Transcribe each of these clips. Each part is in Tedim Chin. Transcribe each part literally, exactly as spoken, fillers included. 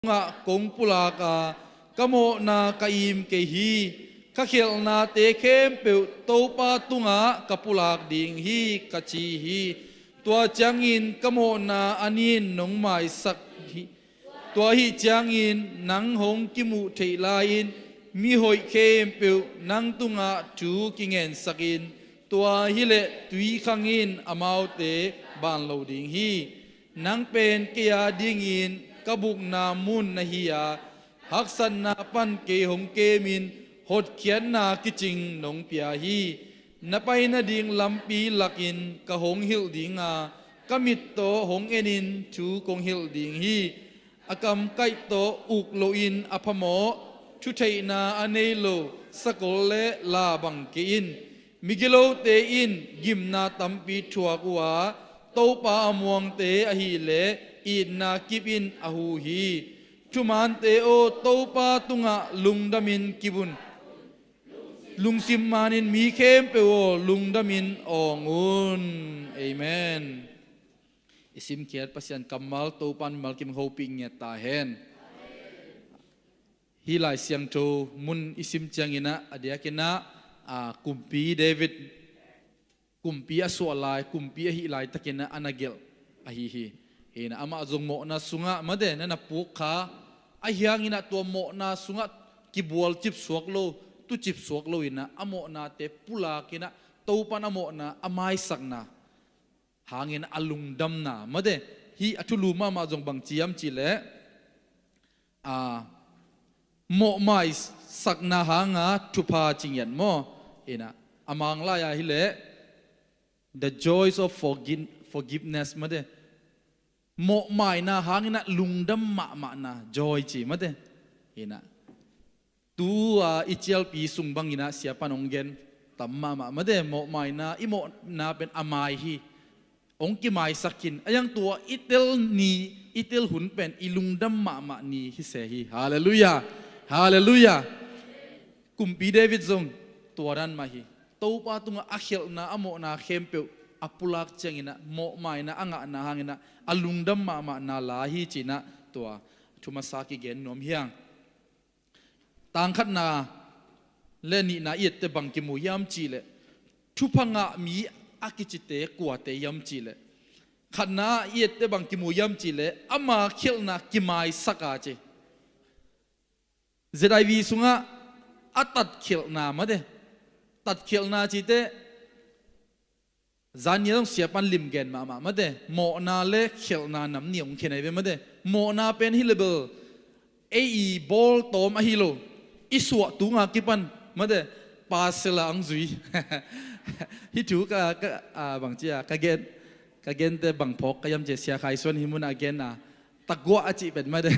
tungah kong pulak a, ka mawhna ka im kei hi. Ka khialhnate khempeuh Topa tungah ka pulak ding hi, ka ci hi. Tua ciangin ka mawhna a nin nong maisak hi. Tua ahih ciangin nang hong kimuh theih lai-in mihoih khempeuh nang tungah thu kingensak in, tua hileh tui khang in amaute ban lo ding hi. Nang pen kei a dingin ka bukna mun na hi a, haksatna pan kei hong kemin hotkhiatna kicing nong pia hi. Na pai nading lampi lakin ka hong hilh ding a, ka mit tawh hong enin thu kong hilh ding hi. A kamkaih tawh uk loin a phamawh, thutheihna a nei lo sakol le la bang kei in. Migilote in gimna tampi thuak uh a, Topa a muangte ahileh itna kip in a hu hi. Thumante aw, Topa tungah lungdamin kip un. Lungsim manin mi khempeuh aw, lungdamin awng un. Amen. I simkhiat Pasian kammal Topan mimal kim hopih ngiat ta hen. Hih Lai Siangtho mun i sim cianginah a diakinah a, kumpi David, kumpi a suah lai, kumpi ahih laitakinah a na gelh ahi hi. Hinah amah zong mawhna sungah mate na na puk kha, ahi hanginah tua mawhna sungah kibual cipsuak lo, tu cipsuak lo inah a mawhnate pulakinah Topan a mawhna a maisakna hangin a lungdamna mate. Hih a thulu mahmah zong bang ci hiam cihleh, a, mawhmai sakna hanga thupha ci ngiat maw? Inah a Mang lai-a hileh the joys of forgi-, forgiveness mate. Mawhmaina hanginah lungdam mahmahna, joy ci mate. Inah tua i cialpi sung banginah siapan hong gen tam mahmah mate, mawhmaina, i mawhna pen a mai hi. Hong kimaisak khin a, yang tua i tel ni, i tel hun pen i lungdam mahmah ni hi se hi. Halleluiah. Halleluiah. Kumpi David zong tua dan mah hi. Topa tungah a khialhna, a mawhna khempeuh a pulak cianginah mawhmaina a ngahna hanginah a lungdam mahmahna la hi cinah tua thumasa kigen nuam hiang. Tangkhatna le nihna i ette bang kimu hiam cihleh, thupha ngah mi a kicite kuate hiam cihleh, khatna i ette bang kimu hiam cihleh, ama khialhna kimaisak a ci. Z I V sungah a tatkhialhna mate. Tatkhialhna cite zan nia zong siapan limgen mahmah mate, mawhna le khialhna nam ni hong khen ahi ve mate. Mawhna pen hi lebel ei i bawltawm ahi lo, i suah tunga kipan mate, pasela ang zui. Hih thu ka, ka, a, bangci a ka gen, ka gente bang phawk ka hiam cia, Sia Khai Suan hih munah a gen a, taguah a cih pen mate.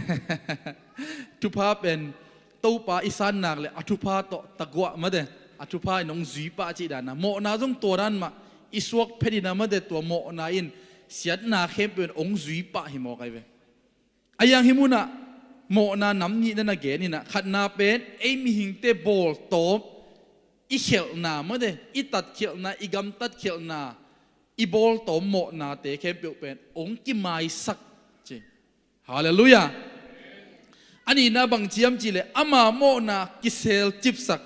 Thupha pen Topa i san nak le a thupha tawh taguah mate, a thupha in hong zui pah cih dana, mawhna zong tua dan mah i suak phet ina mate, tua mawhna in siatna khempeuh in hong zui pah hi mawk ahi ve. A yang hih munah mawhna nam nih na na gen inah, khatna pen ei mihingte bawltawm i khialhna mate, i tatkhialhna, i gamtatkhialhna, i bawltawm mawhnate khempeuh pen hong kimaisak ci. Halleluiah. A nihna bang ci hiam cihleh, ama mawhna kisel cipsak.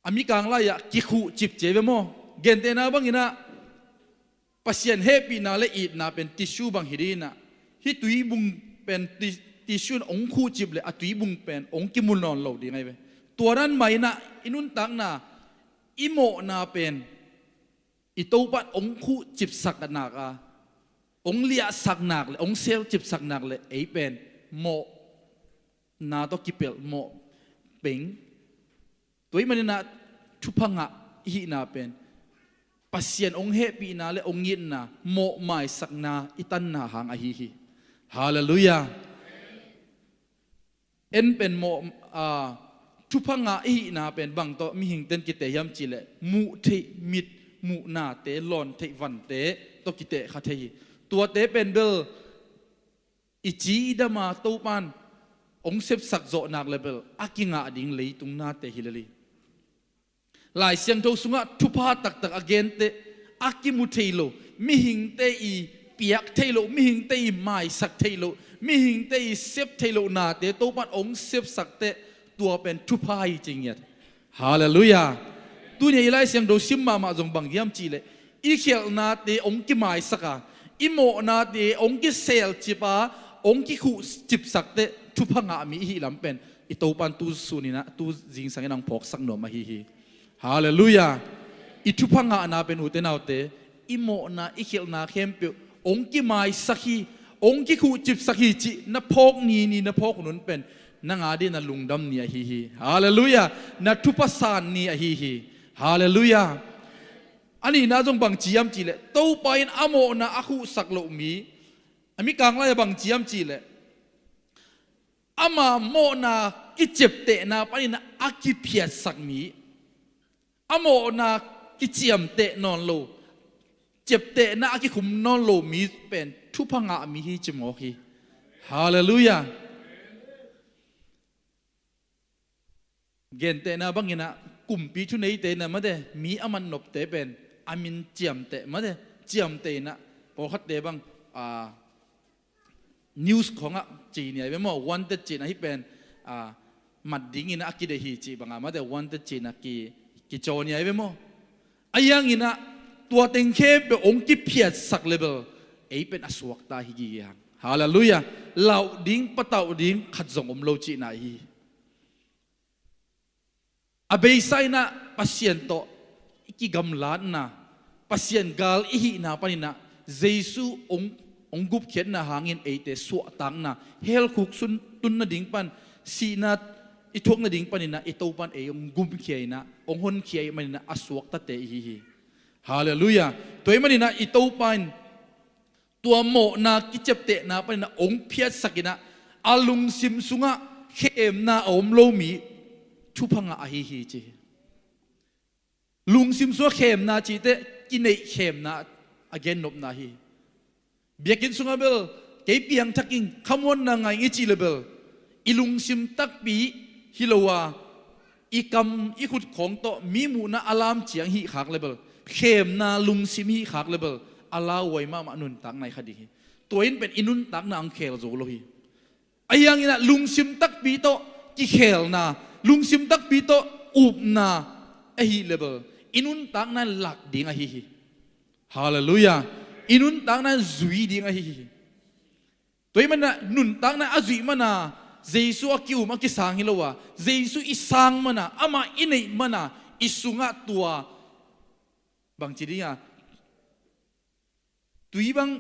A mikang lai-ah kikhuh cip ci ve maw? Gentehna banginah Pasian hehpihna le itna pen tissue bang hi dinginah, hih tuibung pen ti-, tissue in hong khuh cip le a tuibung pen hong kimu nawn lo ding ahi ve. Tua dan mah inah i nuntakna, i mawhna pen i Topa in hong khuh cipsak nak a, hong liahsak nak le hong sel cipsak nak le ei pen mawhna tawh kipelh mawh peng. Tua ahih maninah thupha ngah i hihna pen Pasian hong hehpihna le hong itna, mawhmaisakna i tanna hang ahi hi. Halleluiah. En pen mawh, a, thupha ngah i hihna pen bang tawh mihingte in kiteh hiam cihleh, muh theih mit, muh nate, lawn theih vante tawh kiteh kha thei hi. Tuate pen bel i ci i dam a Topan hong sepsak zawh nak le bel a kingah ding leitung nate hi lel hi. Lai Siangtho sungah thupha taktak a gente, a kimu thei lo, mihingte i piak theih loh, mihingte i maisak theih loh, mihingte i sep theih loh nate Topan hong sepsak teh, tua pen thupha hi ci ngiat. Halleluiah. Tuni i Lai Siangtho sim mahmah zong bang hiam cihleh, i khialhnate hong kimaisak a, i mawhnate hong kiselcip a, hong kikhuhcipsak teh thupha ngah mi i hih lam pen i Topan tu suninah, tu zingsangin hong phawksak nuam ahi hi. Halleluiah. I thupha ngahna pen, ute naute, i mawhna, i khialhna khempeuh hong kimaisak hi, hong kikhuhcipsak hi cih na phawk ni, ni na phawk hun pen nang a ding na lungdam ni ahi hi. Halleluiah. Na thupha san ni ahi hi. Halleluiah. A nihna zong bang ci hiam cihleh, Topa in a mawhna a khuhsak loh mi, a mikang lai-ah bang ci hiam cihleh, ama mawhna kiciaptehna panin a kiphiatsak mi, a mawhna kiciamteh nawn lo, ciaptehna a kikhum nawn lo mi pen thupha ngah mi hi ci mawk hi. Halleluiah. Gentehna banginah kumpi thuneite na mate, mi a man nopte pen a min ciamteh mate, ciamteh inah pawlkhatte bang, a, news khawngah ci ni ai ve maw, wanted ci inah hih pen, a, mat dingin a kideih hi cih banga mate, wanted ci inah ki, kicaw ni ai ve maw. A hianginah tua teng khempeuh hong kiphiatsak le bel ei pen a suakta hi gige hang. Halleluiah. Lauh ding, patauh ding khat zong om lo cihna hi. A beisa inah Pasian tawh i kigamlatna, Pasian gal i hihna paninah Jesu hong, hong gupkhiatna hangin eite suahtakna, hell khuk sung tun nading pan, sihna i thuak nading paninah i Topan ei hong gumkhia inah, hong honkhia ih maninah a suaktate i hi hi. Halleluiah. Tua ih maninah i Topa in tua mawhna kiciaptehna paninah hong phiatsak inah a lungsim sungah khemna a om lo mi thupha ngah ahi hi ci hi. Lungsim sungah khemna cih teh kineih khemna a gennopna hi. Biakinn sungah bel kei piangthak ing, khamuanna ngah ing i cih le bel i lungsim takpi hi lo a, i kam i khut khawng tawh mi muhna a lam ciang hih khak le bel, khemna lungsim hih khak le bel, a lauhuai mahmah nuntakna hi kha ding hi. Tua in pen i nuntakna hong khel zo lo hi. A hianginah lungsim takpi tawh kikhelna, lungsim takpi tawh upna ahi le bel i nuntakna in lak ding ahi hi. Halleluiah. I nuntakna in zui ding ahi hi. Tua ih maninah nuntakna a zuih mana Jesu a ki-um a kisang hi lo a, Jesu i sang mana, amah i neih mana i sungah tua bangci dinga, tui bang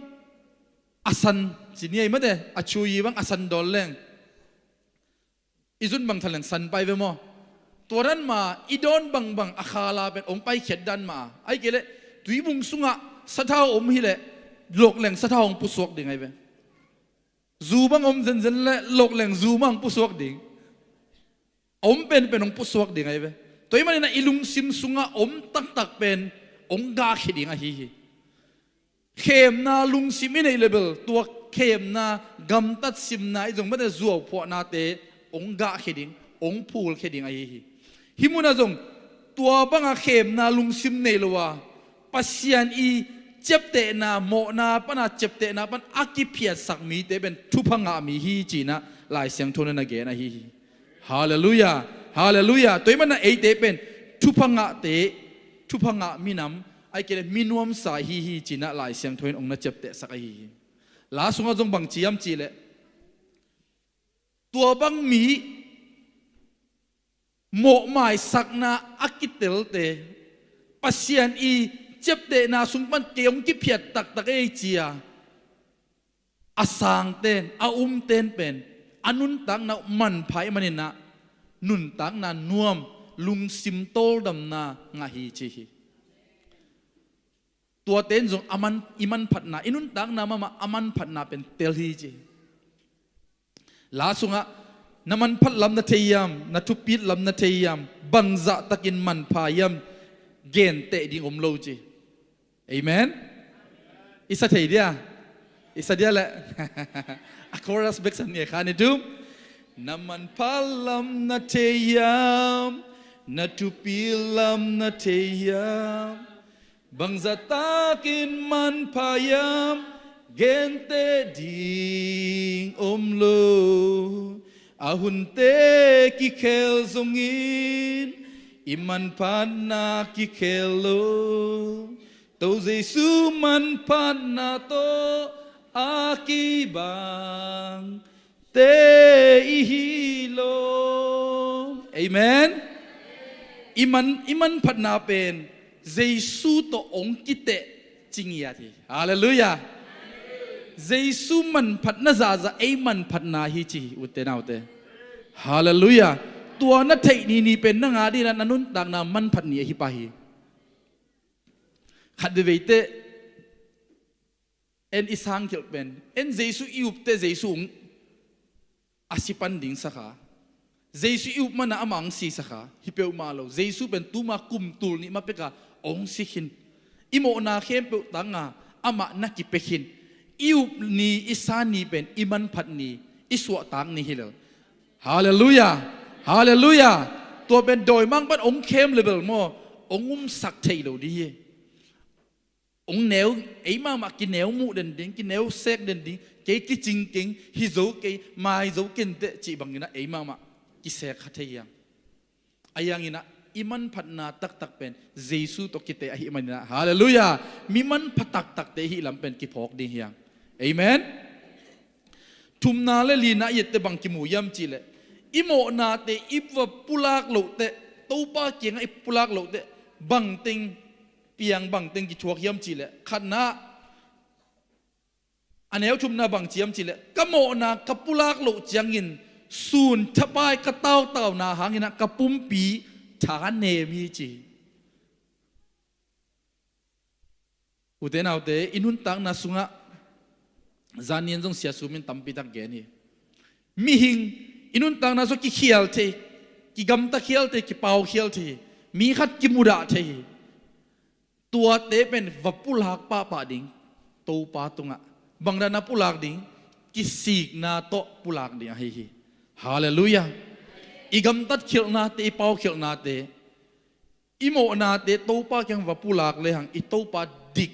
a san ci ni ai mate, a chui bang a san dawn leng, i zun bang thaleng san pai ve maw? Tua dan ma i dawn bangbang a khala pen hong paikhiat dan ma a, ai kei leh tuibung sungah sathau om hileh lawkleng sathau hong pusuak ding ai ve. Zu bang om zenzen le lawkleng zu mah hong pusuak ding. A om penpen hong pusuak ding ai ve. Tua ih maninah i lungsim sungah om taktak pen hong gahkhia ding ahi hi. Khemna lungsim i neih le bel tua khemna gamtat simna i zong mate zuauphuahnate hong gahkhia ding, hong phulkhia ding ahi hi. Hih munah zong tua banga khemna lungsim nei lo a, Pasian i ciaptehna, mawhna pana ciaptehna pan a kiphiatsak mite pen thupha ngah mi hi cinah Lai Siangtho na gen ahi hi. Halleluiah. Halleluiah. Tua ih manah eite pen thupha ngahte, thupha ngah minam, ai kei le minuamsa hi hi cinah Lai Siangtho in hong na ciaptehsak ahi hi. La sungah zong bang ci hiam cihleh, tua bang mi mawhmaisakna a kitelte, Pasian i ciaptehna sung pan kei hong kiphiat taktak ei cia, a sangten, a umten pen a nuntakna uh manpha ih maninah nuntakna nuam, lungsim tawldamna ngah hi ci hi. Tuate in zong a man, i manphatna, i nuntakna mahmah a manphatna pen tel hi ci hi. La sungah na manphat lam na thei hiam, na thupit lam na thei hiam, bangzah takin manpha hiam, genteh ding om lo ci. Amen. I sa thei dia? I sa dia le? A chorus bek sa ni kha ni tu. Na manphat lam na thei hiam, na thupit lam na thei hiam, bangzah takin manpha hiam, Gente ding om lo, a hunte kikhel zongin, i manphatna kikhel lo. To Jesu manphatna tawh a kibang te i hi lo. Amen. I man, i manphatna pen Jesu tawh ong kiteh cingiat hi. Halleluiah. Jesu manphatna zahzah ei manphatna hi ci hi, ute naute. Halleluiah. Tua na theih ni ni pen na ngah dingin na nuntakna manphat ni ahi pah hi. Khat veivei teh en i sang khilh pen en Jesu i up teh Jesu ong a si pan ding sa kha. Jesu i up mana amah ong si sa kha hi peuhmah lo. Jesu pen tuma kum tul nih ma peka ong si khin. I mawhna khempeuh tanga amah na kipia khin. I up ni, i sa ni pen i manphat ni, i suahtak ni hi lo. Halleluiah. Halleluiah. Tua pen dawimangpa'n ong khem le bel maw, ong umsak thei lo ding hi. Ong neu, ei mahmah kineu muh den ding, kineu sek den ding, kei kicing keng, hi zo kei, mai zo kenteh cih banginah ei mahmah kisek kha thei hiang. Ahi hanginah i manphatna taktak pen Jesu tawh kiteh ahih maninah, halleluiah, mi manpha taktakte i hih lam pen kiphawk ding hiang. Amen. Thumna le lina i etteh bang kimu hiam cihleh, i mawhnate i va pulak lohteh, Topa kiangah i pulak lohteh, bangteng piang, bangteng kithuak hiam cihleh, khatna, a neu thumna bang ci hiam cihleh, ka mawhna ka pulak loh ciangin sun thapai ka tautauna hanginah ka pumpi thanem hi ci. Ute naute, i nuntakna sungah zan ni-in zong Sia Sum in tampitak gen hi. Mihing i nuntakna sungah kikhial thei, kigamta khial thei, kipau khial thei hi. Mi khat kimudah thei hi. Tuate pen va pulak pahpah ding Topa tungah. Bangdan a pulak ding, kisikna tawh pulak ding ahi hi. Halleluiah. I gamtat khialhnate, i pau khialhnate, i mawhnate Topa kiang va pulak lehang i Topa dik,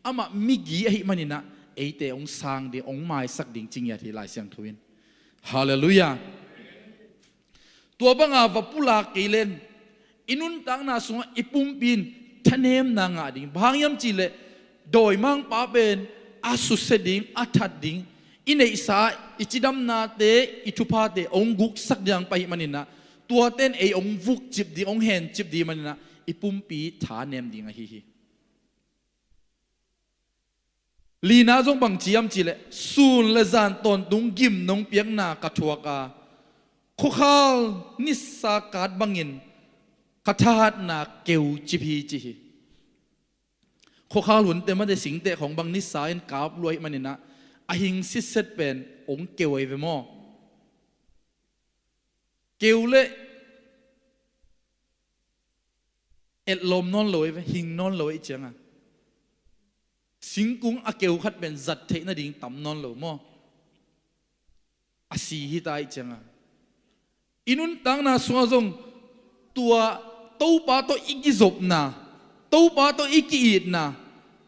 amah migi ahih maninah eite ong sang ding, ong maisak ding cingiat hi Lai Siangtho in. Halleluiah. Tua banga va pulak kei len i nuntakna sungah i pumpi in thanemna ngah ding. Bang hang hiam cihleh dawimangpa pen a susia ding, a that ding, i neihsa, i cidamnate, i thuphate ong guksak ding pah ahih maninah, tuate in ei ong vukcip ding, ong hencip ding maninah i pumpi thanem ding ahi hi. Lina zong bang ci hiam cihleh, sun le zan tawntung gim nong piakna ka thuak a, khuakhal nisa kat bangin ka thahatna keucip hi ci hi. Khuakhal hunte mate singte khong bang nisa in kap lua ahih maninah a hing sitset pen ong keu ahi ve maw? Keu leh etlawm nawn lo ahi ve, hing nawn lo ahi cianga, singkung a keu khat pen zat theih nading tam nawn lo maw? A si hita ahi cianga, i nuntakna sungah zong tua Topa tawh i kizopna, Topa tawh i ki-itna,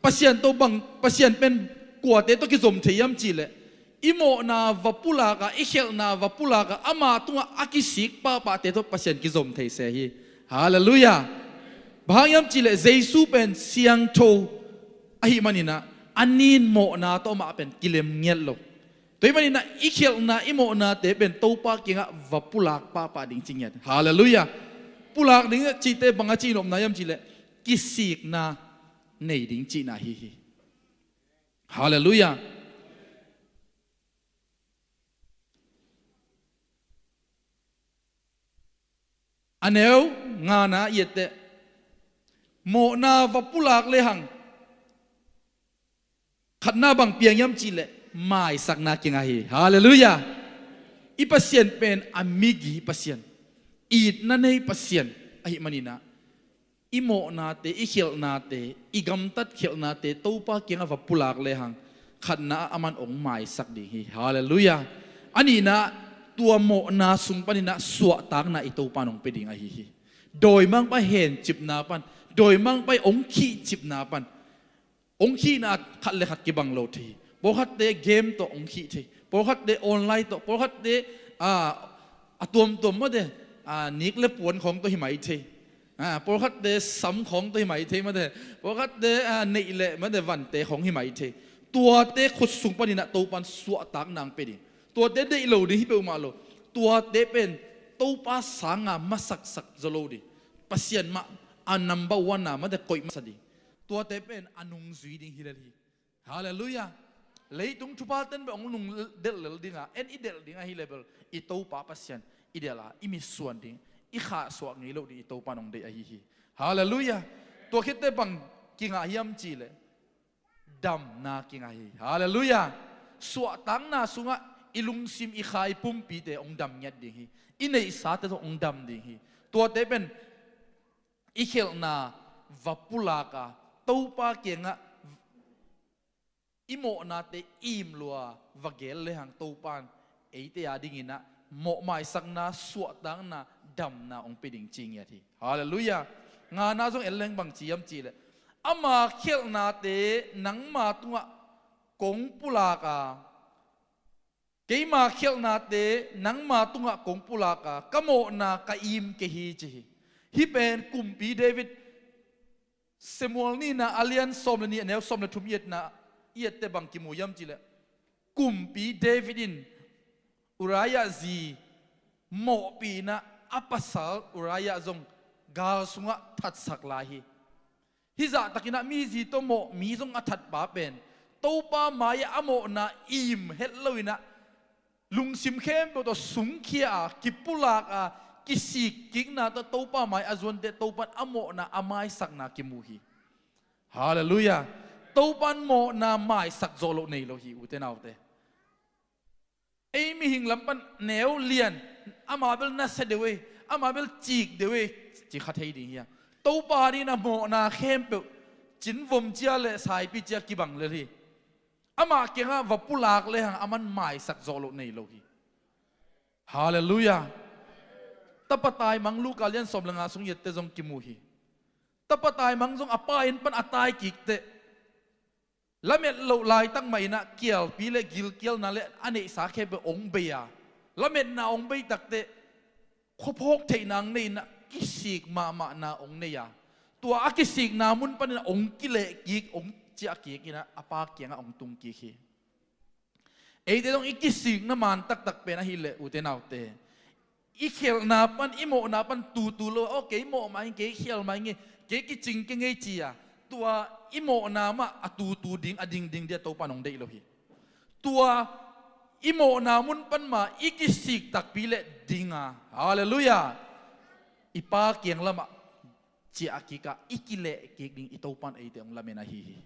Pasian tawh bang, Pasian pen kuate tawh kizom thei hiam cihleh, i mawhna va pulak a, i khialhna va pulak a, ama tungah a kisik pahpahte tawh Pasian kizom thei se hi. Halleluiah. Bang hang hiam cihleh Jesu pen siangtho ahih maninah a nin mawhna tawh amah pen kilem ngiat lo. Tua ahih maninah i khialhna, i mawhnate pen Topa kiangah va pulak pahpah ding cingiat. Halleluiah. Pulak ding cihte bang a cih nopna hiam cihleh, kisikna nei ding cihna hi hi. Halleluiah. A neu ngana i etteh, mawhna va pulak lehang khatna bang piang hiam cihleh maisakna kinga hi. Halleluiah. I Pasian pen a migi Pasian, itna nei Pasian ahih maninah, i mawhnate, i khialhnate, i gamtat khialhnate Topa kiangah va pulak lehang khatna ah aman ong maisak ding hi. Halleluiah. A nihna ah, tua mawhna sung paninah suahtakna i Topa in ong pia ding ahi hi. Dawimangpa hencipna pan, dawimangpa ong khihcipna pan, ong khihna khat le khat kibang lo thei hi. Pawlkhatte game tawh hong khih thei. Pawlkhatte online tawh, pawlkhatte, ah, a tuamtuam mate, ah, nik le puan khawng tawh hi mai thei. Ah, pawlkhatte sam khawng tawh hi mai thei mate. Pawlkhatte, ah, neih le mate vante khawng hi mai thei. Tuate khut sung panin ah Topan suahtakna hong pia ding. Tuate deih lo ding hi peuhmah lo. Tuate pen Topa sanga masaksak zaw lo ding. Pasian mah a number one a mate koih masa ding. Tuate pen a nungzui ding hi lel hi. Halleluiah. Leitung thupha ten bel hong nung delh lel dinga, en i delh ding ahi leh bel i Topa Pasian i delh a, i mitsuan ding, i khahsuah ngei loh ding i Topa in hong deih ahi hi. Halleluiah. Tua khitte bang kingah hiam cihleh damna kingah hi. Halleluiah. Suahtakna sungah i lungsim, i kha, i pumpite hong dam ngiat ding hi. I neihsate tawh hong dam ding hi. Tuate pen i khialhna va pulak a, Topa kiangah i mawhnate im lua va geel lehang Topan eite a dinginah mawh maisakna, suahtakna, damna hong pia ding ci ngiat hi. Halleluiah. Ngana zong en leng bang ci hiam cihleh, ama khialhnate nangma tungah kong pulak a, keima khialhnate nangma tungah kong pulak a, ka mawhna ka im kei hi ci hi. Hih pen kumpi David, Samuel nihna a lian sawm le nih, a neu sawm le thum i etna, i ette bang kimu hiam cihleh, kumpi David in Uriah zi mawhpih inah a pasal Uriah zong gal sungah thatsak lai hi. Hih zahtakinah mi zi tawh mawh mi zong a thatpa pen Topa mai-ah a mawhna im het loinah lungsim khempeuh tawh sungkhia a, kipulak a, kisikkikna tawh Topa mai a zuante Topan a mawhna a maisakna kimu hi. Halleluiah. Topan mawhna maisak zawh loh nei lo hi, ute naute. Ei mihing lam pan neu lian, ama bel nasia deuh ei, ama bel cik deuh ei, ci kha thei ding hi a. Topa dingin a mawhna khempeuh cinvom cia le saipi cia kibang lel hi. Amah kiangah va pulak lehang aman maisak zawh loh nei lo hi. Halleluiah. Tapa taimang Luka lian sawm le nga sung i ette zong kimu hi. Tapa taimang zong a pa inn pan a tai kikteh lamet loh laitak mah inah kialpi le gilkialna le a neihsa khempeuh hong bei a, lametna hong bei takteh khuaphawk theihna hong nei inah kisik mahmahna hong nei a, tua a kisikna mun panin hong kilehkik, hong ciahkik inah a pa kiangah hong tungkik hi. Eite zong i kisikna man taktak pen ahileh, ute naute, i khialhna pan, i mawhna pan tutu lo, aw kei mawh mah ing, kei khial mah ing, kei kicing kei ngei ci a, tua i mawhna mah a tutu ding, a dingding ding a Topa in hong deih lo hi. Tua i mawhna mun pan mah i kisik takpi leh ding a, halleluiah, i Pa kiang lamah ciahkik a, i kilehkik ding i Topa in eite hong lamen ahi hi.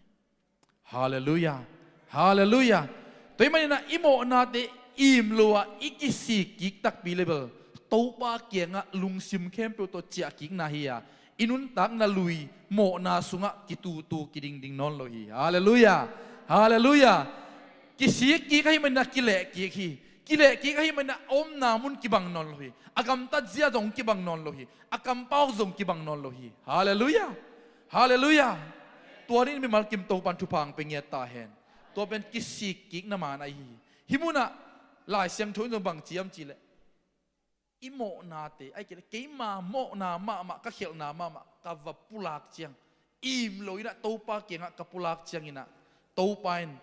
Halleluiah. Halleluiah. Tua ahih maninah i mawhnate im lo-ah i kisikkik takpi le bel Topa kiangah lungsim khempeuh tawh ciahkikna hi a, i nuntakna lui mawhna sungah kitutu kidingding nawn lo hi. Halleluiah. Halleluiah. Kisikkik ahih maninah kilehkik hi. Kilehkik ahih maninah a omna mun kibang nawn lo hi. A gamtat zia zong kibang nawn lo hi. A kampauk zong kibang nawn lo hi. Halleluiah. Halleluiah. Tua dingin mimal kim Topan thupha hong pia ngiat ta hen. Tua pen kisikkikna man ahi hi. Hih munah Lai Siangtho in zong bang ci hiam cihleh, i mawhnate, ahih kei leh keima mawhna mahmah, ka khialhna mahmah ka va pulak ciang, im lo inah Topa kiangah ka pulak cianginah Topa in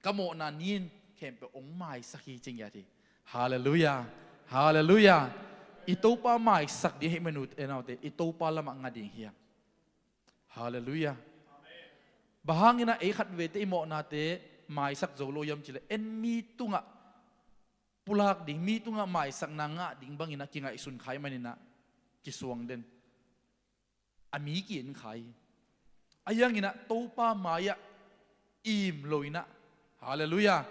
ka mawhna ni-in khempeuh hong maisak hi ci ngiat hi. Halleluiah. Halleluiah. I Topa maisak ding hi, menu e naute, i Topa lamah nga ding hi. Halleluiah. Bang hanginah ei khatvete i mawhnate maisak zo lo hiam cihleh, en mi tungah pulak ding, mi tungah maisakna ngah ding banginah kingaihsun kha ahih maninah kisuang den. A mi ki-en kha hi. Ahi hanginah Topa mai-ah im lo inah, halleluiah,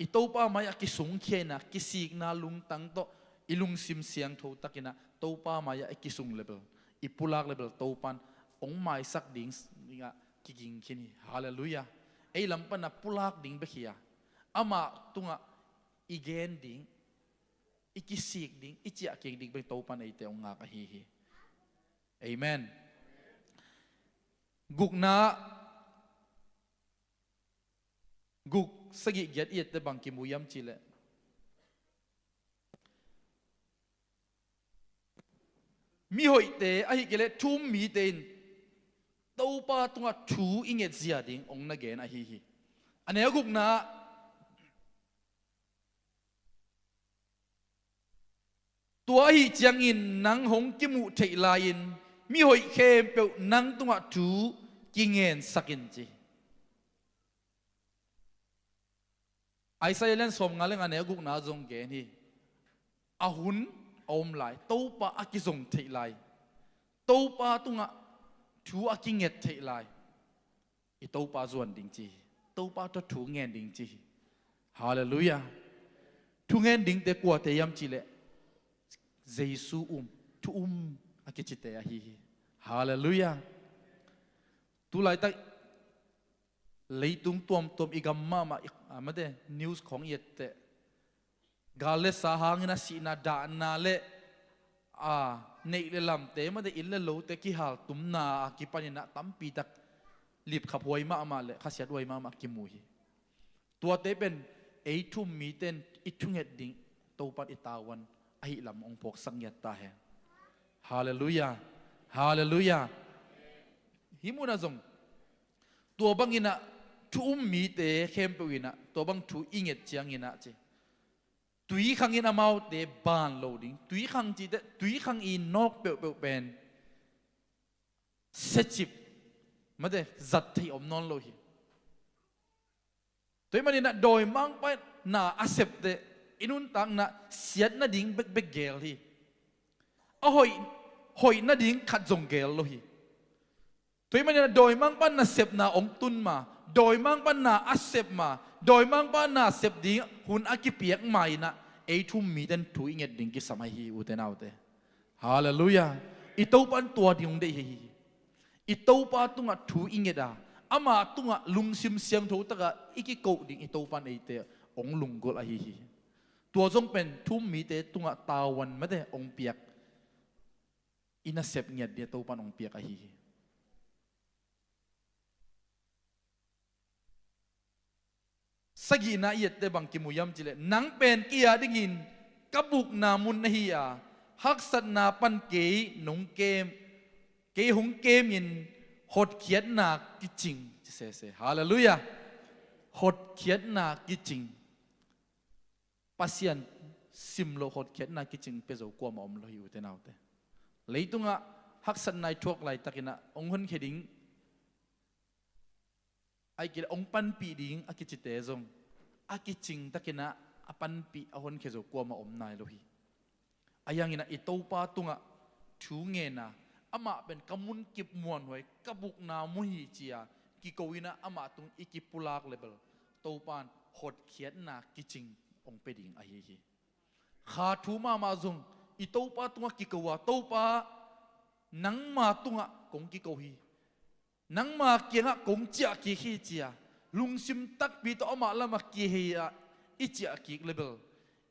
i Topa mai-ah kisungkhia inah, kisikna lungtang tawh i lungsim siangtho takinah Topa mai-ah i kisung le bel, i pulak le bel Topan hong maisak ding, dingah kiging khin hi. Halleluiah. Ei lam panah pulak ding bek hi a, amah tungah i gen ding, i kisik ding, i ciahkik ding bek Topan eite hong ngak ahi hi. Amen. Gukna, Guk, sagih, giat i ette bang kimu hiam cihleh, mihoihte ahi kei leh thu um mite in Topa tungah thu i ngetzia ding hong na gen ahi hi. A neu gukna ah, tua ahi ciangin nang hong kimuh theih lai-in mihoih khempeuh nang tungah thu kingensak in ci. Isaiah lian sawmnga le nga, neu gukna zong gen hi. A hun a om lai, Topa a kizong theih lai, Topa tungah thu a kinget theih lai, i Topa zuan ding ci hi. Topa tawh thu ngen ding ci hi. Halleluiah. Thu ngen dingte kuate hiam cihleh, Jesu um, thu um a kicite ahi hi. Halleluiah. Tu laitak leitung tuamtuam, i gam mahmah, i, a, mate, news khawng i etteh, gal le sa hangin a sihna, dahna le, a, neih le lamte, mate, inn le lote kihaltumna a kipanin ah tampitak lipkhaphuai mahmah le khasiathuai mahmah kimu hi. Tuate pen ei thu um mite in i thunget ding, Topa in i tavuan ahih lam hong phawksak ngiat ta hen. Halleluiah. Halleluiah. Hih munah zong tua bangin ah thu um mite khempeuh in ah tua bang thu i nget ciangin ah ci, tuikhang in amaute ban lo ding. Tuikhang cih teh, tuikhang i nawk peuhpeuh pen siacip, mate, zat thei om nawn lo hi. Tua ahih manin ah dawimangpa in na a sep teh i nuntakna siat nading bekbek gel hi. A hoih, hoih nading khat zong gel lo hi. Tua ahih manin ah dawimangpa in nasepna hong tun ma, dawimangpa in na a sep ma, dawimangpa in na sep ding hun a kipiak ma in ah ei thu um mite in thu i nget ding kisam ahi hi, ute naute. Halleluiah. I Topa in tua ding hong deih hi. I Topa tungah thu i nget a, ama tungah lungsim siangtho takah i kiko ding i Topa in eite hong lunggulh ahi hi. Tua zong pen thu um mite tungah tavuan, mate, hong piak, i nasep ngiat ding a Topa in hong piak ahi hi. Sagihna i etteh bang kimu hiam cihleh, nang pen kei a dingin ka bukna mun na hi a, haksatna pan kei nong kem, kei hong kemin hotkhiatna kicing, ci sese. Halleluiah. Hotkhiatna kicing. Pasian simloh hotkhiatna kicing pia zo kuamah om lo hi, ute naute. Leitungah haksatna i thuak laitakin ah hong honkhia ding, ahih kei leh hong panpih ding a kicite zong a kicing takin ah a panpih, a honkhia zo kuamah om nai lo hi. Ahi hangin ah i Topa tungah thu ngen a, amah pen ka munkip muanhuai, ka bukna mun hi ci a kiko in ah amah tung i kipulak le bel Topa in hotkhiatna kicing hong pia ding ahi hi. Kha thu mahmah zong i Topa tungah kiko a, Topa, nangma tungah kong kiko hi, nangma kiangah kong ciah kik hi ci a lungsim takpi tawh amah lamah kihei a i ciah kik le bel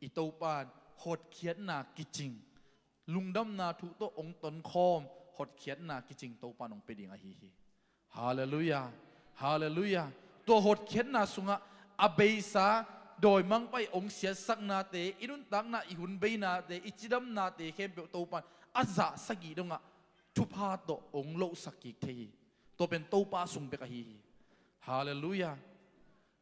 i Topa in hotkhiatna kicing, lungdamna thu tawh hong tonkhawm hotkhiatna kicing Topa in hong pia ding ahi hi. Halleluiah. Halleluiah. Tua hotkhiatna sungah a beisa, dawimangpa in hong siatsaknate, i nuntakna, i hun beinate, i cidamnate khempeuh Topa in a zah sagih dongah thupha tawh hong lohsak kik thei hi. Tua pen Topa sung bek ahi hi. Halleluiah.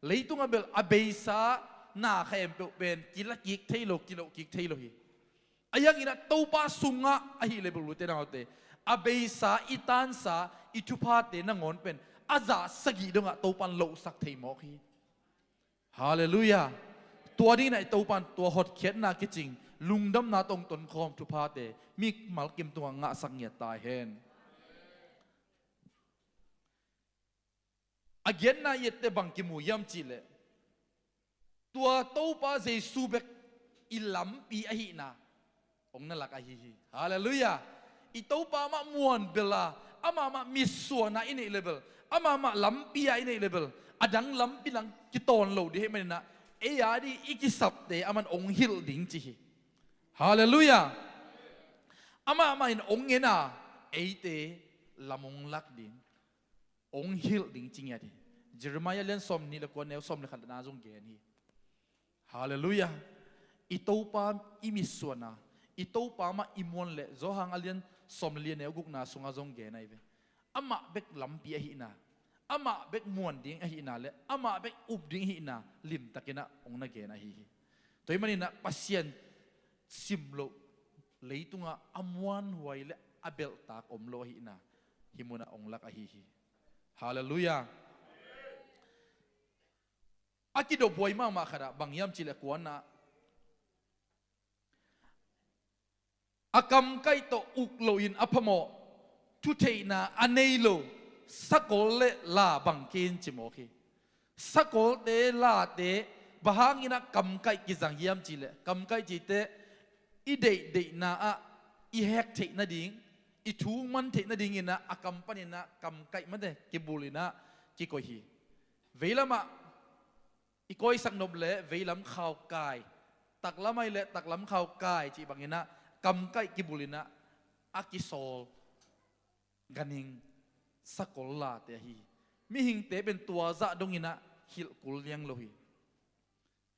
Leitungah bel a beisa na khempeuh pen kila kik thei lo, kiloh kik thei lo hi. Ahi hangin ah Topa sungah ahih le bel, ute naute, a beisa, i tansa, i thuphate nangawn pen a zah sagih dongah Topa in lohsak thei mawk hi. Halleluiah. Tua dingin ah i Topa in tua hotkhiatna kicing, lungdamna tawh hong tonkhawm thuphate mimal kim tungah ngahsak ngiat ta hen. A giatna i etteh bang kimu hiam cihleh, tua Topa Jesu bek i lampi ahihna hong na lak ahi hi. Halleluiah. I Topa mah muan bel a, amah mah mitsuana i neih le bel, amah mah lampi a i neih le bel, a dang lampi nang kitawn lo ding ahih manin ah ei a ding i kisapte aman hong hilh ding ci hi. Halleluiah. Amah mah in hong en a, eite lam hong lak ding, hong hilh ding ci ngiat hi. Jeremiah lian sawm nih le kua neu sawm le khatna zong gen hi. Halleluiah. I Topa i mitsuanna, i Topa mah i muan le Johan a lian sawm le li a neu gukna sungah zong gen ahi ve. Amah bek lampi ahihna, amah bek muan ding ahihna le amah bek up ding ahihna limtakinah hong na gen ahi hi. Tua hih maninah Pasian simloh leitungah a muanhuai le a belhtak om lo ahihna hih munah hong lak ahi hi. Halleluiah. A kidophuai mahmah khatah bang hiam cihleh kuana a kamkaih tawh uk loin a phamawh, thutheihna a nei lo sakol le la bang kei in ci mawk hi. Sakolte late bang hanginah kamkaih kizang hiam cihleh kamkaih cite i deihdeihna ah i hek theih nading, i thu man theih nadinginah a kam paninah kamkaih mate kibulinah kikoih hi. Veilamah i kawisak nop le veilam khaukai, taklam ahi le taklam khaukai cih banginah kamkaih kibulinah a kisawl ganhing sakol late ahi hi. Mihingte pen tua zah donginah hilhkul liang lo hi.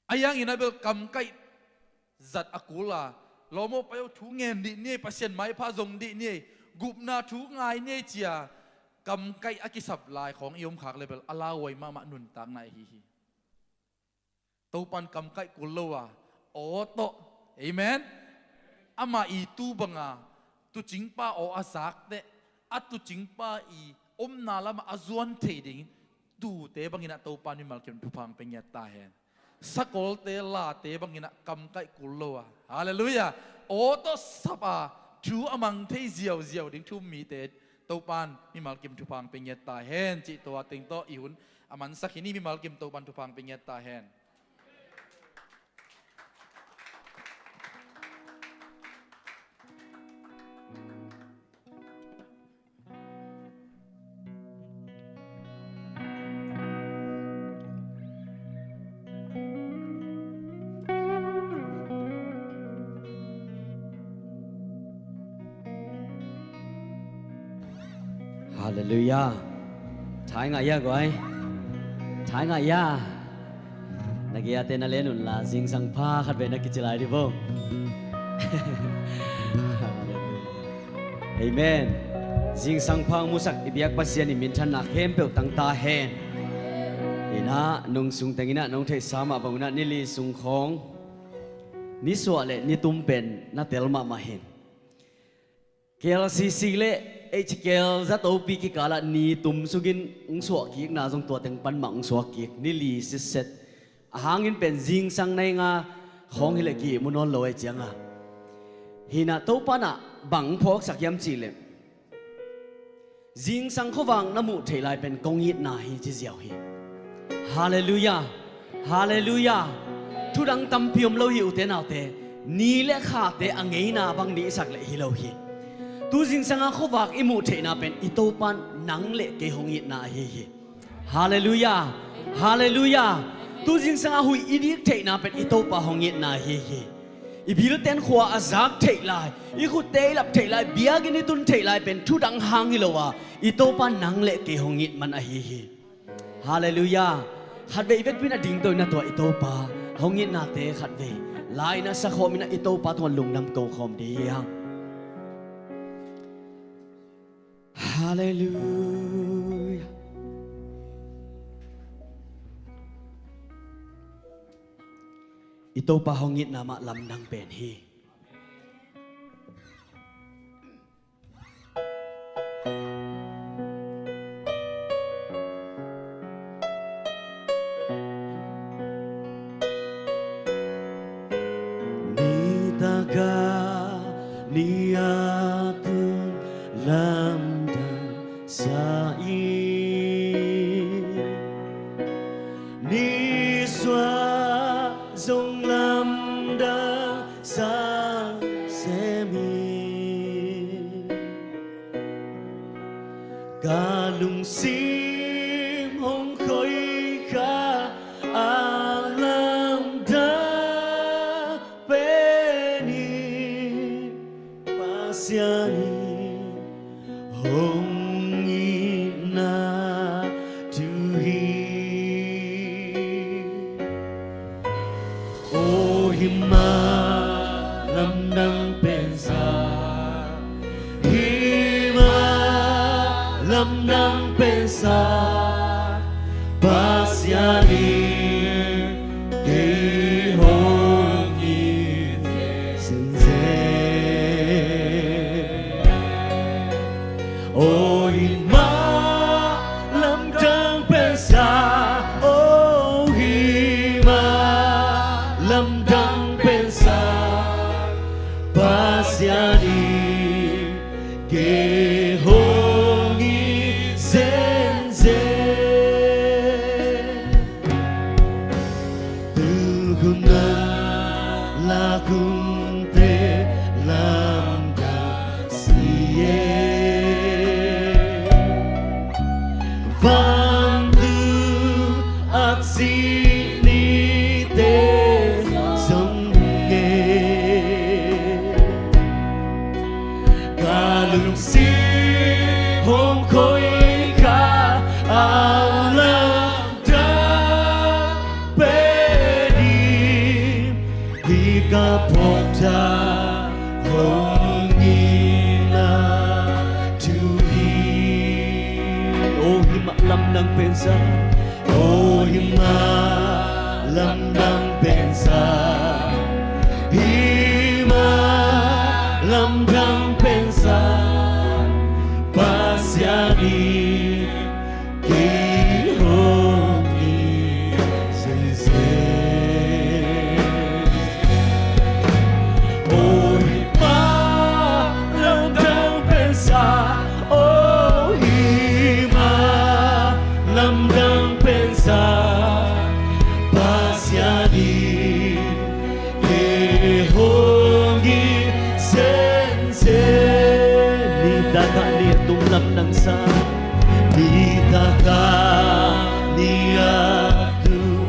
A hianginah bel kamkaih zat a kul a, lawm aw pai aw thu ngen dih ni ei, Pasian maipha zong dih ni ei, gupna thu ngai ni ei cia kamkaih a kisap lai khawng i omkhak le bel a lauhuai mahmah nuntakna ahi hi. Topan kamkaih kul lo a aw tawh, amen, amah i tu banga tuucingpa aw a zakteh a tuucingpa i omna lamah a zuan thei ding tuute banginah Topan mimal kim thupha hong pia ngiat ta hen. Sakolte late banginah kamkaih kul lo a, halleluiah, aw tawh sap a thu a mang thei ziauziau ding thu-um mite Topan mimal kim thupha hong pia ngiat ta hen cih tua teng tawh i hun a mansak hi ni. Mimal kim Topan thupha hong pia ngiat ta hen. Halleluiah. Thaingai ia guai. Thaingai ia. Na gei-ate na len unla zingsang pha khat vei na kici lai dih bo. Amen. Zingsang pha hong musak i biak Pasian i minthanna khempeuh tang ta hen. Inah nung sung tenginah nong theihsa mah bangunah nili sung khawng nisuah le nitum pen na tel mahmah hin. K L C C le H K L zatopi kikalah nitum sungin hong suahkikna zong tua teng pan mah hong suakkik nili sitset. A hangin pen zingsang nai nga khawng hileh ki-ihmu nawn lo ei cianga. Hinah Topanah bang hong phawksak hiam cihleh zingsang khuavak na muh theih lai pen kong itna hi ci ziau hi. Halleluiah. Halleluiah. Thudang tampi om lo hi ute naute. Ni le khate a ngeina bang nihsak leh hi lo hi. Tu zingsanga khuavak i muh theihna pen i Topan nang le kei hong itna ahi hi. Halleluiah. Halleluiah. Tu zingsanga huih i dik theihna pen i Topa hong itna ahi hi. I bilten khua a zak theih lai, i khutte i lap theih lai, biakinn i tun theih lai pen thudang hang hi lo a, i Topa nang le kei hong it man ahi hi. Halleluiah. Khatvei i vekpi in a dingto in a tua i Topa hong itnate khatvei la-in a sakhawm in a i Topa tungah lungdam kokhawm dih hi hang. Halleluiah. I Topa hong itna mah lamdang pen hi. Nitaka ni a tun lamdang sa in, nisuah zong lamdang sa sem in. Ka lungsim hong khoih kha a lamdang pen hi, Pasian in hong itna thu hi. lamdang pensa, Pasian in kei hong it zenzen. O hih mah lamdang pensa, o hih mah lamdang pensa, Pasian in kei hong it zenzen. Tul hun a lak hun te lamdang si e. Vantung aksi nite zong e. Ka lungsim hong khoika a lamdang pen in, hih ka phawk tak hong itna thu hi. O hih mah lamdang pensa, o hih mah lamdang pensa, hih mah lamdang pensa, Pasian in kei hong it zenzen. O hih mah lamdang pensa, o hih mah lamdang pensa, Pasian in kei hong it zenzen. Nitak a ni a tung lamdang sa, nitak a ni a tung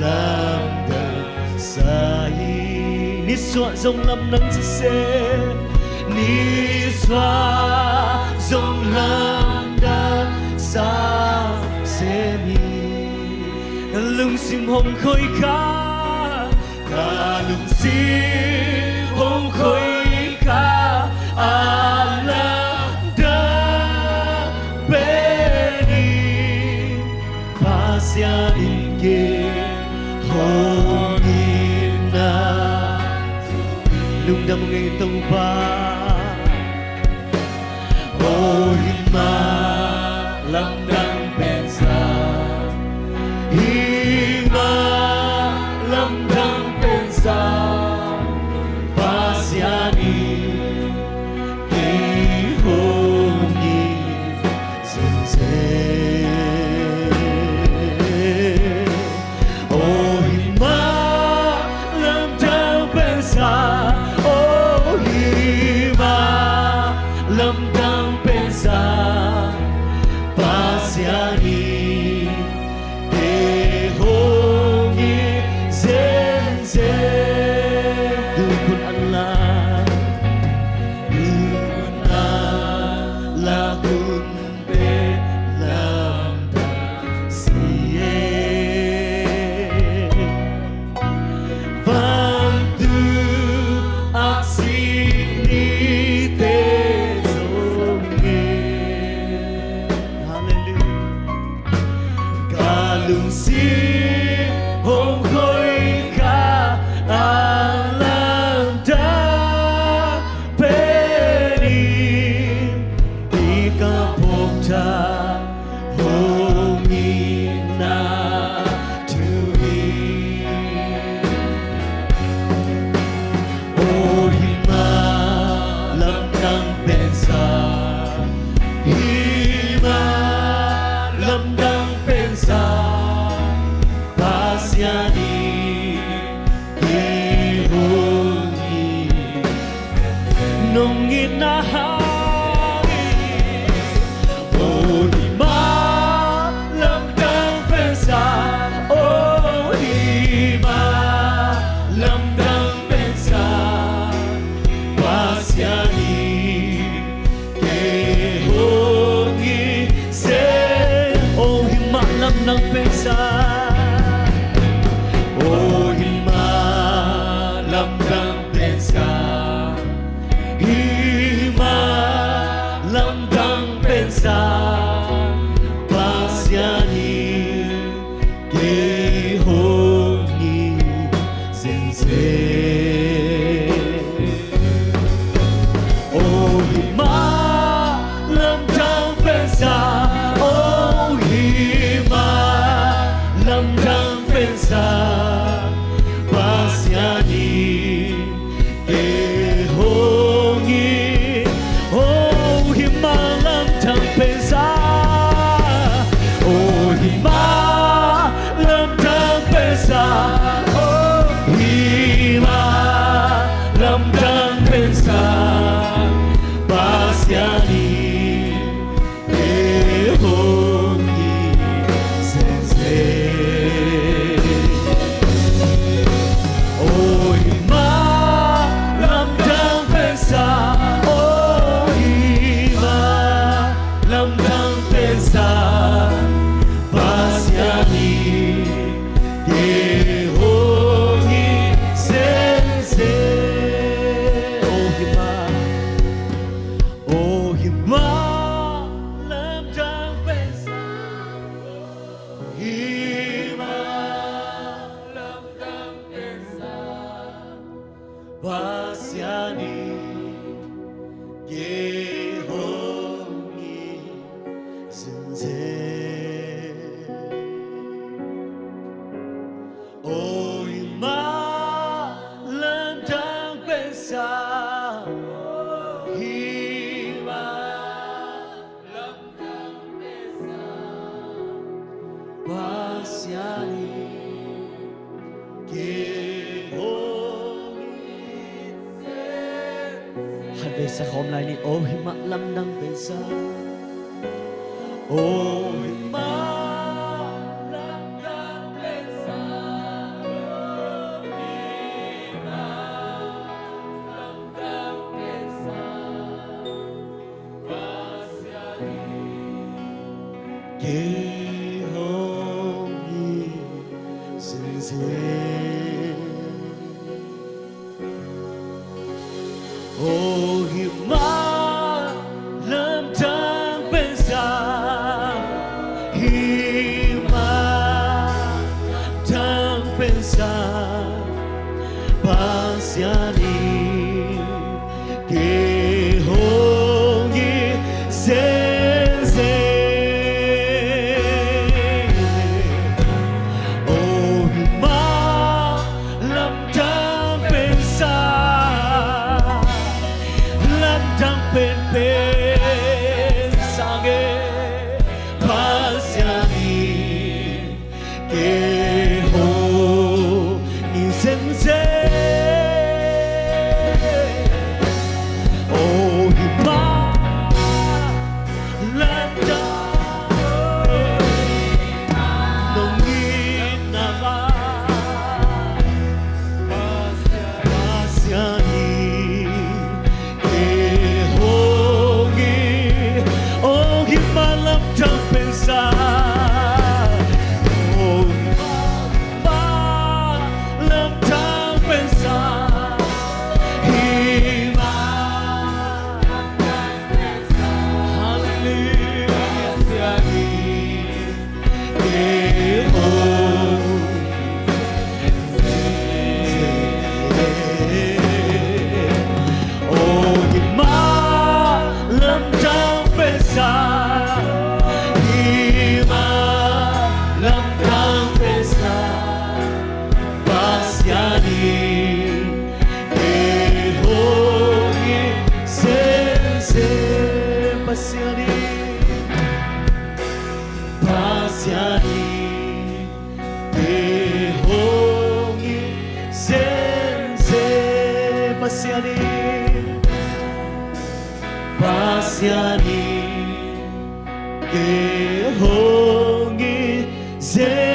lamdang sa hi. Nisuah zong lamdang sa sem, nisuah zong lamdang sa sem hi. Ka lungsim hong khoika, ka lungsim hong khoika a lamdang pen in, Pasian in kei hong itna. Lungdam ung ei Topa. O hih mah lamdang pensa, hih mah lamdang pensa, Pasian in kei hong it zenzen. O hih mah lamdang pensa, o hih mah lamdang pensa, Pasian in kei hong it zenzen. Tul hun a lak, tul hun a lak hun pen lamdang si e. Vantung aksi nite zong e. Halleluiah. Ka lungsim hong khoika a lamdang pen in, hih ka phawk tak hong itna thu hi. O hih mah lamdang pensa, hih mah lamdang pensa, Pasian in kei hong it, nong itna hang in. O hih mah lamdang pensa, o hih mah lamdang pensa, Pasian in kei hong it zenzen. O hih mah lamdang pensa, o hih mah lamdang pensa, hih mah Pasian in kei hong it zenzen. Oh, hih mah lamdang pensa, oh, hih mah lamdang pensa, Pasian in kei hong it zenzen. Oh, hih mah, oh, hih mah lamdang pensa, hih mah lamdang pensa, Pasian in kei hong it zenzen. Oh, hih mah lamdang pensa, hih mah lamdang pensa, Pasian in kei hong it zenzen. Khatvei sa khawm lai ni. Oh, hih mah lamdang pensa, oh, hih mah lamdang pensa, oh, hih mah lamdang pensa, Pasian in kei hong it zenzen. Oh, hih mah lamdang pensa, hih mah lamdang pensa, Pasian in kei hong it zenzen. Oh, hih mah lamdang pensa, lamdang penpen sang e, Pasian in kei hong it zenzen. Oh, hih mah lamdang, nong itna mah, Pasian in kei hong it. Oh, hih mah lamdang pensa, oh, hih mah lamdang pensa, hih mah lamdang pensa, Hallelujah, Pasian in kei hong it zenzen. Oh, hih mah lamdang pensa, hih mah lamdang pensa, Pasian in kei hong it zenzen. Pasian in, Pasian in kei hong it zenzen. Pasian in, Pasian in kei hong it zenzen.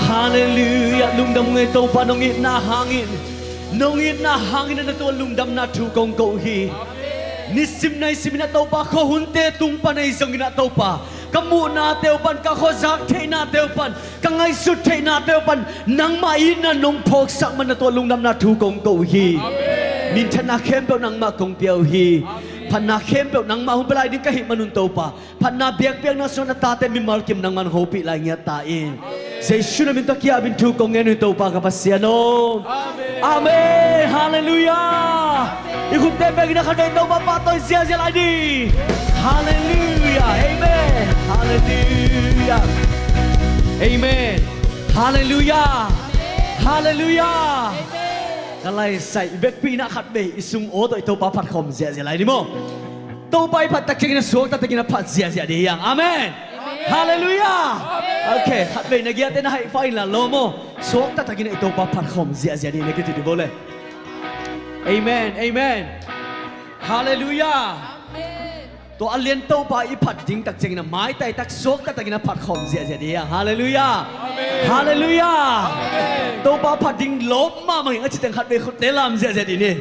Hallelujah. Lungdam ung ei Topa, nong itna hangin, nong itna hangin na tua lungdamna thu kong ko uh hi. Nisim naisim in ah Topa, khuahunte tung pan ahi zongin ah Topa, ka muhnate uh pan, ka khuazak theihnate uh pan, ka ngaihsut theihnate uh pan nangmah itna nong phawksak man na tua lungdamna thu kong ko uh hi. Minthanna khempeuh nangmah kong pia uh hi. Phatna khempeuh nangmah hong pia lai ding ka hih manun Topa, phatna biakpiakna sungah na tate mimal kim nangman hopih lai ngiat ta in. Jesu na min tawh kiap in thu kong ngen uh hi Topa ka Pasian aw. Amen. Hallelujah. I khutte bengin a khatvei Topa pahtawi ziahziah lai ni. Hallelujah. Amen. Hallelujah. Amen. Hallelujah. Hallelujah. Ka laisai i vekpi in ah khatvei i sung aw tawh i Topa phat khawm ziahziah lai ni maw. Topa i phat takciangin a suakta takin a phat ziahziah ding hi hang. Amen. Halleluiah. Ok, khatvei na giate na haihfah inla lawm aw. Suak taktakin i Topa phatkhawm ziahziah ding na kici dih bo le. Amen, amen. Halleluiah. Tua a lian Topa i phat ding tak ciangin a maitai tak suak taktakin a phatkhawm ziahziah dih a. Halleluiah. Halleluiah. Topa phat ding lawm mahmah ing a ci teng khatvei khutte lam ziahziah dih ni.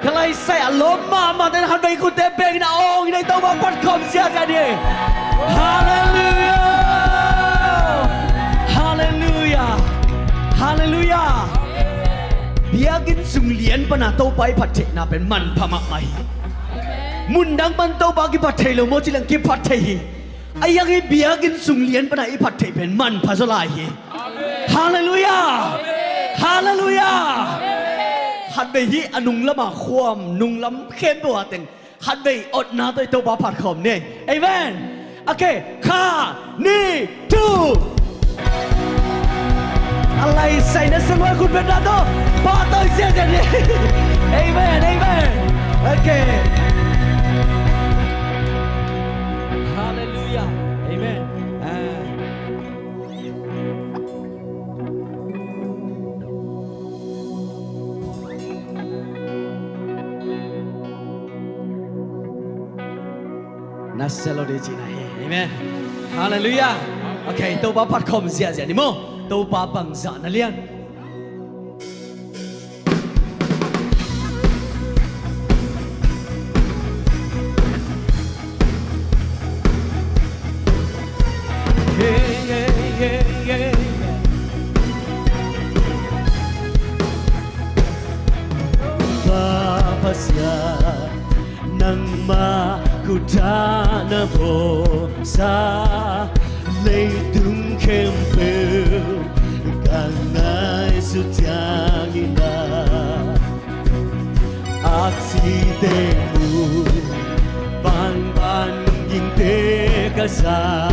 Ka laisai a lawm mahmah teng khatvei khutte bengin a awngin a i Topa phatkhawm ziahziah dih. Halleluiah. Halleluiah. Halleluiah. Biakinn sung lian pana Topa i phat theihna pen manpha mahmah hi. Mundang pan Topa kiphat thei lo maw ci leng kiphat thei hi. A iang hi biakinn sung lian pana i phat theih pen manpha zaw lai hi. Halleluiah. Halleluiah. Khatvei hi a nunglama khuam nunglam khempeuh a teng khatvei otna tawh i Topa phatkhawm ni. Amen. Ok, kha, ni, tu. A laisai na siangtho khut beng na tawh pahtawi ziahziah ni. Amen, amen. Ok. Halleluiah. Amen. Ah. Na sia lo ding cihna hi. Amen. Halleluiah. Ok, Topa phatkhawm ziahziah ni maw. Topa bangzah na lian. Pa Pasian, nangmah khut ah na bawlsa leitung khempeuh ka ngaihsut ciangin ah, aksite mu, banban gingte ka za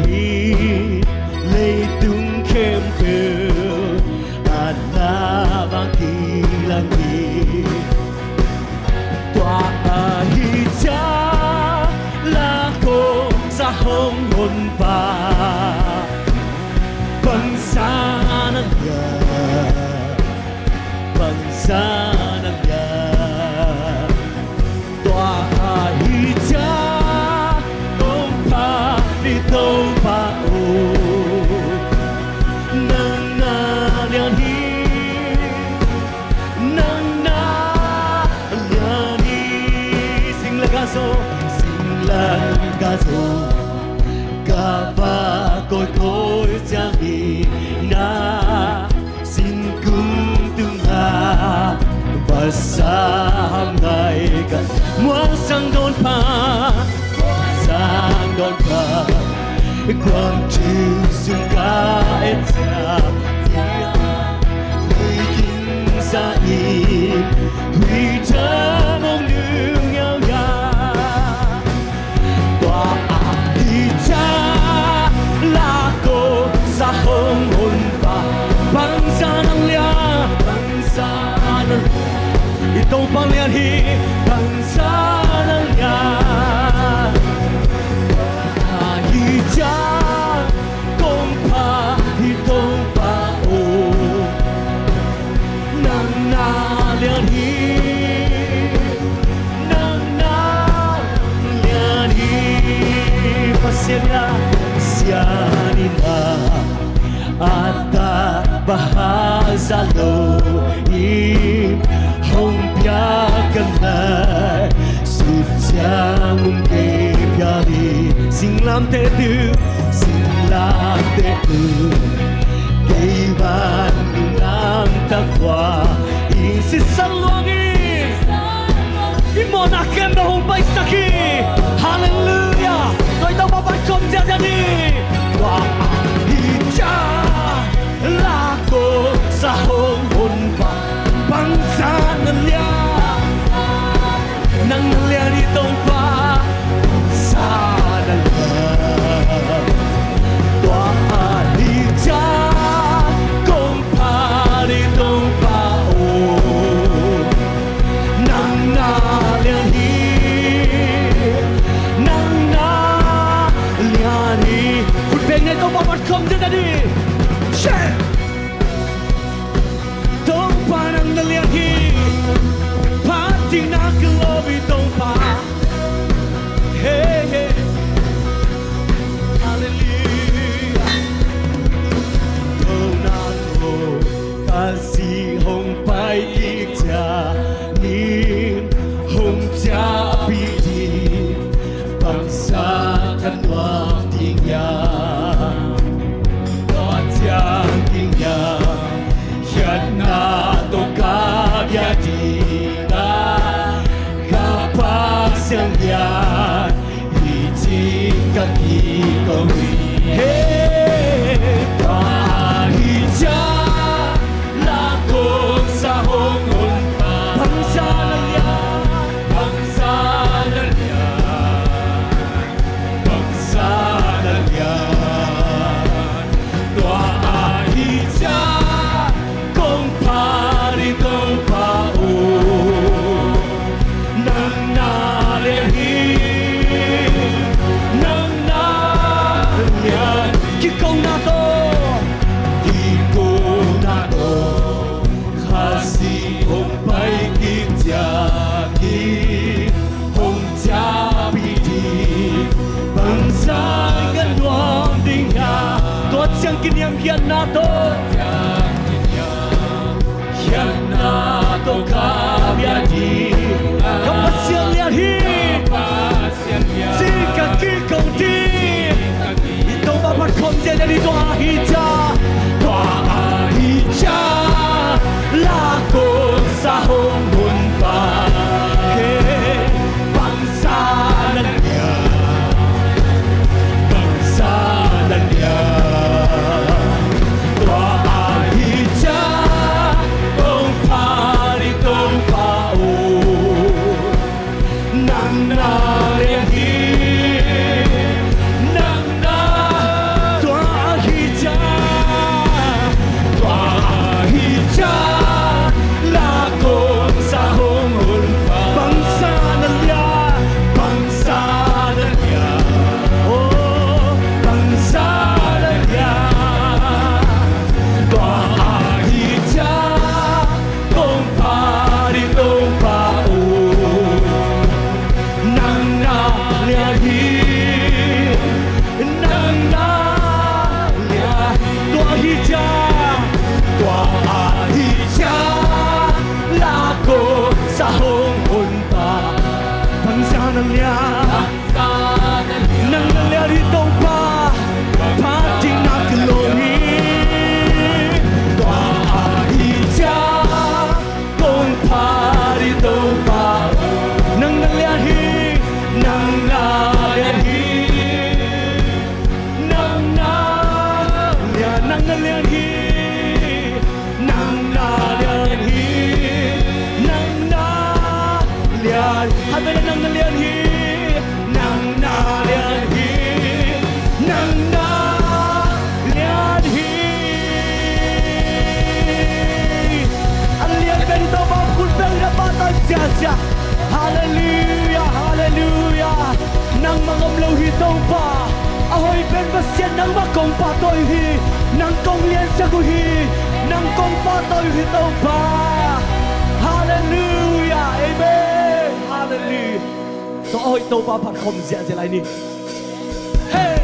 hi, leitung khempeuh a na bang kilang hi. Tua ahih ciang la kong za hong honpa, bangzah na lian, bangzah na lian. Tua ahih ciang kong phat i Topa aw, nang na lian hi. Nang na lian hi. Sing le ka zo, sing le ka zo, ka va kawikawi ciangin ah, singkung tungah va sam ngai ka, muang sang dawn pha, muang sang dawn pha, kuang thu sung ka et ciang, hui king sa in, hui thang hong nung yau ya. Tua ahih ciang la kong za hong honpa, bangzah na lian, bangzah na lian. I Topa lian hi, bangzah na lian. Ahih ciang kong phat i Topa aw, nang na lian hi, nang na lian hi. Pasian in ah, Pasian in ah, a tak bang hang za lo in hong piak ka ngaihsut ciang mun kei pia hi. Singlamteh tu, singlamteh tu, kei bang lam tak kua in sisan luang hi. I mawhna khempeuh hong paisak hi. Halleluiah. Tua i Topa phatkhawm ziahziah ni. Tua ahih ciang la kong za hong honpa, bangzah na lian. Nang na lian hi Topa, bangzah na lian. Tua ahih ciang kong phat i Topa aw, nang na lian hi, nang na lian hi. Zi hong pai kik ciangin hong ciahpih ding, bangzah ka nuam ding hiam? Tua ciang ding hiam? Khiatna tawh ka bia ding a, ka Pasian lian, hi cin ka kiko hi. He, tua ahi ciang la kong sa hong honpa, bangzah na lian, bangzah na lian, bangzah na lian. Tua ahi ciang kong phat ding Topa aw, nang na lian hi, nang na lian. Kikona tawh, kikona tawh, Khazih hong pai kik ciangin hong ciahpih ding, bangzah ka nuam ding hiam? Tua ciang kiniamkhiatna tawh, khiatna tawh ka bia ding, ka Pasian lian hi, ci-in ka kiko ding. I Topa phat khawm ziahziah ni. Tua ahi ciang, tua ahi ciang la kong sa hong honpa, he, bangzah na lian, bangzah na lian. Tua ahi ciang kong phat ding Topa aw, nang na lian hi, nang na. Tua ahi ciang, tua ahi ciang la kong sa hong honpa, bangzah na lian, bangzah na lian, oh, bangzah na lian. Tua ahi ciang kong phat ding Topa aw, nang na lian hi, nang na lian. Tua ahi ciang, tua ahi ciang la kong sa hong honpa, bangzah na lian, nang na lian hi Topa, phat ding na kilawm hi. Tua ahi ciang kong phat ding Topa, nang na lian hi, nang na lian hi, nang na lian, nang na lian hi, nang na lian hi, nang na lian. Hallelujah, nang na lian hi, nang na lian hi, nang na lian hi. A lian pen Topa, khut beng na pahtawi ziahziah. Hallelujah, hallelujah. Nangmah om lo hi Topa. A hoih pen Pasian nangmah kong pahtawi uh hi. Nang kong liansak uh hi. Nang kong pahtawi uh hi Topa. Hallelujah, amen. Hallelujah. Tua a hoih Topa phat khawm ziahziah lai ni. Hey!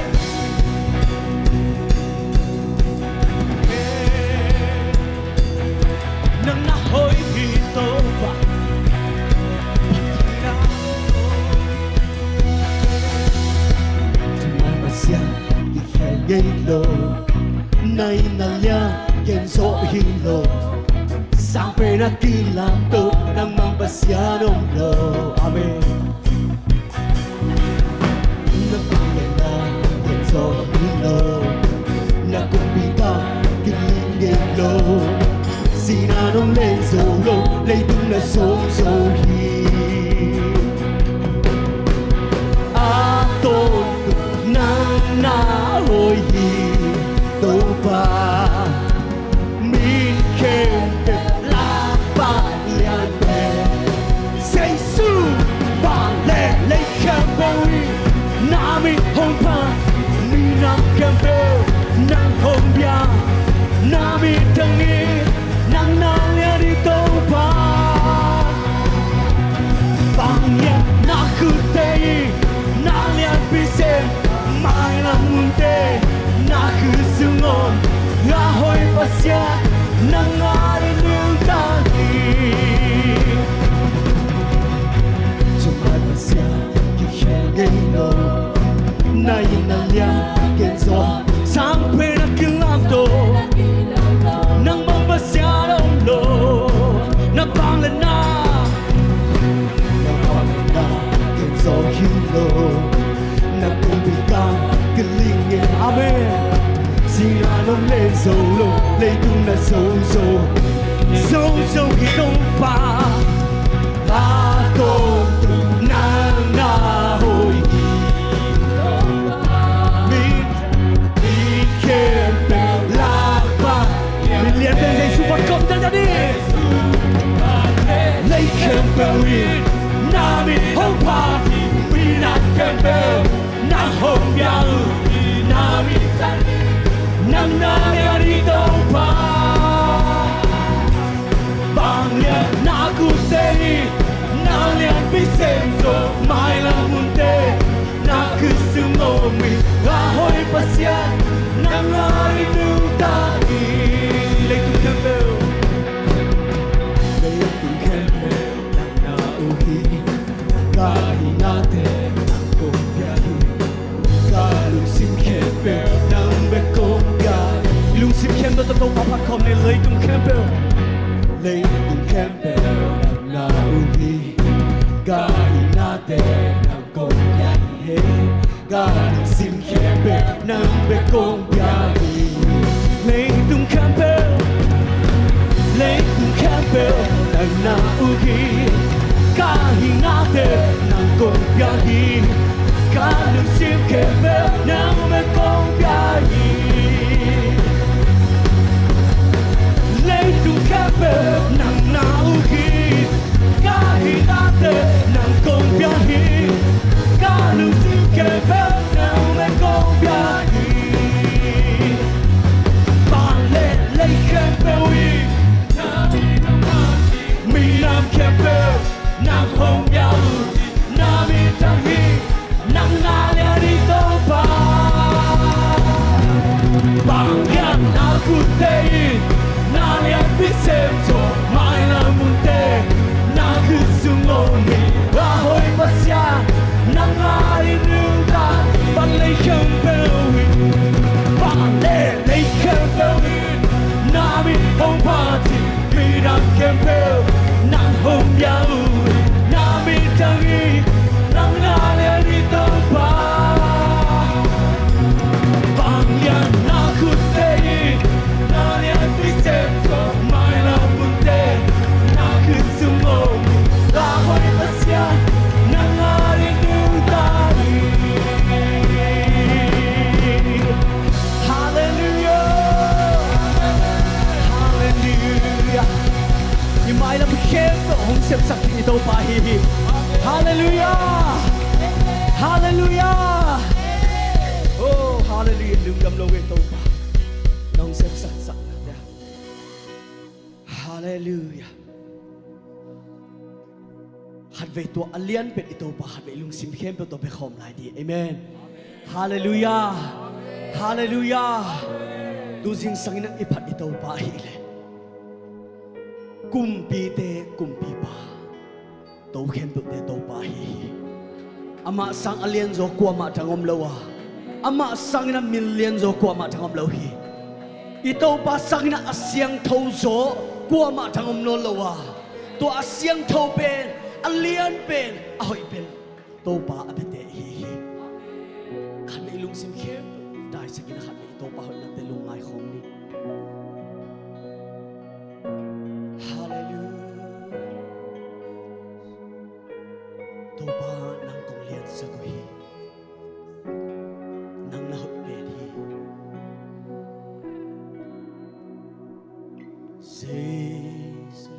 Nang na hoih hi Topa. Nangmah Pasian kikhel ngei lo. Nai na lian gen zawh hi lo. Sang pen a kilam to, nangmah Pasian om lo. Amen. Na pang lian na lian zo hi lo. Na kumpi kam kiling ngei lo. Sihna nong len zo lo, leitung na sawm zo hi. A tawntung nang na hoih hi Topa. Mi khempeuh lak pah lian pen Jesu pah leh lei khempeuh in na min hong phat, minam khempeuh nang hong bia, na min thang in nang na lian hi Topa. Panglian na khutte in na lianpi sem, mailam munte na khutsung om, a hoih Pasian nang a Zo hi Topa, a tawntung nang na hoih hi. Mi, mi khempeuh lakpa, mi lianpen Jesu van kawm dan dan hi. Lei khempeuh in na min hong phat hi, minam khempeuh nang hong pia uh hi, na min thang hi, nang na lian hi Topa. Vanglian na khutte in na lianpi sem zo, mailam munte na khutsung om hi, a hoih Pasian nang na i nungta hi. Leitung khempeuh, leitung khempeuh nang na uh hi. Ka hingnate nang kong pia hi. Ka lungsim khempeuh nang bek kong pia hi. Lungsim khempeuh tawh Topa phat khawm ni. Leitung khempeuh, leitung khempeuh nang na uh hi. Ka hingnate nang kong pia hi. Ka lungsim khempeuh nang bek kong pia hi. Leitung khempeuh, leitung khempeuh nang na uh hi. Ka hingnate nang kong pia hi. Ka lungsim khempeuh nang bek kong pia hi. Leitung khempeuh nang na uh hi. Ka hingnate nang kong pia hi. Ka lungsim khempeuh nang bek kong pia hi. Vanglian lei khempeuh in, minam khempeuh nang hong pia uh hi. Na min thang hi, nang na lian hi Topa. Vanglian na khutte in na lianpi sem zo, mailam munte na khutsung om hi, a hoih Pasian nang na i nungta hi. Vanglian khempeuh in, vanglian lei khempeuh in na min hong phat hi. Minam khempeuh nang hong pia uh hi, na min thang hi, nang na lian hi Topa. Vanglian na khutte in na lianpi sem zo, mailam munte na khutsung om hi, a hoih Pasian nang na i nungta hi. Halleluiah. Halleluiah. I mailam khempeuh hong sepsak ding i Topa ahi hi. Halleluiah. Halleluiah. Oh, halleluiah. Lungdam lo e Topa, nong sepsak saknate. Halleluiah. Khatvei tua a lianpen i Topa khatvei i lungsim khempeuh tawh bia khawm lai dih. Amen. Halleluiah. Halleluiah. Tu zingsang in a i phat i Topa ahih leh kumpite kumpipa, to khempeuhte Topa ahi hi. Amah sang a lianzaw kuamah dang om lo a, amah sangin a min lianzaw kuamah dang om lo hi. I Topa sangin a siangtho zaw kuamah dang om nawn lo a, tua a siangtho pen, a lian pen, a hoih pen Topa a biate ahi hi. Khatvei i lungsim khempeuh daisakin a khatvei i Topa hoihnate lungngai khawm ni. Halleluiah. Topa, nang kong liansak uh hi. Nang na hoih pen hi. Jesu,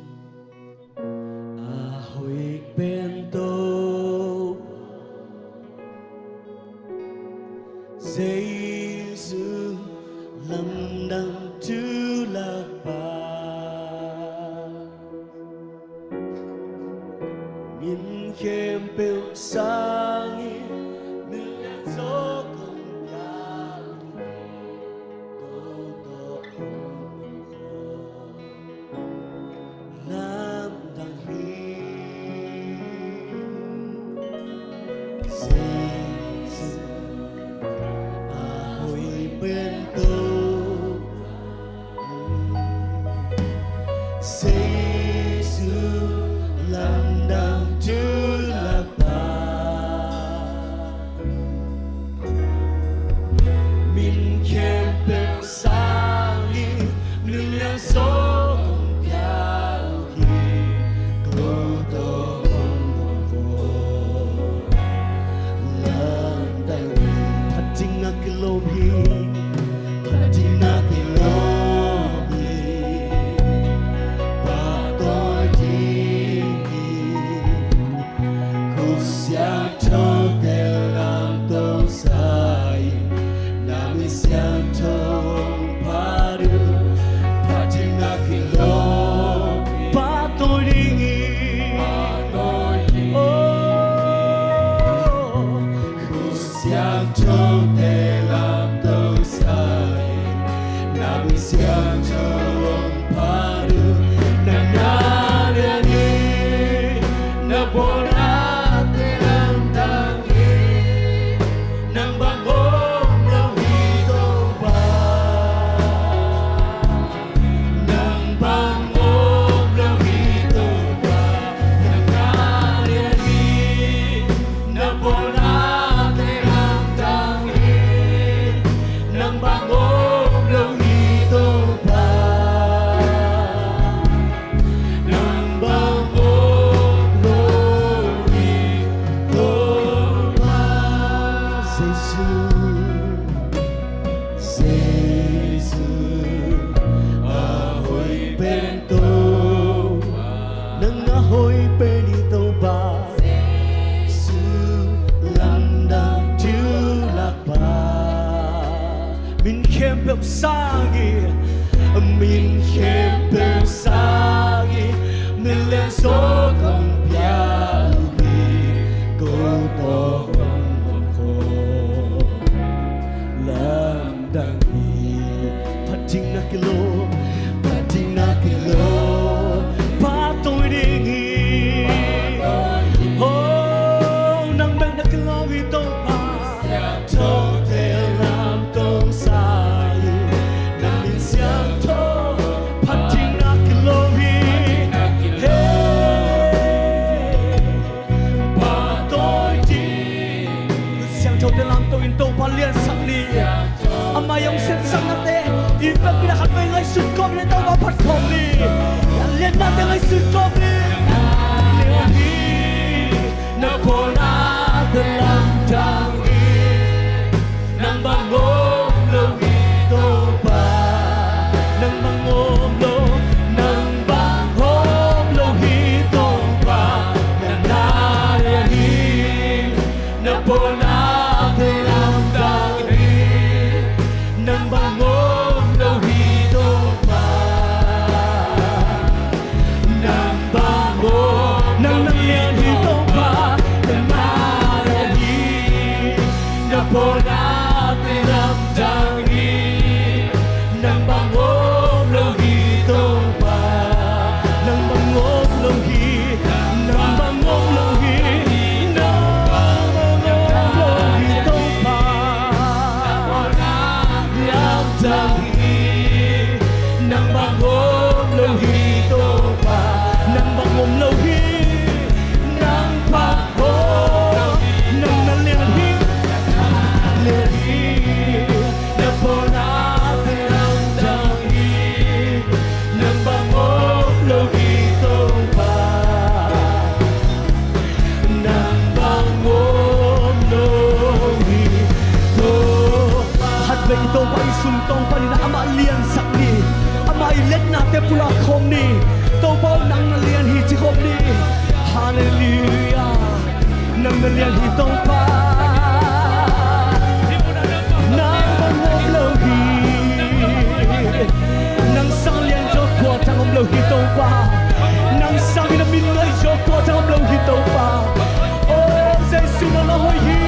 a hoih pen Topa. Jesu, lamdang tulakpa. Min khempeuh sangin min lianzaw kong pia hi. Ko tawh hong om khawm lamdang hi. Jesu, a hoih pen Topa. Jesu, lamdang tulakpa. Min khempeuh sangin min lianzaw kong pia uh Phat khawm ni. Liatnate ngaihsun khawm ni. Lian hi. Na pawlnate lamdang hi. Nang bang om lo hi Topa. Nang bang om lo. Nang bang om lo hi Topa. Na na lian hi. Na pawlnate lamdang hi. Nang bang om lo hi Topa. Nang bang om, nang na lian hi Topa. Nang na lian hi. Na pawlnate lamdang hi. Nang bang om lo hi Topa. Nang bang om lo hi. Nang bang om lo hi. Nang bang om lo hi Topa. Lamdang hi. Nang bang om lo hi Topa. Nang bang om lo hi. Nang bang om. Nang na lian hi. Lian hi. Na pawlnate lamdang hi. Nang bang om lo hi Topa. Nang bang om lo hi Topa. Khatvei i Topa i sungtawng panin amah liansak ni. Amah i liatnate pulak khawm ni. Topa aw, nang na lian hi ci khawm ni. Halleluiah. Nang na lian hi Topa. Nang bang om lo hi. Nang sang lian zaw kua tang om lo hi Topa. Nang sangin a min nuai zaw kua tang om lo hi Topa. Oh, Jesu nang na hoih hi.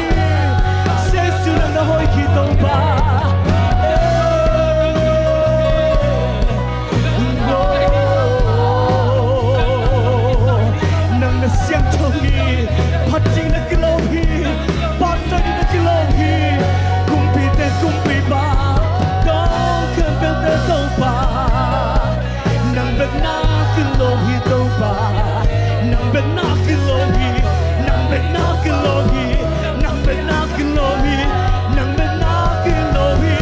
Jesu nang na hoih hi Topa. Nang na siangtho hi. Phat ding na kilawm hi. Phat ding na kilawm hi. Kumpite kumpipa, kong khempeuhte Topa. Nang bek na kilawm hi Topa. Nang bek na kilawm hi. Nang bek na kilawm hi. Nang bek na kilawm hi. Nang bek na kilawm hi.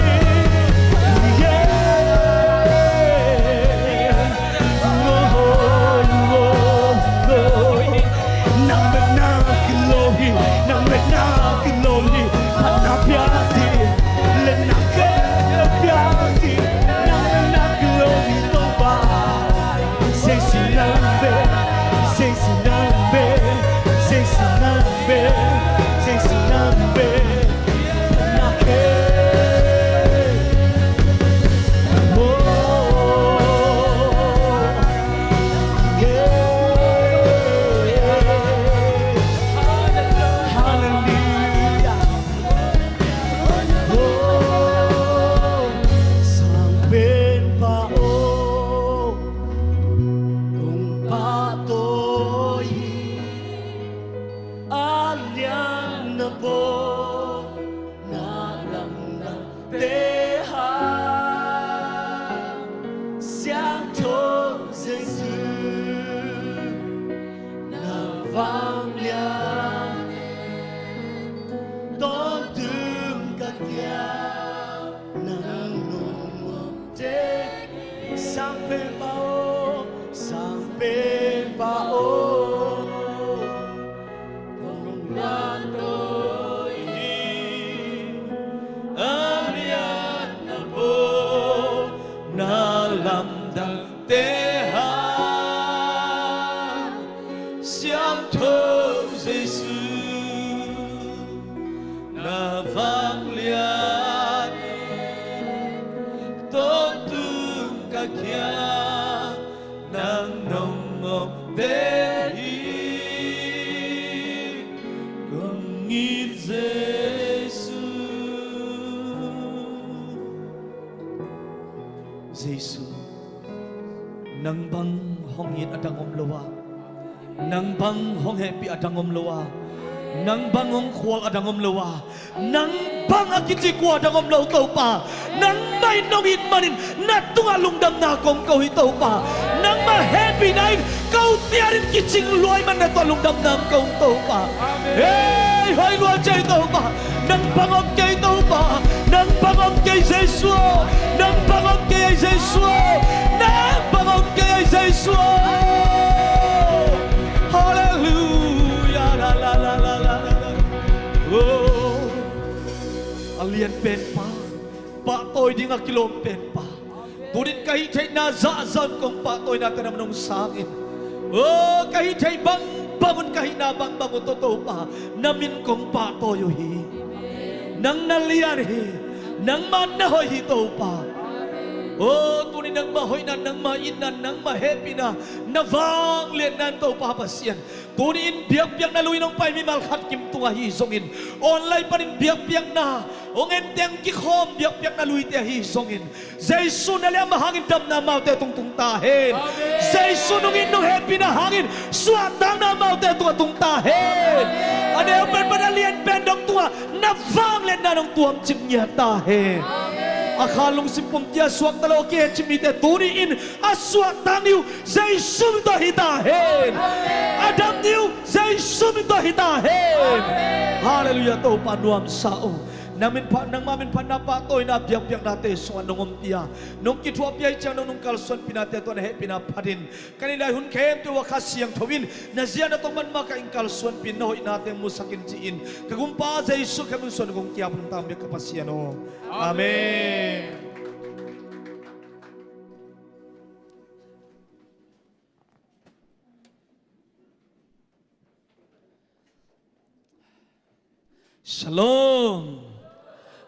Yeah. Oh, oh, oh, oh. Nang bek na kilawm hi. Nang bek na kilawm hi. Phatna pia ding, liatna khempeuh pia ding. Nang bek na kilawm hi Topa. Jesu nang bek, Jesu nang bek, Jesu nang bek, Jesu nang bek. Nang bek. Oh, yeah, yeah. Halleluiah. Oh, Sangpenpa aw, kong pahtawi hi. A lian na pawlna lamdangte hang, siangtho Jesu, na vanglian tawntung ka kiang nang nong om teh. Sangpenpa aw, Sangpenpa aw, kong pahtawi hi. A lian na pawlna lamdangte hang, siangtho Jesu, na vanglian tawntung ka kiang nang nong om teh hi. Kong it Jesu. Jesu, nang bang hong it a dang om lo a, nang bang hong hehpih a dang om lo a, nang bang hong khual a dang om lo a, nang bang a kici kua dang om lo Topa. Nangmah in nong it manin na tungah lungdamna kong ko hi Topa. Nangmah hehpihna in ko tianin kicing luai man na tungah lungdamna kong ko Topa. Hei, hoih lua ci ei Topa. Nang bang om kei Topa. Nang bang Kei Jesu aw, nang bang om kei ei Jesu aw, nang bang om kei ei Jesu aw. Halleluia. La, la, la. Oh. A lian pen pa, pahtawi ding a kilawm pen pa. Tunin ka hih theihna zahzah un kong pahtawina ka nam nong sangin. Oh, ka hih theih bangbang un ka hihna bangbang uh tawh Topa, na min kong pahtawi uh hi. Nang na lian hi. Nangmah na hoih hi Topa. Oh, tuni nangmah hoihna, nangmah itna, nangmah hehpihna, na vangliatna in Topa Pasian, tuni-in biakpiakna lui-in hong pai mimal khat kim tung ahi zongin, online panin biakpiakna hong en teng kikhawm biakpiakna luite ahi zongin, Jesu na liamma hangin damna amaute tungtung ta hen. Amen. Jesu nungin nong hehpihna hangin suahtakna amaute tungah tung ta hen. Amen. A neu pen pan a lian pen dong tungah na vangliatna nong tuamcip ngiat ta hen. Amen. A kha lungsim pumpi a suakta lo a kicip mite tuni-in a suahtak ni uh Jesu min tawh hi ta hen. Amen. A dam ni uh Jesu min tawh hi ta hen. Amen. Halleluia, Topa nuamsa uh. Nang min pha, nangmah min phatna pahtawina biakpiaknate sungah nong ompih a, nong kithuahpih ahih ciang nong nung kalsuanpihnate tawh na hehpihna phatin, ka neih lai hun khempeuh ah Kha Siangtho in na zia na tawng man mah ka ing kalsuanpih in, na hoihnate musak in ci-in ka Gumpa Jesu Khrih min suangin kong ki-ap nungta bek ka Pasian aw. Amen. Shalom.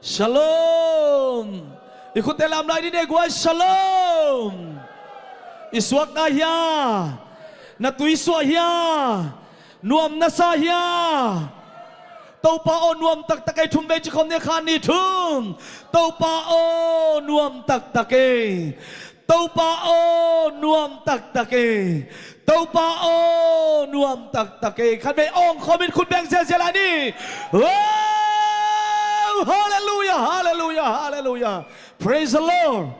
Shalom. I khutte lam lai ni, nei guai. Shalom. I suakta hia? Na tuisuah hia? Nuam na sa hia? Topa aw nuam taktak ei. Thum vei ci khawm ni, khat nih thum. Topa aw nuam taktak ei. Topa aw nuam taktak ei. Topa aw nuam taktak ei. Khat vei awng khawmin khut beng ziazia lai ni. Wow! Halleluia, halleluia, halleluia. Praise the Lord.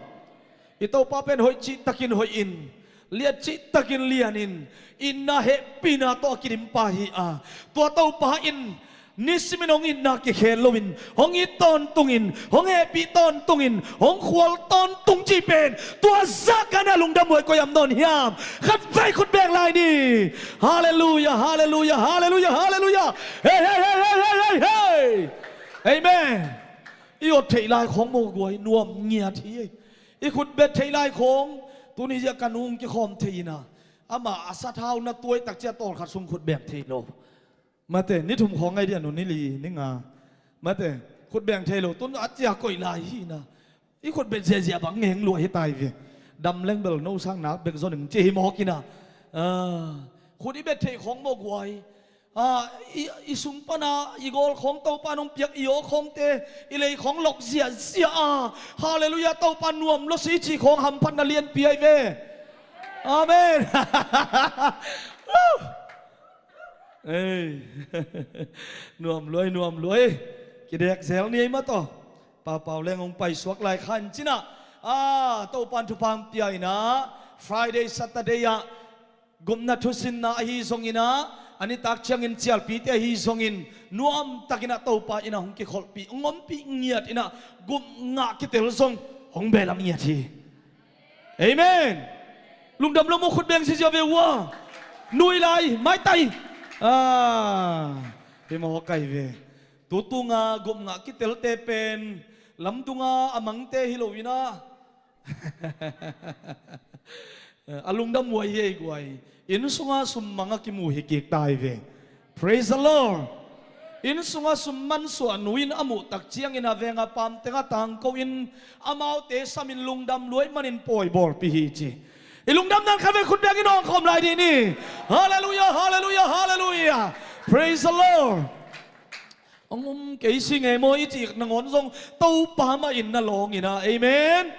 I Topa pen hoih cihtakin hoih in, lian cihtakin lian in, itna hehpihna tawh a kidimpa hi a, tua Topa in nisimin hong itna kikhel loin hong it tawntungin, hong hehpih tawntungin, hong khual tawntung cih pen tua zahkah na lungdam huai koi am nawn hiam? Khat vei khut beng lai ni. Halleluia, halleluia, halleluia, halleluia. Hei, hei, hei. Amen. I awt theih lai khawng maw guai, nuam ngiat hi. I khut bet theih lai khawng, tuni ziah ka nung kikhawm thei ina, amah a sathau na tuai takcia tawlkhat sung khut beng thei lo. Mate, ni thum khawng ngai dia, nu ni li, ni nga. Mate, khut beng thei lo, tun a cia koih lai hi ina. I khut bet ziazia bang ngeng luah hi tai ve. Dam leng bel no sang nak bek zon ing ci hi mawk ina. Ah, khut i bet theih khawng maw guai. Ah, i, i sung pana i gawl khawng Topa nong piak i aw khawngte, i lei khawng lok ziazia a. Halleluia, Topa nuam lua si cih khawng hamphatna lianpi ai ve. Amen. Woo! Ei. Nuam luai, nuam luai. Kidek zel ni ei mah tawh. Paupau leng hong paisuak lai khan cinah. Ah, Topan thupha hong pia inah. Friday, Saturday ah gupna thusinna ahi zongin ah, a nitak ciangin cialpite ahi zongin nuamtakin ah Topa in ah hong kikholhpih, hong ompih ngiat inah gup ngah kitel zong hong behlap ngiat hi. Amen. Lungdam lo maw, khut beng ziazia ve ua. Nui lai, maitai. Ah, hi maw kai ve. Tutunga gup ngah kitelte pen lamdunga a mangte hi lo inah. A lungdam huai hi ei guai. Inn sunga summang a kimu hi kik tai ve. Praise the Lord. Inn sunga sum mansuah nu in a muh tak ciangin a venga pamteng a tangko in amaute samin lungdam luai manin pawi bawlpi hi ci. I lungdam nan khat vei khut bengin awng khawm lai dih ni. Halleluia, halleluia, halleluia. Praise the Lord. Hong um kei si ngei maw i cih nangawn zong Topa mah in na lawng inah. Amen.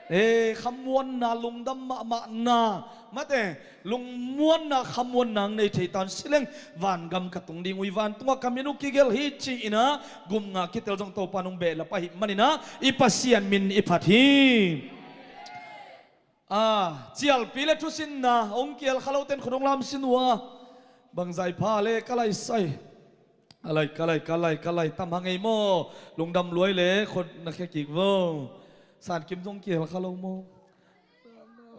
Eh, khamuanna, lungdam mahmahna, mate, lungmuanna, khamuanna hong nei thei tan sileng vangam ka tung ding uh hi, vantungah ka min uh kigelh hi ci inah gup ngah kitel zong Topa nong behlap ahih maninah i Pasian min i phat hi. Ah, cialpi le thusinna hong kial kha loten khut hong lamsin uh a. Bangzah i pha le ka laisai. Ka lai, ka lai, ka lai, ka lai, tam hang ei maw? Lungdam luai le, khut na khia kik vo. San Kim zong kihel kha lo maw?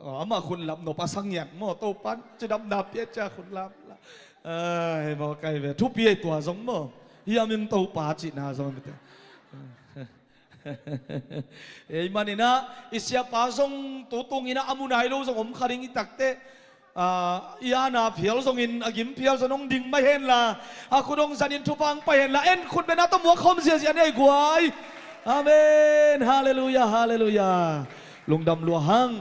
Aw, amah khut lap nop a sa ngiat maw? Topan cidamna pia cia khut lap la. Ai, maw kai ve. Thupi ei tua zong maw? Hiam in Topa cihna zong mite. Ei maninah i siapa zong tutunginah a mu nai lo zong om kha ding i takteh, ah, i ana phial zongin a gim phial zong hong ding mah henla, a khut hong zanin thupha hong pai henla, en khut bena tawh muak khawm ziazia ni ei guai. Amen. Halleluiah, halleluiah. Lungdam lua hang.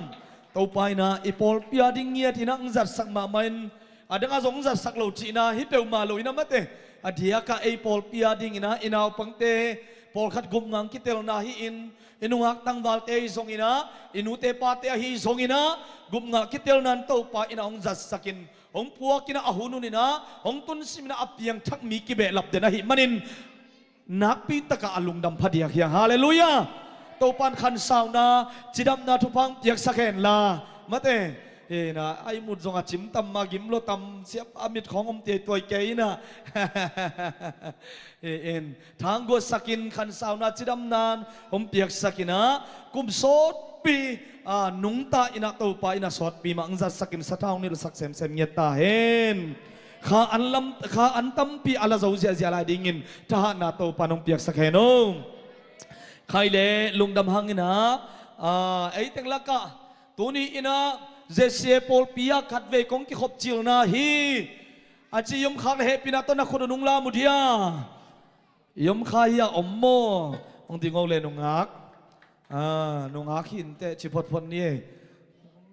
Topa inah i pawlpi a ding ngiat inah hong zatsak mahmah in, a dang a zong zatsak lo cihna hi peuhmah lo inah mate, a diakah ei pawlpi a dinginah i naupangte pawlkhat gupngah kitelna hi-in, i nungak tangvalte ahi zonginah, i nute pate ahi zonginah, gupngah kitelna in Topa inah hong zatsakin, hong puakinah a hun huninah hong tunsiminah a piangthak mi kibehlap den ahih manin, nakpi takah a lungdam phadiak hiang. Halleluiah. Topan khansauna, cidamna thupha hong piaksak henla. Mate, hina a ihmut zong a cim tam, a gim lua tam, siapa mit khawng om tiaituai kei inah. Hi in, thangguatsakin khansauna cidamna hong piaksakinah, kum sawtpi a nungta inah Topa inah sawtpi mah hong zatsakin sathau hong nilhsak semsem ngiat ta hen. Kha an lam, kha an tampi a la zo ziahziah lai dingin thahatna Topa nong piaksak hen o. Khai le lungdam hanginah, ah, ei teng lakah tuni inah Z C A pawlpi ah khatvei kong kikhop cilna hi. A ci i om khak le hehpihna tawh na khut uh nung lam uh dia. I om kha hi a om maw? Hong ding o le nungak. Ah, nungak hi inteh ci photphot ni ei.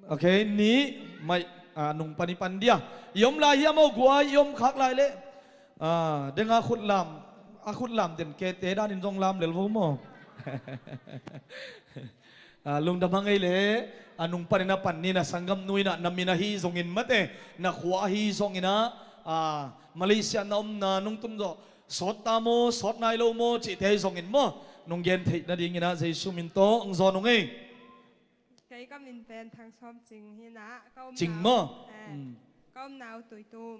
Okay, ni mai, ah, nung pan i pan dia. I om lai hi a maw guai, i om khak lai le. Ah, denga khut lam, a khut lam den kete danin zong lam lel vo maw? Ah, lungdam hang ei le, a nung panin a pan ni na sanggamnu inah na min ahi zongin mate, na khua ahi zonginah, ah, Malaysia na omna nungtun zawh, sawt ta maw, sawt nai lo maw, cihte ahi zongin maw, nong gen theih nadinginah Jesu min tawh hong zawn ung ei. Kei ka min pen Thang Sawm Cing hinah, ka om Cing nau, maw? Eh, mm, ka om nau Tuitum.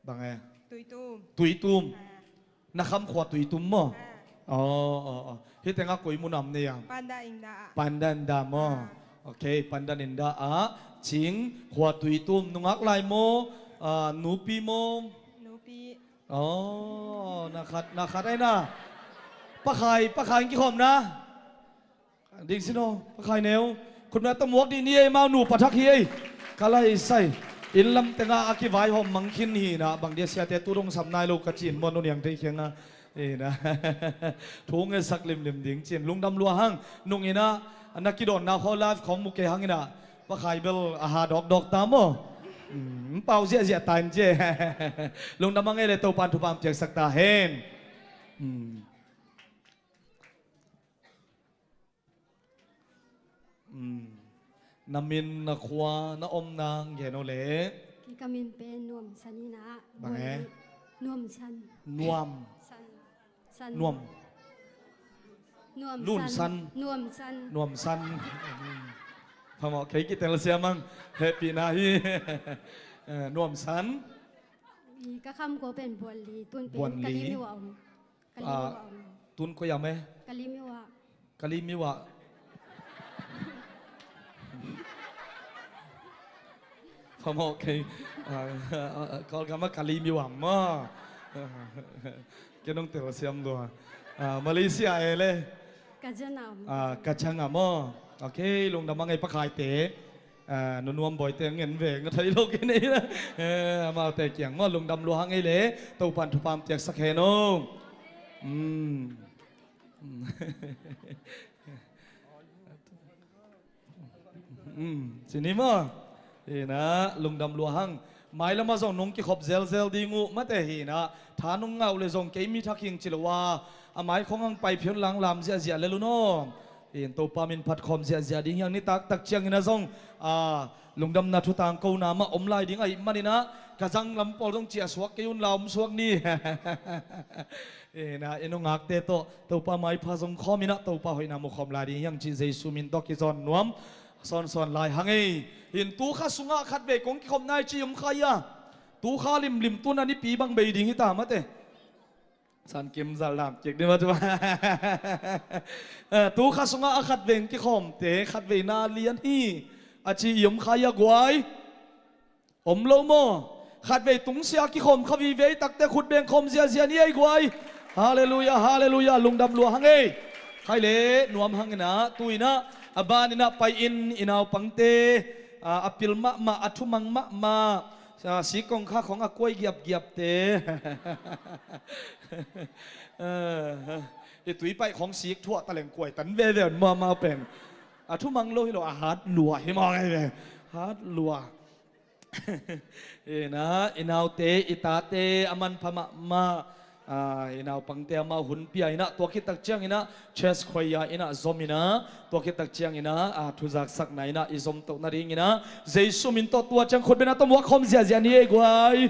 Bang e? Tuitum. Tuitum. Eh. Na kham khua Tuitum maw? Eh. Aw, aw, aw. Hih tengah koi mun a om nei a? Pandan Indah ah. Pandan Indah maw? Ah. Okay, Pandan Indah ah. Cing, khua Tuitum, nungak lai maw? Ah, nupi maw? Nupi. Aw, na khat, na khat ai na. Pakhai, pakhai kikhawm na. Ding sin aw, pakhai neu. Khutna tawh muak dih ni ei, mau nupa thak hi ei. Ka lai sai. Inn lam tengah a kivaihawm mang khin hinah, bang dia siate tu dong sam nai lo ka cin maw, nu Niang Thei kiangah. Hinah. Thu ngetsak limlim ding cin. Lungdam lua hang. Nunginah, na kidawnna khaw live khawng mu kei hanginah. Pakhai bel a ha dawkdawk ta maw? Mm, pau ziahziah ta in cia. Lungdam hang ei le, Topan thupha hong piaksak ta hen. Mm. Mm. Na min, na khua, na omna gen o le. Kei ka min pen Nuam San hinah. Bang e? Nuam San. Nuam. San. San. Nuam. Nuam Lun San. San. Nuam San. Nuam San. Phamawh kei, kitel siam ang. Hehpihna hi. Eh, Nuam San. I ka kham khua pen Buanli. Tun pen Buanli. Kalimiwa om. Kalimiwa om. Ah, tun koi am e? Kalimiwa. Kalimiwa. Phamawh kei. Ah, ah, ah, Kawlgam ah Kalimiwa maw? Kei nong tel siam lua. Ah, Malaysia e le? Kajang ah om. Ah, Kajang ah maw? Okay, lungdam hang ei pakhaite. Ah, Nu Nuam Bawite ngen veng a thei lo kei nei na. Eh, amaute kiang maw, lungdam lua hang ei le, Topan thupha hong piaksak hen o. Mm. Mm, cini maw. Hinah, lungdam lua hang. Mailamah zong nong kikhop zelzel ding uh, mate hinah. Tha nong ngah uh le zong kei mi thak hing ci lo a. A mai khong hang pai phion lang lam ziahziah le lu naw. In Topa min phat khawm ziahziah ding hiang, nitak tak ciangin a zong, a, lungdamna thu tangkona mah om lai ding ahih maninah, Kajang lam pawl zong ciah suak kei un la om suak ni. Inah, i nungakte tawh Topa maipha zong khawm inah Topa hoihna mu khawm lai ding hiang cih Jesu min tawh kizawn nuam sawnsawn lai hang ei. In tu kha sungah khat vei kong kikhop nai ci om kha ia. Tu kha limlim tun a nipi bang bei ding hi ta mate. San Kim zal lam kik ding mah cu. Eh, tu kha sungah a khatvei kikhawmte khatveina lian hi a ci i om kha hia guai? Om lo maw? Khatvei tungsia kikhawm kha vive i takte khut beng khawm ziazia ni ei guai. Halleluiah, halleluiah, lungdam lua hang ei. Khai le nuam hang inah tu inah a ban inah pai in i naupangte, a, a pil mahmah, a thumang mahmah, a, sikong kha khong a kuai giapgiapte. I tuipaih khong sik thuah taleng kuai tan veve mahmah pen. A thumang lo hi lo, a hat lua hi mawk ei ve. Hat lua. Inah i naute, i tate a manpha mahmah. Ah, i naupangte amau hun pia inah tua khit tak ciang inah church choir inah zom inah tua khit tak ciang inah, ah, thuzaksakna inah i zom toh nading inah Jesu min tawh tua ciang khut beng a tom ua khawm ziazia ni ei guai.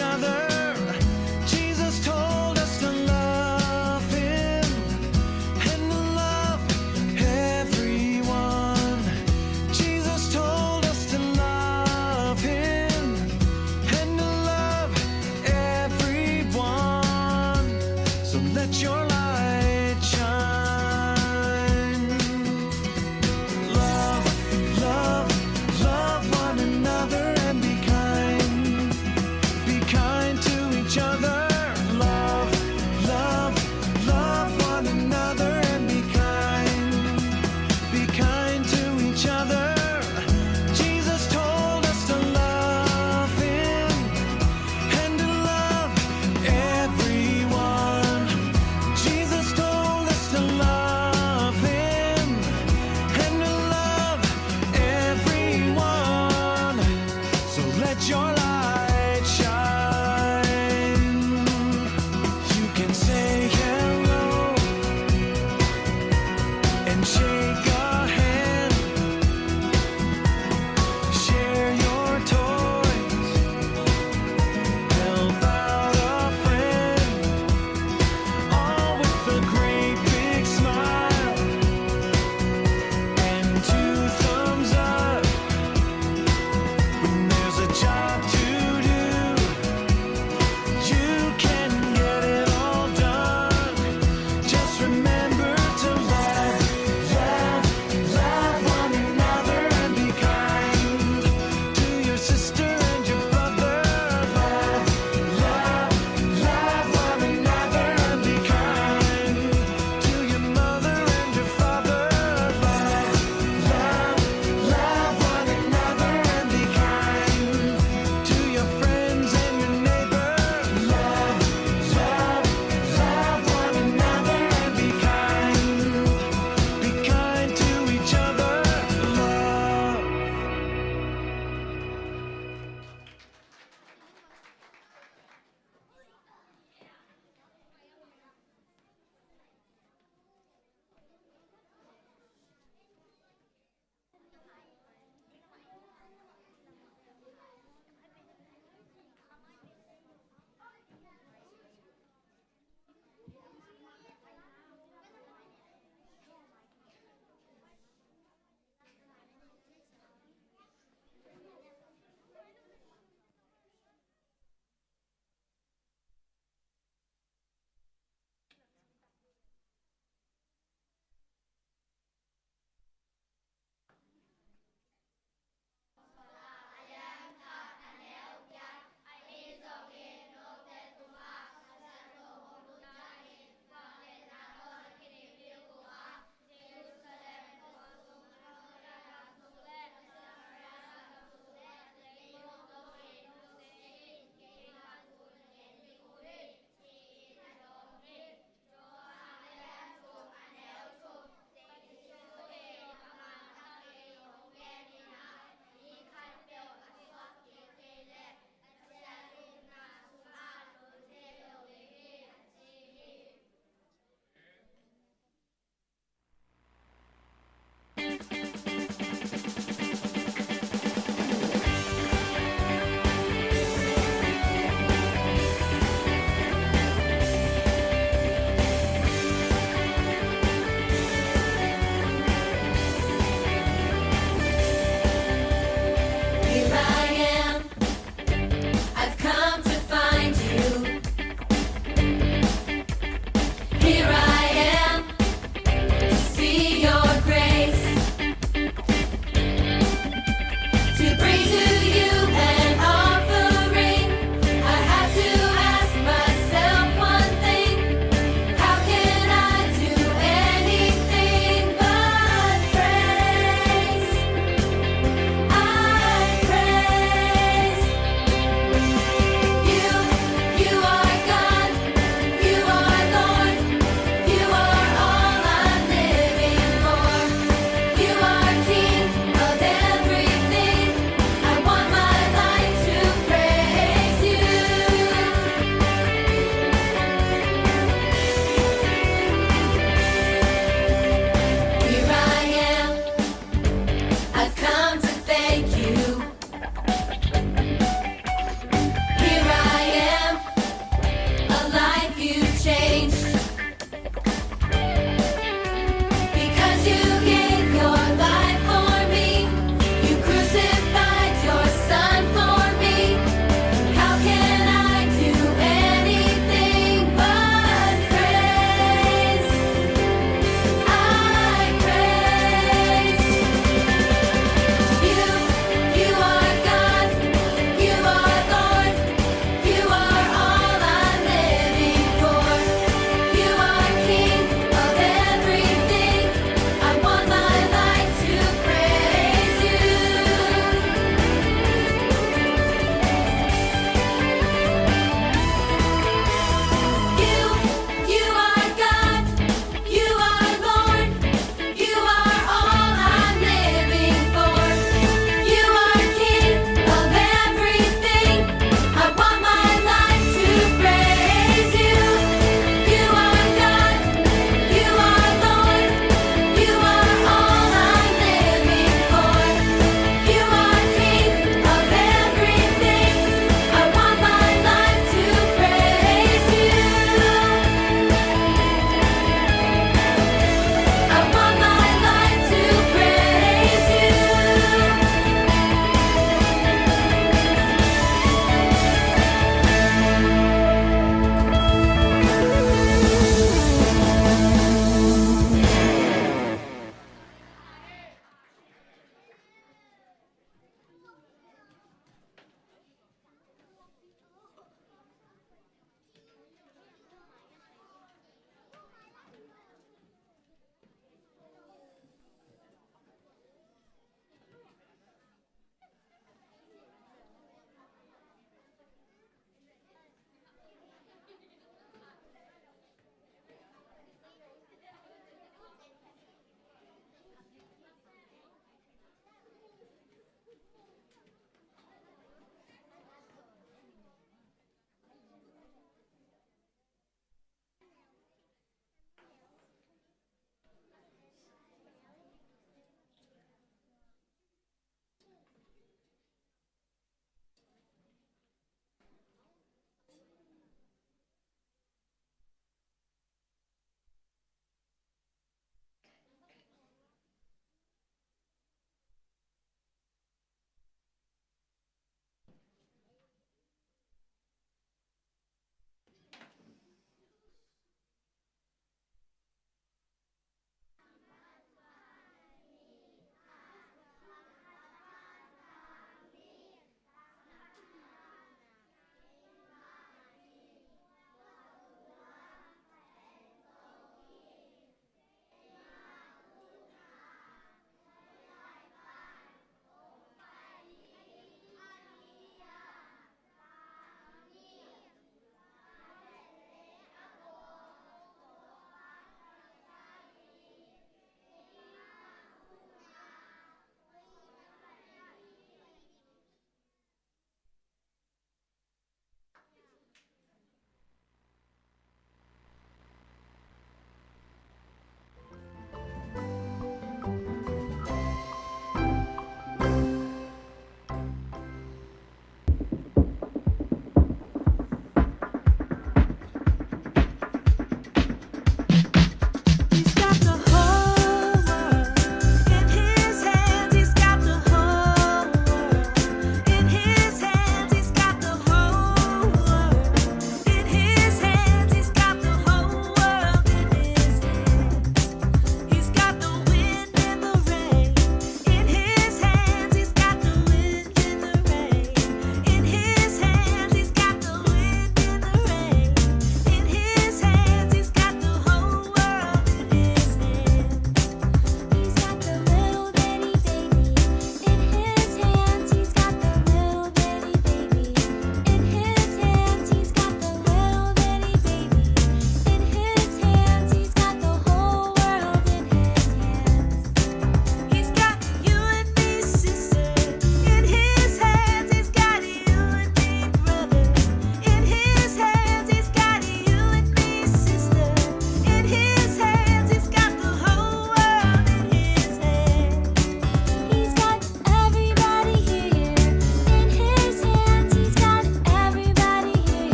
other. Jesus told us to love him and to love everyone. Jesus told us to love him and to love everyone. So let your light shine. Love, love, love one another and be kind. Be kind to each other. Love, love, love one another and be kind. Be kind to each other. Jesus told us to love him and to love everyone.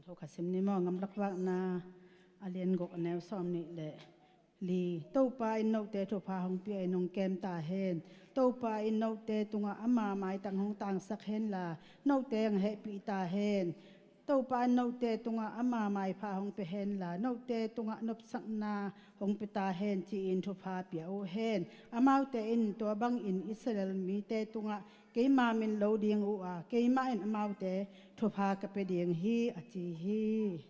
Thokha sim ni maw, Gamlak Vakna a lian guk, a neu sawm nih le li. Topa in note thupha hong pia in hong kem ta hen. Topa in note tungah ama maitang hong tangsak hen la, note hong hehpih ta hen. Topa in note tungah ama maipha hong pia hen la, note tungah nopsakna hong pia ta hen, ci-in thupha pia uh hen. Amaute in tua bangin Israel mite tungah keima min lo ding uh a, keima in amaute thupha ka pia ding hi, a ci hi.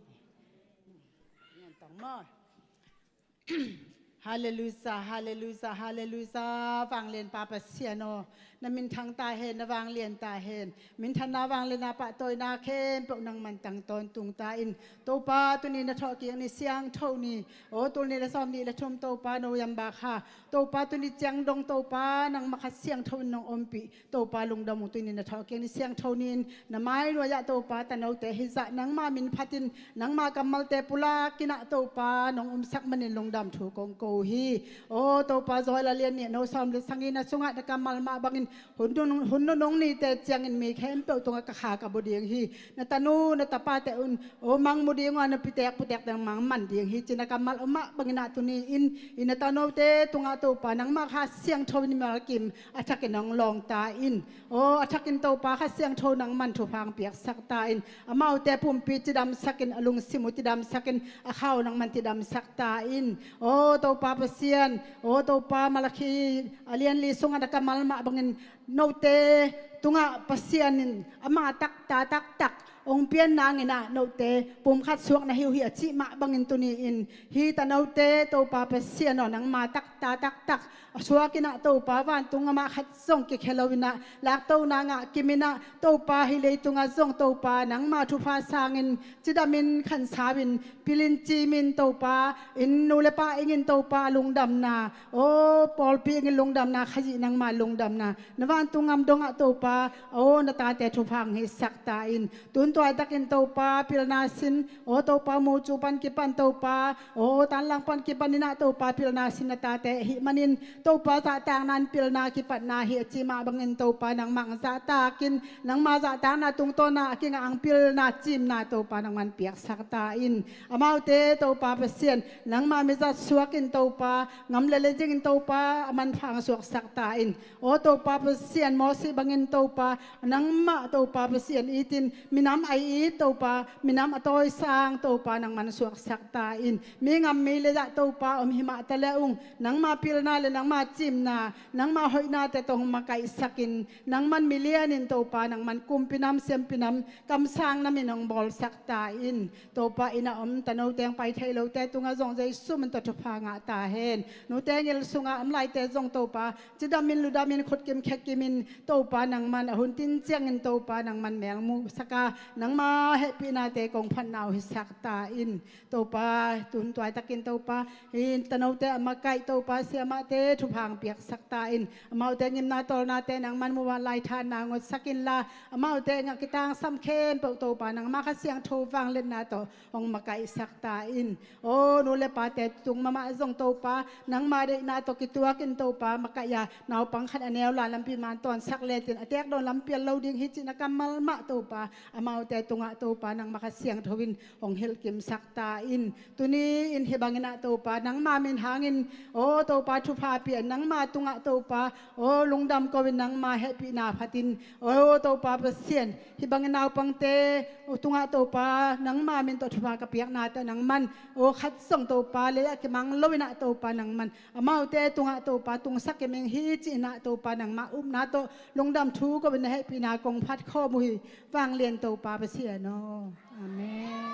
Halleluia, halleluia, halleluia. Vanglianpa Pasian aw, na minthang ta hen, na vanglian ta hen. Minthanna, vanglianna, pahtawina khempeuh nangman tang tawntung ta in. Topa, tuni na thawhkik ni, siangtho ni. Aw, tul nih le sawm nih le thum Topa, November kha. Topa, tuni ciang dong Topa, nangmah kha siangtho in nong ompih. Topa, lungdam ung. Tuni na thawhkik ni, siangtho ni-in na mai nuai-ah Topa, tanote hizah nangma min phatin, nangma kammalte pulakin ah Topa, nong umsak manin lungdam thu kong ko hi. Aw Topa, Joel a lian nih, a neu sawm le sagihna sungah na kammal mah bangin hun nunung, hun nunung nite ciangin mi khempeuh tungah ka kha ka bu ding hi. Na tanu na tapate un, aw, mang mu ding uh a, na pitek putekte mang man ding hi, ci-in na kammal mah bangin ah tuni-in i na tanote tungah Topa, nangmah kha siangtho in mimal kim a thakin hong lawng ta in. Aw, a thakin Topa, kha siangtho nangman thupha hong piaksak ta in. Amaute pumpi cidamsak in, a lungsim uh cidamsak in, a kha uh nangman cidamsak ta in. Aw Topa Pasian, aw Topa, Malakhi a lian li sungah na kammal mah bangin note tungah Pasian in ama takta taktak hong pian nangin ah note pumkhat suak na hi uh hi, a cih mah bangin tuni-in hih tanote Topa Pasian aw, nangma takta taktak a suakin ah Topa, vantung amah khat zong kikhia loin ah, laktona ngah kimin ah Topa, hih leitungah zong Topa, nangma thupha sangin cidamin khansau in, pilin cimin Topa, inn nu le pa ingin Topa lungdamna, aw, pawlpi ingin lungdamna, Khazih nangma lungdamna, na vantung gam dongah Topa, aw, na tate thupha hong hisak ta in. Tun tuaitakin Topa, pilna sin, aw Topa, Mucu pan kipan Topa, aw, Tanlang pan kipan in ah Topa, pilna sin na tate hih manin Topa, zahtakna in pilna kipatna hi, a cih mah bangin Topa, nangmah zahtakin, nangma zahtakna tungtawna a kingah hong pilna cimna Topa, nangman piaksak ta in. Amaute Topa Pasian, nangma mizat suakin Topa, ngam le lei dingin Topa, a manpha hong suaksak ta in. Aw Topa Pasian, Mawsi bangin Topa, nangmah Topa Pasian itin, minam a it Topa, minam a tawisang Topa, nangman suaksak ta in. Mi ngam mi lei-ah Topa om hi mah ta le ung, nangma pilna le nangma cimna, nangma hoihnate tawh hong makaihsak in, nangman milianin Topa, nangman kumpi nam, siampi nam, kamsang namin hong bawlsak ta in. Topa, inn a om tanote, hong pai thei lote tungah zong Jesu min tawh thupha ngah ta hen. Nute ngil sungah om laite zong Topa, cidamin ludamin, khutkim khekimin Topa, nangman a hun tin ciangin Topa, nangman melmuhsak a, nangma hehpihnate kong phatna uh hisak ta in. Topa, tun tuaitakin Topa, hih tanote a makaih Topa, siamahte thupha hong piaksak ta in. Amaute ngimna tawlnate nangman muvanlai thanna ngotsak inla, amaute ngah kitangsam khempeuh Topa, nangma kha siangtho vangliatna tawh hong makaihsak ta in. Aw, nu le pate tung mahmah zong Topa, nangma deihna tawh kituakin Topa, makaih a, naupang khat a neu la lampi man tawnsak lecin a tekdawn lampi a lo ding hi, cih na kammal mah Topa, amaute tungah Topa, nangma kha siangtho in hong hilhkimsak ta in. Tuni-in hih bangin ah Topa, nangma min hangin, aw Topa, thupha pia, nangma tungah Topa, aw, lungdam ko-in nangma hehpihna phatin, aw Topa Pasian, hih bangin naupangte tungah Topa, nangma min tawh thupha ka piakna tawh nangman, aw, khat zong Topa, lei-ah kimang loin ah Topa, nangman amaute tungah Topa, tungsak kim ing hi, ci-in ah Topa, nangma upna tawh lungdam thu ko-in na hehpihna kong phat khawm uh hi. Vanglian Topa Pasian aw. Amen.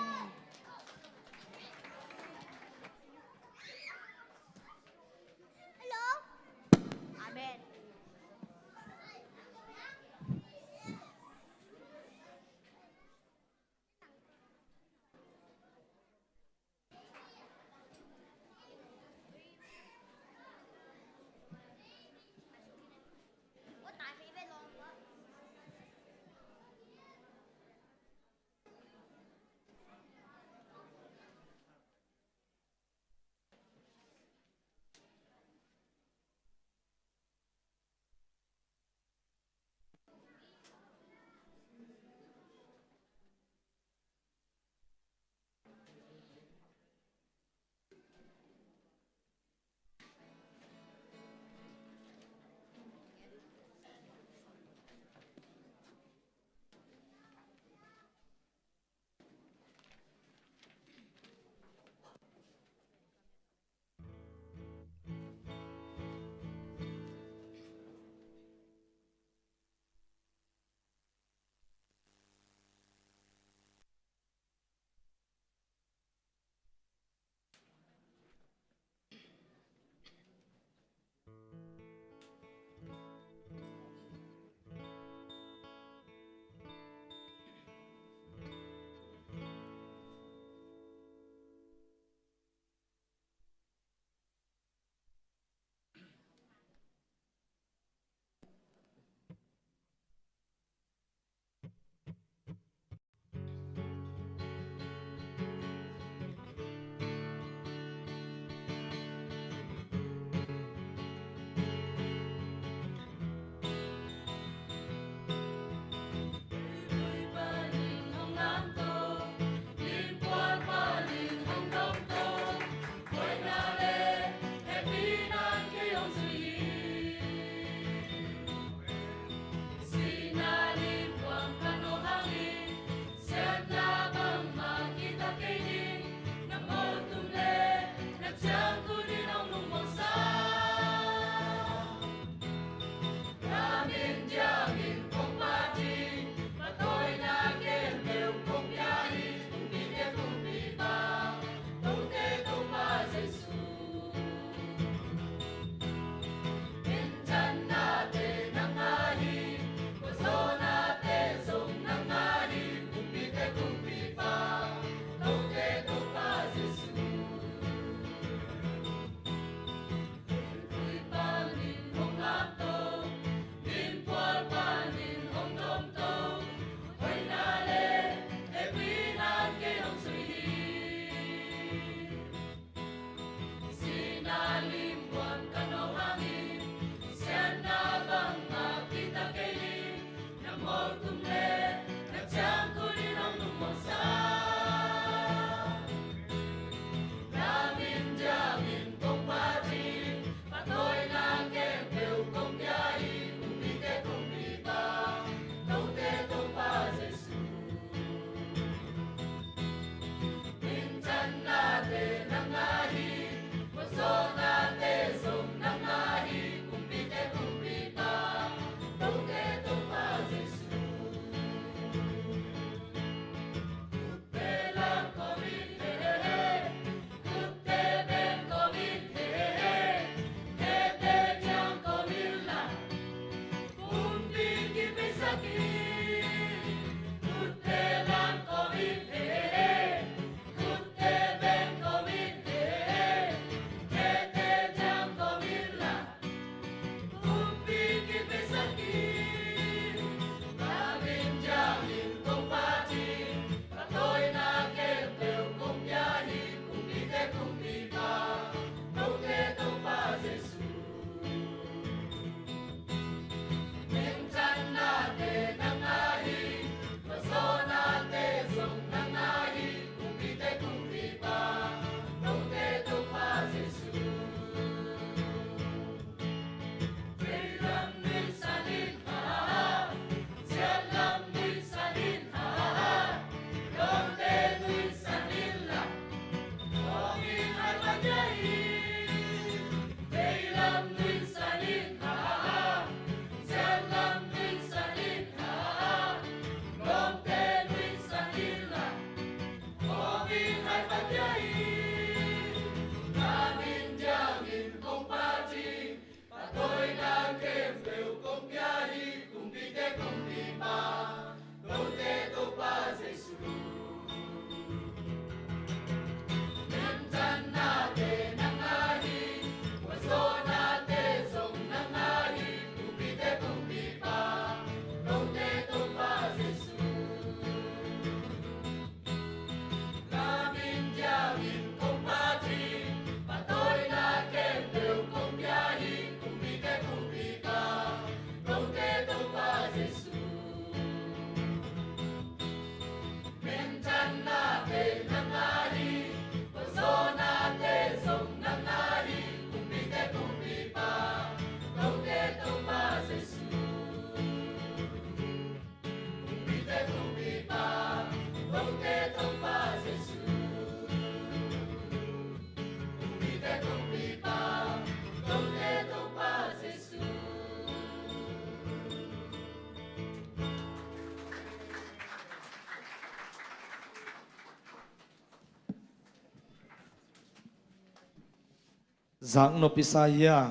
Zaknop i sa hia?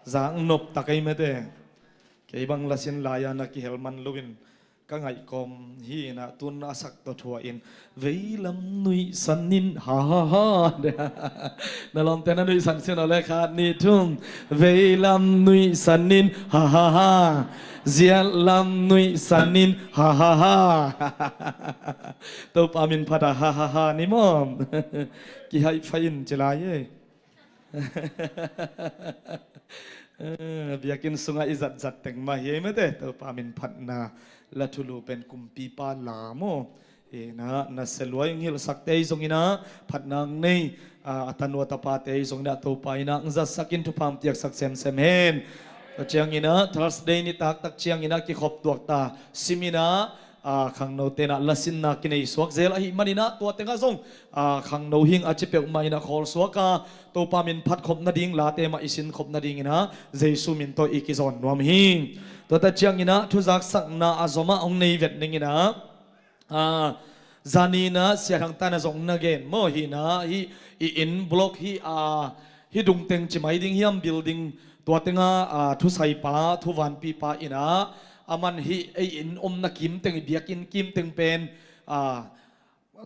Zaknop tak ei mate. Kei bang lasin lai-a na kihel man loin ka ngaihkom hi inah tun a sak tawh thuah in, veilam nuihsan in ha ha ha. Na lawmte na nuihsan sin aw le, khat ni thum. Veilam nuihsan in ha ha ha. Ziatlam nuihsan in ha ha ha. Topa min phat a ha ha ha ni maw? Kihaih phai in ci lai e. Biakinn sungah i zatzat teng mah hi ei mate. Topa min phatna la thulu pen kumpipa la maw? Inah na seluai hong hilhsakte ei zong inah phatna hong nei, a, a tanu a tapate ei zong inah Topa inah hong zatsak in thupha hong piaksak semsem hen. Tua ciang inah Thursday nitak tak ciang inah kikhop tuak ta sim inah, a, khangnote inah lasinna kinei suak zel ahih man inah tua tengah zong, a, khangno hing a ci peuhmah inah khawl suak a, Topa min phat khop nading late mah i sin khop nading inah Jesu min tawh i kizawn nuam hi. Tua tak ciang inah thuzaksakna a zomah hong nei vet ning inah, a, zani inah Sia Thang Tan a zong na gen maw? Hi inah hih i inn block hih, a, hih dung teng ci mai ding hiam, building tua tengah, a, thusaipa, thuvanpipa inah, a man hih ei inn omna kim teng, i biakinn kim teng pen, a,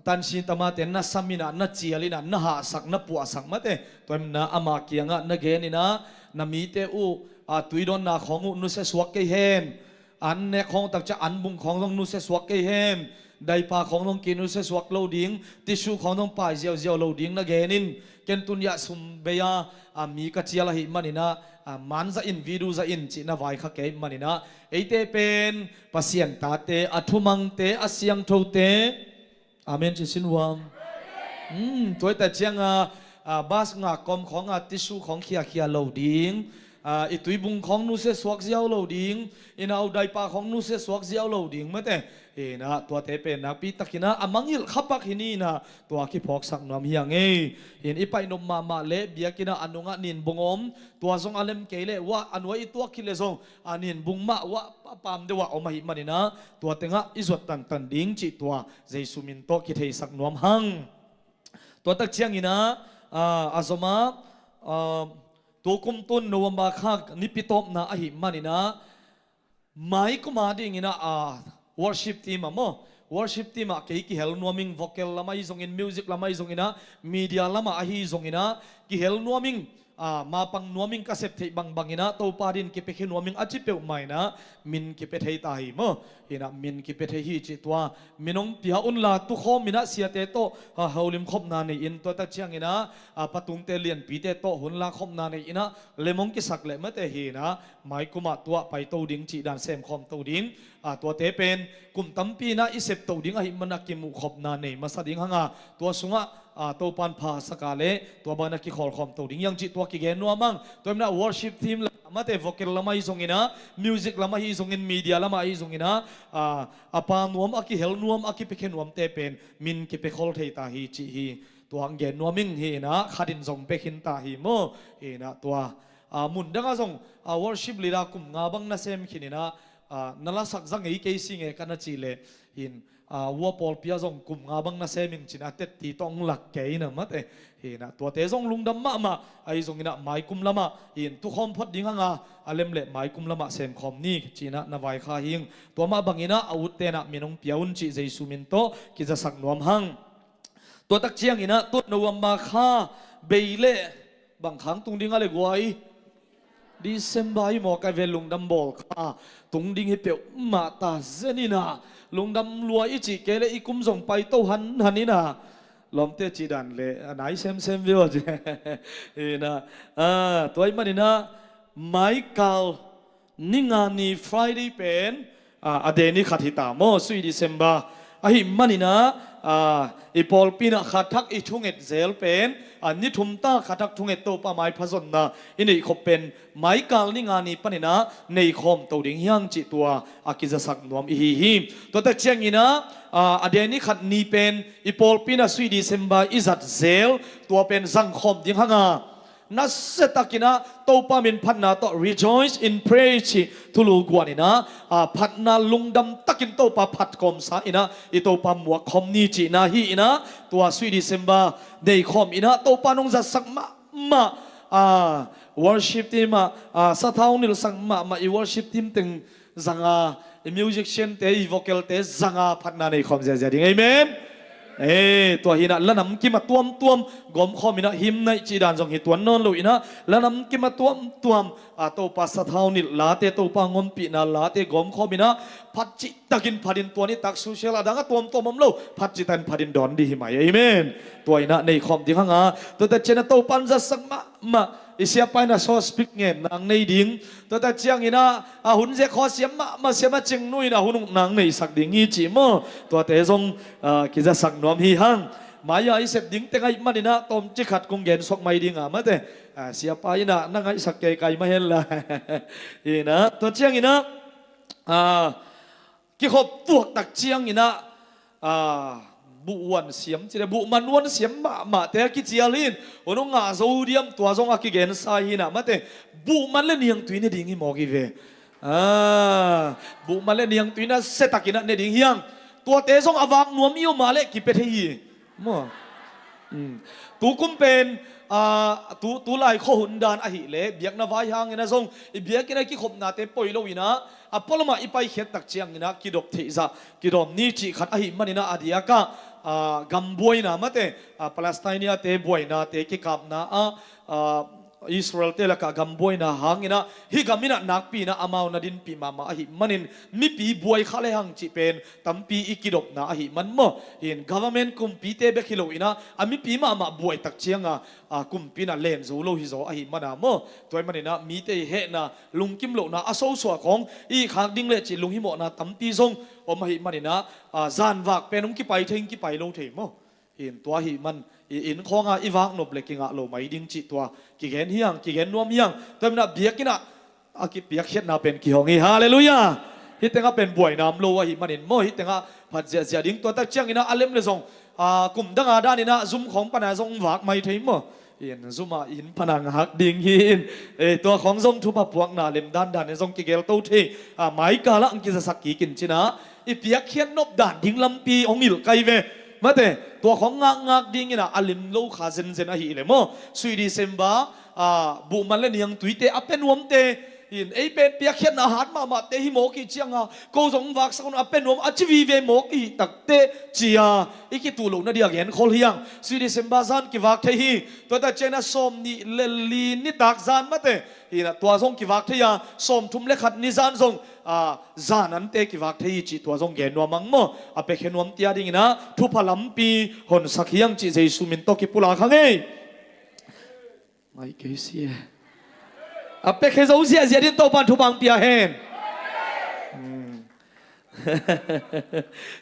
tansin tamate na sam inah, na cial inah, na hahsak, na puahsak mate. Tua inah amah kiangah na gen inah, na mite uh, a, tuidawnna khawng uh nusia suak kei hen. An nek khawng tak ciah an bung khawng zong nusia suak kei hen. Daipa khawng zong kinusia suak lo ding, tissue khawng zong pai ziauziau lo ding na gen in, ken tun hiah sum bei a, a, mi ka cial ahih man inah, a, man zah in, video zah in cih na vaikhak ahih man inah, eite pen Pasian tate, a thumangte, a siangthote. Amen ci sin uam. Hmm, tua hi ta ciang a, a, bus ngak kawm khawng a tissue khawng khiakhia lo ding, a, i tuibung khawng nusia suak ziau lo ding, i nau daipa khawng nusia suak ziau lo ding mate. Inah tuate pen nakpi tak inah a mangngilh khapak hi ni inah tua kiphawksak nuam hi hang ei. In i paihnop mahmah leh biakinn ah a nungah ninbung om, tua zong a lem kei leh uah a nuai i tuak khit leh zong a ninbung mah uah a paam deuh ah om ahih man inah tua tengah i zuat tantan ding cih tua Jesu min tawh kitheisak nuam hang. Tua tak ciang inah, a, a zomah, a, tukum tun November kha nipi tawpna ahih man inah, mai kum a ding inah, a, worship team ah maw? Worship team ah kei kihel nuam ing, vocal lam ahi zongin, music lam ahi zong inah, media lam ah ahi zong inah kihel nuam ing, a, mapang nuam ing, ka sep theih bangbang inah Topa din kipiakhia nuam ing a ci peuhmah inah min kipia thei ta hi maw? Inah min kipia thei hi cih tua min hong pia unla tukhawm inah siate tawh, a, holim khopna nei in, tua tak ciang inah, a, patungte lianpite tawh hun la khopna nei inah lem hong kisak leh mate hi inah mai kum ah tua paito ding cih dan semkhawm to ding. A, tuate pen kum tampi inah i sep to ding ahih man a kimuh khopna nei masa ding hang a, tua sungah, a, Topan pha sak a leh tua bang inah kikhawl khawm to ding hi hang cih tua kigen nuam hang. Tua hi inah worship team lam ah mate, vocal lam ahi zong inah, music lam ahi zongin, media lam ahi zong inah, a, a pa nuam, a kihel nuam, a kipiakhia nuamte pen min kipia khol thei ta hi cih hi. Tua hong gen nuam ing hi inah, khat in zong pia khin ta hi maw? Hi inah tua, a, mun dang ah zong, a, worship leader kum nga bang na sem khin inah, a, na lasak za ngei kei si nge ka na cih leh hin, a, ua pawlpi ah zong kum nga bang na sem ing ci inah tetti tawh hong lak kei inah mate. Hi inah tuate zong lungdam mahmah, ahi zong inah mai kum lam ah hin tukhawm phot ding hang a, a lem leh mai kum lam ah semkhawm ni ci inah na vaikhak hi ing. Tua mah bang inah a utte inah min hong pia un cih Jesu min tawh kizasak nuam hang. Tua tak ciang inah tun November kha bei leh bang kha hong tung ding a le guai? December hi maw, ka ve lungdam bawl kha tung ding hi peuhmah ta zen inah, lungdam lua i cih kei leh i kum zong paito hanhan inah, lawmte cih dan leh a nai semsem viau ci. Inah, a, tua ahih man inah mai kal ni nga ni Friday pen, a, a de ni khat hi ta maw, sui December. Ahih man inah, a, i pawlpi inah kha thak i thunget zel pen, a, ni thum ta kha thak thunget Topa maipha zonna i neih khop pen mai kal ni nga ni pan inah nei khawm to ding hi hang cih tua a kizasak nuam i hi hi. Tua tak ciang inah, a, a de ni khat ni pen i pawlpi inah sui December i zat zel, tua pen zang khawm ding hang a, nasia tak inah Topa min phatna tawh rejoice in praise cih thulu guan inah, a, phatna lungdam takin Topa phat khawm sa inah i Topa muak khawm ni cihna hi inah, tua sui December nei khawm inah Topa nong zatsak mahmah, a, worship team ah, a, sathau nilhsak mahmah i worship team teng zanga, i musician te, i vocal te zanga phatna nei khawm ziazia ding. Amen. E, tua hi inah lanam kim a tuamtuam gawmkhawm inah hymn night cih dan zong hi tuan nawn lo inah lanam kim a tuamtuam, a, Topa sathau nilh late, Topa ngompihna late gawmkhawm inah phatcih takin phatin tuan i tak social a dang a tuamtuam om lo, phatcih takin phatin dawn dih hi mai. Amen. Tua inah nei khawm ding hanga, tuate ciang inah Topa in zatsak mahmah, i siapa inah so speak ngen nang nei ding. Tuate ciang inah, a, hun zek khaw siam mahmah siam a cingnu inah hun uk nang neisak ding hi cih maw. Tuate zong, a, kizatsak nuam hi hang. Mai-a i sep ding teng ahih man inah tawmcik khat kong gen suak mai ding a, mate. A, siapa inah na ngaihsak kei kai mah hen la. Inah, tua ciang inah, a, kikhop tuak tak ciang inah, a, buh uan siam ci le, buh man uan siam mahmahte a kicial hi in, hun uk ngah zo diam, tua zong a kigensa hi inah, mate, buh man le niangtui ne ding hi mawk hi ve. A, buh man le niangtui na se tak inah ne ding hi hang. Tuate zong a vak nuam i om a leh kipia thei hi. Maw. Mm. Tu kum pen, a, tu, tu lai khuahun dan ahih leh, biakna vai hang inah zong, i biakinn a kikhopnate poi lo inah, a pualam ah i paikhiat tak ciang inah kidop theih zah, kidawm ni cih khat ahih man inah a diak ah, a, gam buaina mate, a, Palestine-te buainate kikapna ah, a, Israel-te lakah gam buaina hang inah, hih gam inah nakpi inah amau na dinpih mahmah ahih manin, mipi buai kha le hang cih pen tampi i kidopna ahih man maw. Hi in government kumpite bek hi lo inah, a mipi mahmah buai tak ciang a, a, kumpi inah len zo lo hi zaw ahih man a maw. Tua ahih man inah mite i hehna, lungkim lohna a sosua khawng i khak ding le cih lunghimawhna tampi zong om ahih man inah, a, zan vak pen hong kipai thei, hong kipai lo thei maw. Hi in tua ahih man, i inn khawng a i vak nop le kingah lo mai ding cih tua kigen hi hang, kigen nuam hi hang. Tua ahih man inah biakinn ah a kipiakkhiatna pen kihong hi. Halleluiah. Hih teng ah pen buaina om lo ahih manin maw, hih teng ah phat ziahziah ding. Tua tak ciang inah a lem le zong, a, kum dang a dan inah zum khawng pan a zong vak mai thei maw. Hi in zum ah inn pan a ngak ding hi in. E, tua khawng zong thupha puakna lem dandan in zong kigelto thei. A, mai kal ah hong kizatsak kik in ci inah, i piakkhiat nop dan ding lampi hong hilh kai ve. Mate, tua khawng ngakngak ding inah a lim lo kha zenzen ahih leh maw. Sui December, a, buh man le niangtuite a pia nuamte, hi in ei pen piakkhiatna hat mahmahte hi mawk i hih ciang a, ko zong vaksak un a pia nuam a ci vive mawk i hih takteh ci a, i kituh lohna dia genkhol hi hang. Sui December zan kivak thei hi. Tua tak ciang inah sawmnih le li nitak zan mate, hi inah tua zong kivak thei a, sawmthum le khat ni zan zong, a, zan ante kivak thei hi cih tua zong gen nuam hang maw. A piakhia nuamte a ding inah thupha lampi honsak hi hang cih Jesu min tawh kipulak hang ei. Ngai kei si e. A piakhia zo ziahziah ding Topa'n thupha hong pia hen. Hmm.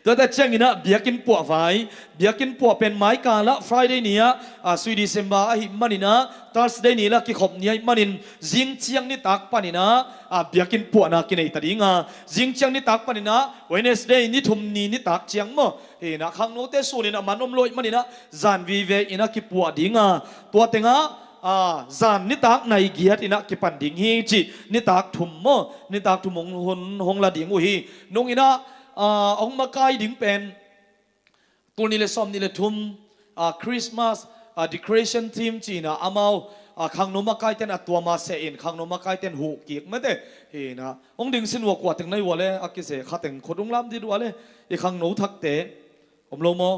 Tua tak ciang inah biakinn puah vai, biakinn puah pen mai kal ah Friday ni ah, a, sui December ahih man inah, Thursday ni lah kikhop ni ahih manin, zing ciang nitak pan inah, a, biakinn puahna kinei ta ding a, zing ciang nitak pan inah Wednesday ni thum ni nitak ciang maw, hi inah khangnote sun inah man om lo ahih man inah zan vive inah kipuah ding a, tua teng ah, a, zan nitak nai giat inah kipan ding hi cih, nitak thum maw, nitak thum hong, hong, hong la ding uh hi. Nung inah, a, hong makai ding pen tul nih le sawmnih le thum, a, Christmas, a, decoration team ci inah amau, a, khangno makaite'n a tuam a seh in khangno makaite'n huh kik mate. Hi inah hong ding sin ua, kua teng na hi ua le, a kise kha teng khut hong lam dit ua le, i khangno thakte om lo maw?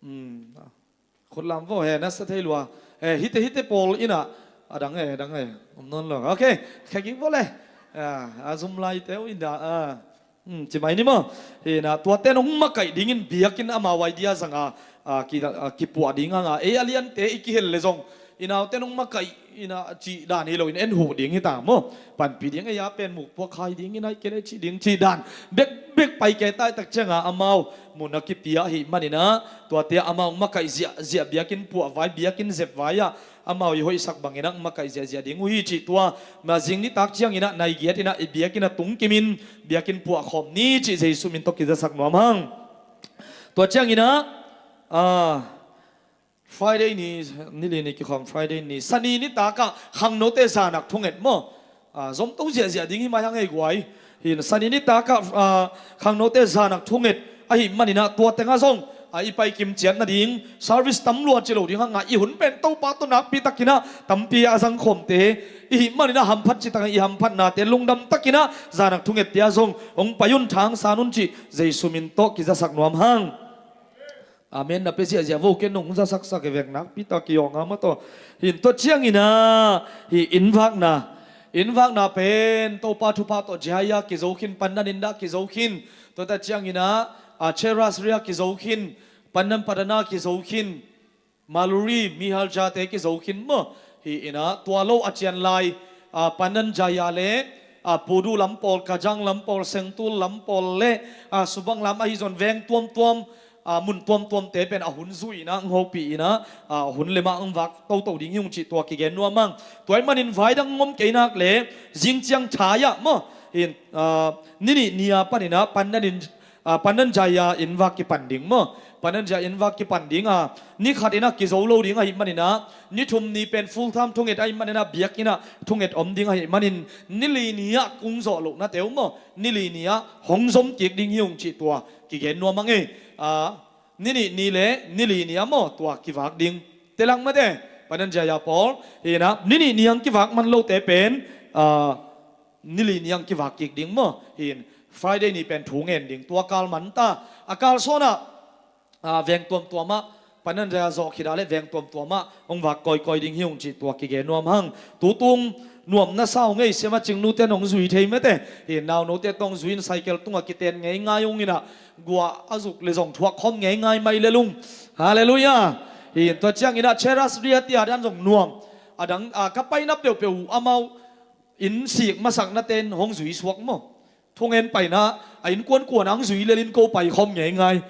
Hmm. Khut lam vo he, na sa thei lua. He, hihte, hihte pawl inah, a dang he, dang he, om nawn lo. Ok, khe kik vo le. A, a zum laite uh inah, a. Hmm, ci mai ni maw. Hi inah tuate'n hong makaih dingin biakinn amau idea zang a, a, ki, a, kipuah ding hang a. Ei a liante i kihel le zong, i naute hong makaih inah cih dan hi lo in en huh ding hi ta maw. Panpih ding, ei a pen muk puak khai ding inah i kei le cih ding cih dan bekbek pai kei ta i tak ciang a, amau mun a kipia ahih man inah, tuate amau makaih ziahziah, biakinn puah vai, biakinn zep vai ah amau i hoihsak bang inah makaih ziahziah ding uh hi cih tua. Ma zing nitak ciang inah nai giat inah i biakinn a tung kim in biakinn puah khawm ni cih Jesu min tawh kizasak nuam hang. Tua ciang inah, a, Friday ni, ni li ni kikhawm Friday ni, Sani nitak ah khangnote zanak thunget maw. A, zomto ziahziah ding hi mai hang ei guai. Hi inah Sani nitak ah, a, khangnote zanak thunget ahih man inah tua teng ah zong, a i pai kim ciat nading service tam lua ci lo ding a ngah i hun pen Topa tawh nakpi takin ah tampi a zangkhawmte i hih manin ah hamphat ci takin i hamphatnate lungdam takin ah zanak thungettia zong hong pai un, thangsan un cih Jesu min tawh kizasak nuam hang. Amen na pia ziahziah vo, ken nong zasaksak e vek nakpi tak i awng a maw tawh. Hi in tua ciangin ah hih inn vakna, inn vakna pen Topa thupha tawh Jaya kizo khin, Pandan in dah kizo khin. Tua ta ciangin ah, a, Cheras Ria kizo khin, Pandan Padana kizo khin, Maluri, Mihalja te kizo khin maw. Hi in ah tua lo a cian lai, a, Pandan Jaya le, a, Pudu lam pawl, Kajang lam pawl, Sengtul lam pawl le, a, Subang lam ahi zong veng tuamtuam, a, mun tuamtuamte pen a hun zui in ah, hong hopih in ah, a, hun le mah hong vak toto ding hi ung cih tua kigen nuam hang. Tua ahih manin vai dang ngom kei nak le, zing ciang thai ah maw. Hi in, a, ni nih ni a panin ah, Pandan in, a, Pandan Jaya inn vak kipan ding maw. Pandan Jaya inn vak kipan ding a, ni khat in ah kizo lo ding ahih manin ah, ni thum ni pen full time thunget ahih manin ah, biakinn ah thunget om ding ahih manin, ni li ni ah kung zawh lohnate uh maw, ni li ni ah hong zom kik ding hi ung cih tua kigen nuam hang e. A, ni nih ni le ni li ni ah maw tua kivak ding. Te lang mate, Pandan Jaya pawl, hi in ah, ni nih ni ang kivak man lote pen, a, ni li ni ang kivak kik ding maw. Hi in, Friday ni pen thu ngen ding, tua kal man ta. A kal sawn ah, a, veng tuamtuam ah, Pandan Jaya zawh khit ah le veng tuamtuam ah hong vak kawikawi ding hi ung cih tua kigen nuam hang. Tutung nuam na sa ung ei, Siama Cingnu ten hong zui thei mate. Hi in, naunote tawh hong zui in cycle tungah kiten ngeingai ung in ah, gua a zuk le zong thuak khawm ngeingai mai le lung. Halleluiah. Hi in, tua ciangin ah Cheras Ria tia dan zong nuam. A dang, a, ka paina peuhpeuh uh amau inn sik masakna ten hong zui suak maw. Thungen paina, a innkuan kuan ang zui lel in ko pai khawm ngeingai.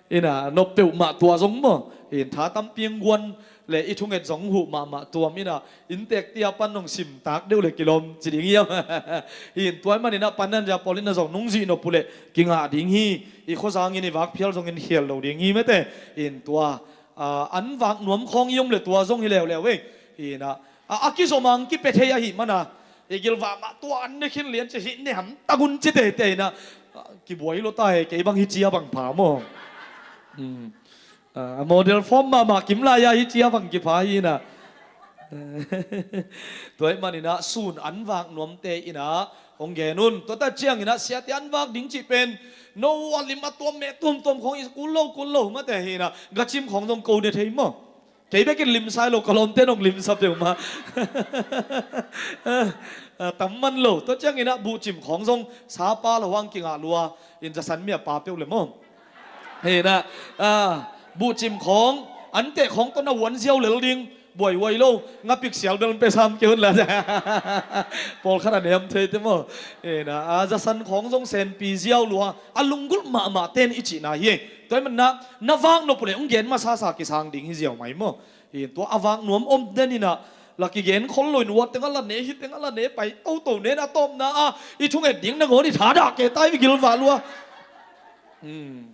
In ah, nop peuhmah tua zong maw. Hi in, tha tampi ang guan le i thunget zong huh mahmah tuam in ah, inntek tia pan nong simtak deuh le kilawm ci ding hiam. Hi in, tua ahih manin ah Pandan Jaya pawl in ah zong nong zuih nop uh leh kingah ding hi. I khuazang in i vak phial zongin khial lo ding hi mate. Hi in, tua, a, an vak nuam khawng i om le tua zong hi leuleu e. Hi in ah, a, a kizom ang kipia thei ahih man a, i gilvah mah tua an ne khin lian ci, hih ne hamtang un ci teitei in ah, a, kibuai lo ta e, kei bang hi cia bang pha maw. Hmm. A, model form mahmah kim lai-a hi cia bang kipha hi in ah. Tua ahih manin ah sun an vak nuamte in ah hong gen un. Tua ta ciangin ah siate an vak ding cih pen no a lim a tuam meh tuamtuam khawng i kul lo kul lo mate hi in ah, gachim khawng zong ko ne thei maw. Kei bekin limsa hi lo, ka lawmte nong limsa peuhmah. A, tam man lo. Tua ciangin ah buhcim khawng zong sapa lo hang kingah lua in, zasan mi a pa peuh le maw. Hi in ah, a, buhcim khawng, anteh khawng tawh na huan ziau lel ding, buaihuai lo, ngapik sial bel pe sam kei un la. Pawlkhat a nem thei te maw. Hi in ah, a, zasan khawng zong senpi ziau lua, a lunggulh mahmah ten i cihna hi. Tua ahih manin ah, na vak nop uh leh hong gen masasa kisang ding hi ziau mai maw. Hi in, tua a vak nuam om den in ah, la kigen khol lo in, hua teng ah la ne, hi teng ah la ne, pai toto ne in, a tawpna ah i thunget ding nangawn i thadah kei ta hi, i gilvah lua. Hmm.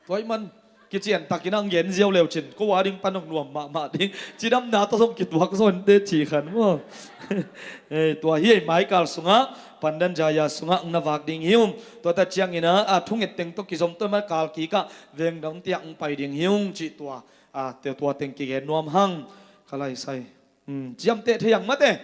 Tua ahih man, kician takin ah hong gen ziau leu cin, ko a ding pan hong nuam mahmah ding. Cidamna tawh zong kituak zaw in teh ci khan maw. Ei, tua hi ei, mai kal sungah, Pandan Jaya sungah hong na vak ding hi ung. Tua ta ciangin ah, a, thunget teng tawh kizom, tua ahih man kal kik ah veng dang tiah hong pai ding hi ung cih tua, a, te tua teng kigen nuam hang. Ka lai sai. Hmm, ciamteh thei ang mate.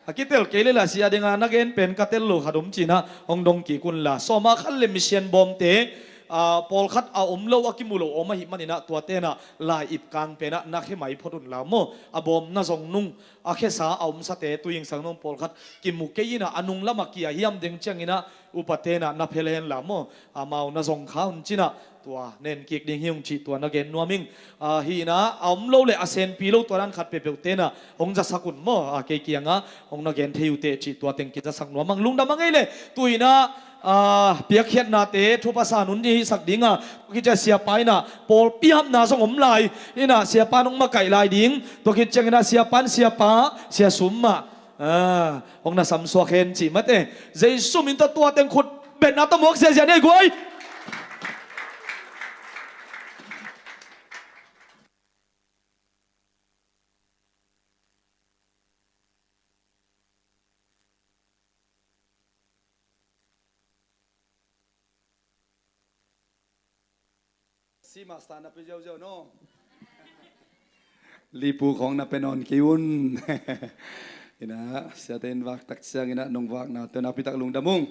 A kitel kei le la sia ding a, na gen pen ka tel lo khat om ci in ah, hong dong kik un la. Sawma khat le misian bawmte, a, pawlkhat a om lo, a kimu lo om ahih manin ah, tua ten ah lai ip kang pen ah na khe mai phot un la maw. A bawm na zong nung, a khesa a omsate, tu ingsang nung pawlkhat kimu kei in ah, a nung lam a kia hiam ding ciangin ah, upa ten ah na phel hen la maw, amau na zong kha un ci in ah, tua nen kik ding hi ung cih tua na gen nuam ing. A, hi in ah, a om lo le a senpi lo tua dan khat peuhpeuh ten ah hong zasak un maw. A, kei kiangah hong na gen thei uh teh cih tua teng kizasak nuam hang. Lungdam hang ei le. Tu in ah, a, piakkhiatnate thupha san hun hi sak ding a, tua khit ciang siapa in ah pawlpi hapna zong om lai in ah, siapa in hong makaih lai ding. Tua khit ciangin ah siapa in siapa, sia sum mah, a, hong na samsuak hen cih mate. Jesu min tawh tua teng khut betna tawh muak ziahziah ni ei guai. Sima sa na pe ziauziau no. Lipu khawng na pe nawn kei un. Ina siate in vak tak ciang ina nong vakna tawh nakpi tak lungdam ung.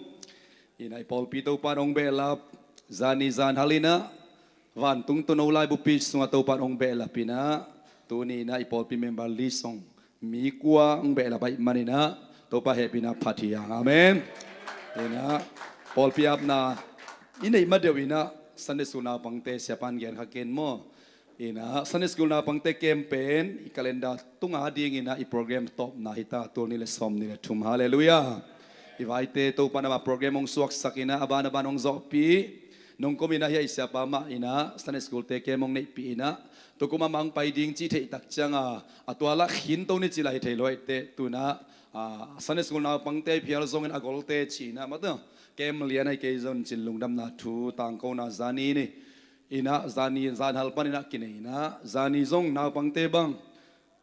Ina i pawlpi Topa in hong behlap, zani zan hal ina vantung tawh no laibupi sungah Topa in hong behlap ina tuni ina i pawlpi member list hong mi kua hong behlap ahih man ina Topa hehpihna phat hi hang. Amen. Ina pawlpi apna i neih ma deuh ina Sunday school naupangte siapan gen kha ken maw. Ina Sunday school naupangte camp pen i calendar tunga ding ina i program tawpna hi ta, tul nih le sawm nih le thum. Halleluiah. I vaite Topa in amah program hong suaksak ina a ban a ban hong zawhpih. Nong kum ina hiah i siapa mah ina Sunday school te camp hong neihpih ina tukum amah hong pai ding cih theih tak cianga a tua lah khinto ni cih lah hi thei lo ahih teh tu ina, ah, Sunday school naupangte phial zongin a golte ci ina mate camp lian ahi kei zong cin lungdamna thu tangkona zani ni. Ina zani zan hal pan ina kinei ina zani zong naupangte bang,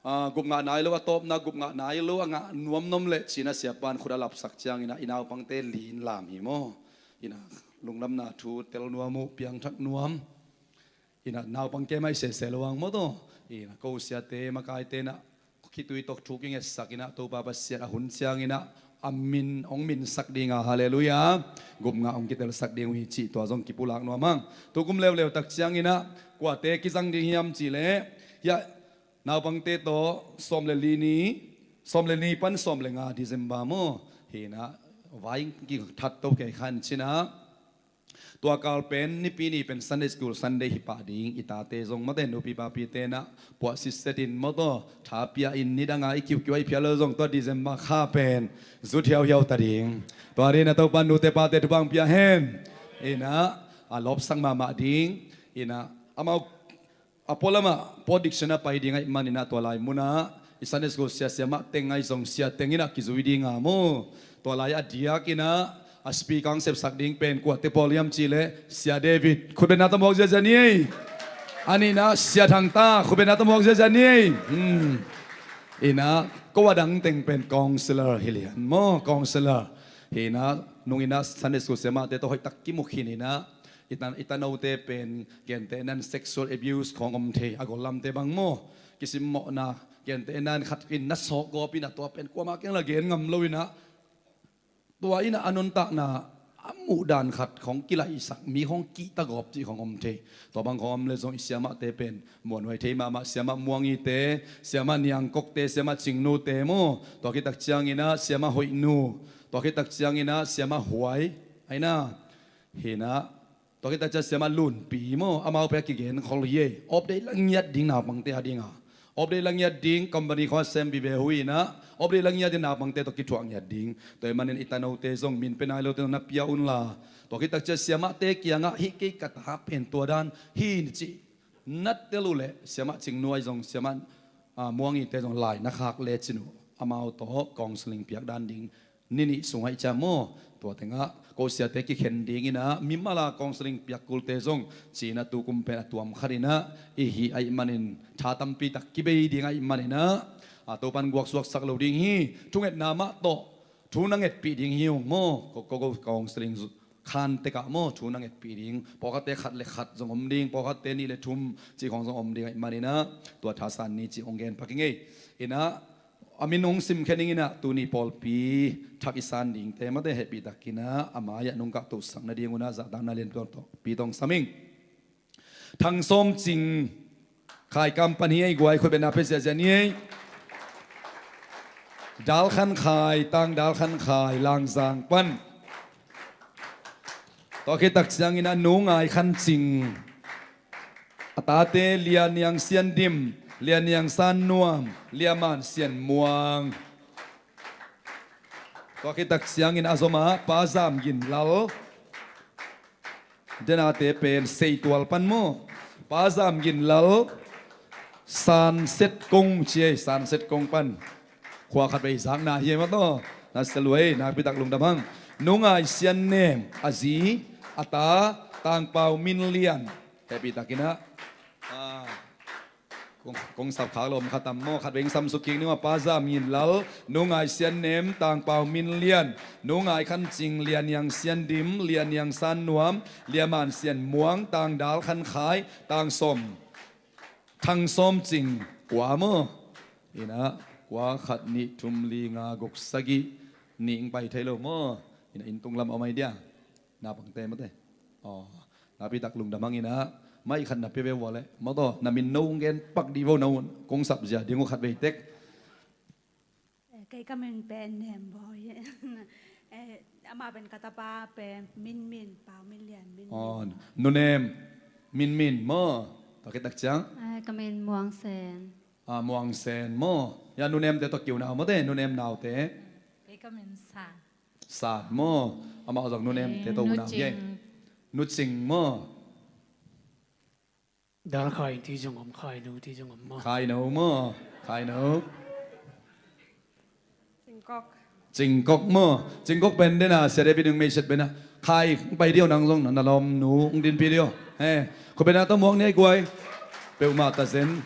ah, gup ngah nai lo, a tawpna gup ngah nai lo, a ngah nuamnuam leh ci ina siapan khut a lapsak ciang ina i naupangte lin lam hi maw. Ina lungdamna thu tel nuam uh, piangthak nuam. Ina naupang camp ahi sese lo ang maw taw. Ina ko siate makaite ina khitui tawh thu kingetsak ina Topa Pasian a hun ciang ina a min hong minsak dinga, halleluiah, gup ngah hong kitelsak ding uh hi cih tua zong kipulak nuam ang. Tukum leuleu tak ciang ina kuate kizang ding hiam cih leh hiah naupangte tawh sawm le li ni, sawm le ni pan sawm le nga December maw. Hi ina vai kithat to kei khan ci ina tua kal pen Nipi ni pen Sunday school Sunday hi pah ding, i tate zong mate nupi papite ina puah sitset in maw taw, tha pia in, nidanga i kiukiu a i phial lo zong tua December kha pen zut hiauhiau ta ding. Tua ri ina Topa in nute pate thupha hong pia hen. Ina a lawpsak mahmah ding. Ina amau a pualamah puak diction a pai ding ahih man ina tua lai muna i Sunday school sia siamah teng ahi zong sia teng ina kizui dinga maw. Tua lai a diak ina a speaker hong sepsak ding pen kuate pawl hiam cih leh Sia David, khutbetna tawh muak ziazia ni ei. A nihna Sia Thangta, khutbetna tawh muak ziazia ni ei. Hmm. Ina ko a dang teng pen counselor hi lian maw, counselor. Hi ina nung ina Sunday school siamahte tawh hoihtak kimu khin ina i ta, i tanote pen gentehna in sexual abuse khawng om thei, a gollamte bang maw, kisimmawhna gentehna in khat in na sawk gawp ina tua pen kuamah kiang la gen ngam lo ina tua ina a nuntakna a muhdan khat khawng kilaihsak, mi khawng kihta gawp cih khawng om thei. Tua bang khawng om le zong i siamahte pen muanhuai thei mahmah, siamah Muangite, siamah Niangkokte, siamah Cingnute maw. Tua khit tak ciang ina siamah Hoihnu, tua khit tak ciang ina siamah Huai, a ina hi ina tua khit tak ciang siamah Lunpi maw, amau pen a kigen khol hi ei. Update la ngiat ding naupangte a dinga, update la ngiat ding, company khawng a sem vive hu ina update la ngiat ding, naupangte tawh kithuah ngiat ding. Tua ahih manin i tanote zong min pe nai lote zong na pia unla, tua khit tak ciang siamahte kiangah hih kei ka ta pen tua dan hi ni cih na tel uh leh siamah Cingnu ahi zong siamah, ah, Muangite zong lai na khak lecin uh amau tawh counseling piak dan ding ni nih sungah i ciam maw. Tua tengah ko siate kikhen ding ina mimala counseling piak kulte zong ci ina tukum pen a tuam khat ina i hih ahih manin tha tampi tak kibei ding ahih man ina a Topan guak suaksak lo ding hi. Thungetna mah tawh thu na ngetpih ding hi ung maw. Ko, ko, ko counseling zu-, khan tekah maw thu na ngetpih ding. Pawlkhatte khat le khat zong om ding, pawlkhatte nih le thum cih khawng zong om ding ahih man ina tua thasan ni cih hong gen pak ing ei. Ina a min hong simkhen ing ina tuni pawlpi thak i san dingte mate hehpih tak ina a mai-ah nong kahtohsak nading una zahtakna lianpi tawh sam ing. Thang Sawm Cing, Khaikam pan hi ei, guai, khutbetna pe ziazia ni ei. Dal Khan Khai, Tang Dal Khan Khai, Langzang pan. Tua khit tak ciang ina Nu Ngai Khan Cing, a tate Lia Niang Sian Dim, Lia Niang San Nuam, Lia Man Sian Muang. Tua khit tak ciang ina a zom a Pa Zam Gin Lal, denate pen Seitual pan maw. Pa Zam Gin Lal, San Set Kong ci ei, San Set Kong pan. Khua khat vei zakna hi ei maw taw. Na sia luai, nakpi tak lungdam hang. Nu Ngai Sian Nem, a zi, a ta Tang Pau Min Lian. Hehpih tak ina, ah, Kong, kong sap khak lawm khat tam maw, khat veng sam suk kik ni maw. Pa Zam Ngin Lal, Nu Ngai Sian Nem, Tang Pau Min Lian, Nu Ngai Khan Cing, Lian Yang Sian Dim, Lian Yang San Nuam, Lian Man Sian Muang, Tang Dal Khan Khai, Tang Sawm, Thang Sawm Cing, kua maw? Ina, kua, khat, nih, thum, li, nga, guk, sagih, nih, pai thei lo maw? Ina, inn tung lam a om ai dia. Na pangte mate. Aw, nakpi tak lungdam hang ina. Mai khat na pia ve vua le. Maw taw, na min no gen pak dih vo na un. Kong sap zia ding uh khat vei tek. Eh, kei ka min pen Nem Bawi. Eh, ama pen ka tapa pen Min Min, Pau Min Lian, Min Min. Aw, Nu Nem, Min Min maw? Tua khit tak ciang. Eh, ka min Muang Sen. Ah, Muang Sen maw? Ya, Nu Nem te tawh kiu na maw te, Nu Nem naute. Kei ka min San. Sat maw? Amah zong Nu Nem te tawh unau hi. Nu Cing maw? Dal Khai ti zong om, Khai No ti zong om maw? Khai No maw? Khai No. Cingkok. Cingkok maw? Cingkok pen dena sia David nung meiset bena. Khai pai diau nang zong na lawm nu ung din pi diau. He. Ko bena tawh muang ni ai guai. Peuhmah ta zen.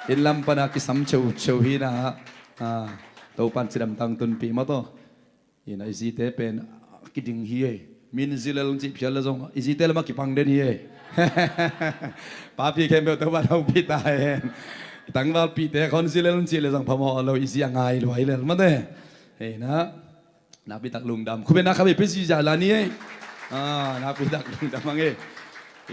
Inn lam pana kisam cheu cheu hi na. Ah, Topan cidam tang tunpih maw taw. Ina i zite pen kiding hi ei. Min zi lel cih phial le zong i zite lamah kipang den hi ei. Papi khempeuh Topa hong pih ta hen. Tangval pihte khon zi lel cih le zong phamawh lo, i zi a ngai lua hi lel mate. Hei na. Nakpi tak lungdam. Khupena kha bei pe zi zia la ni ei. Ah, nakpi tak lungdam ang ei.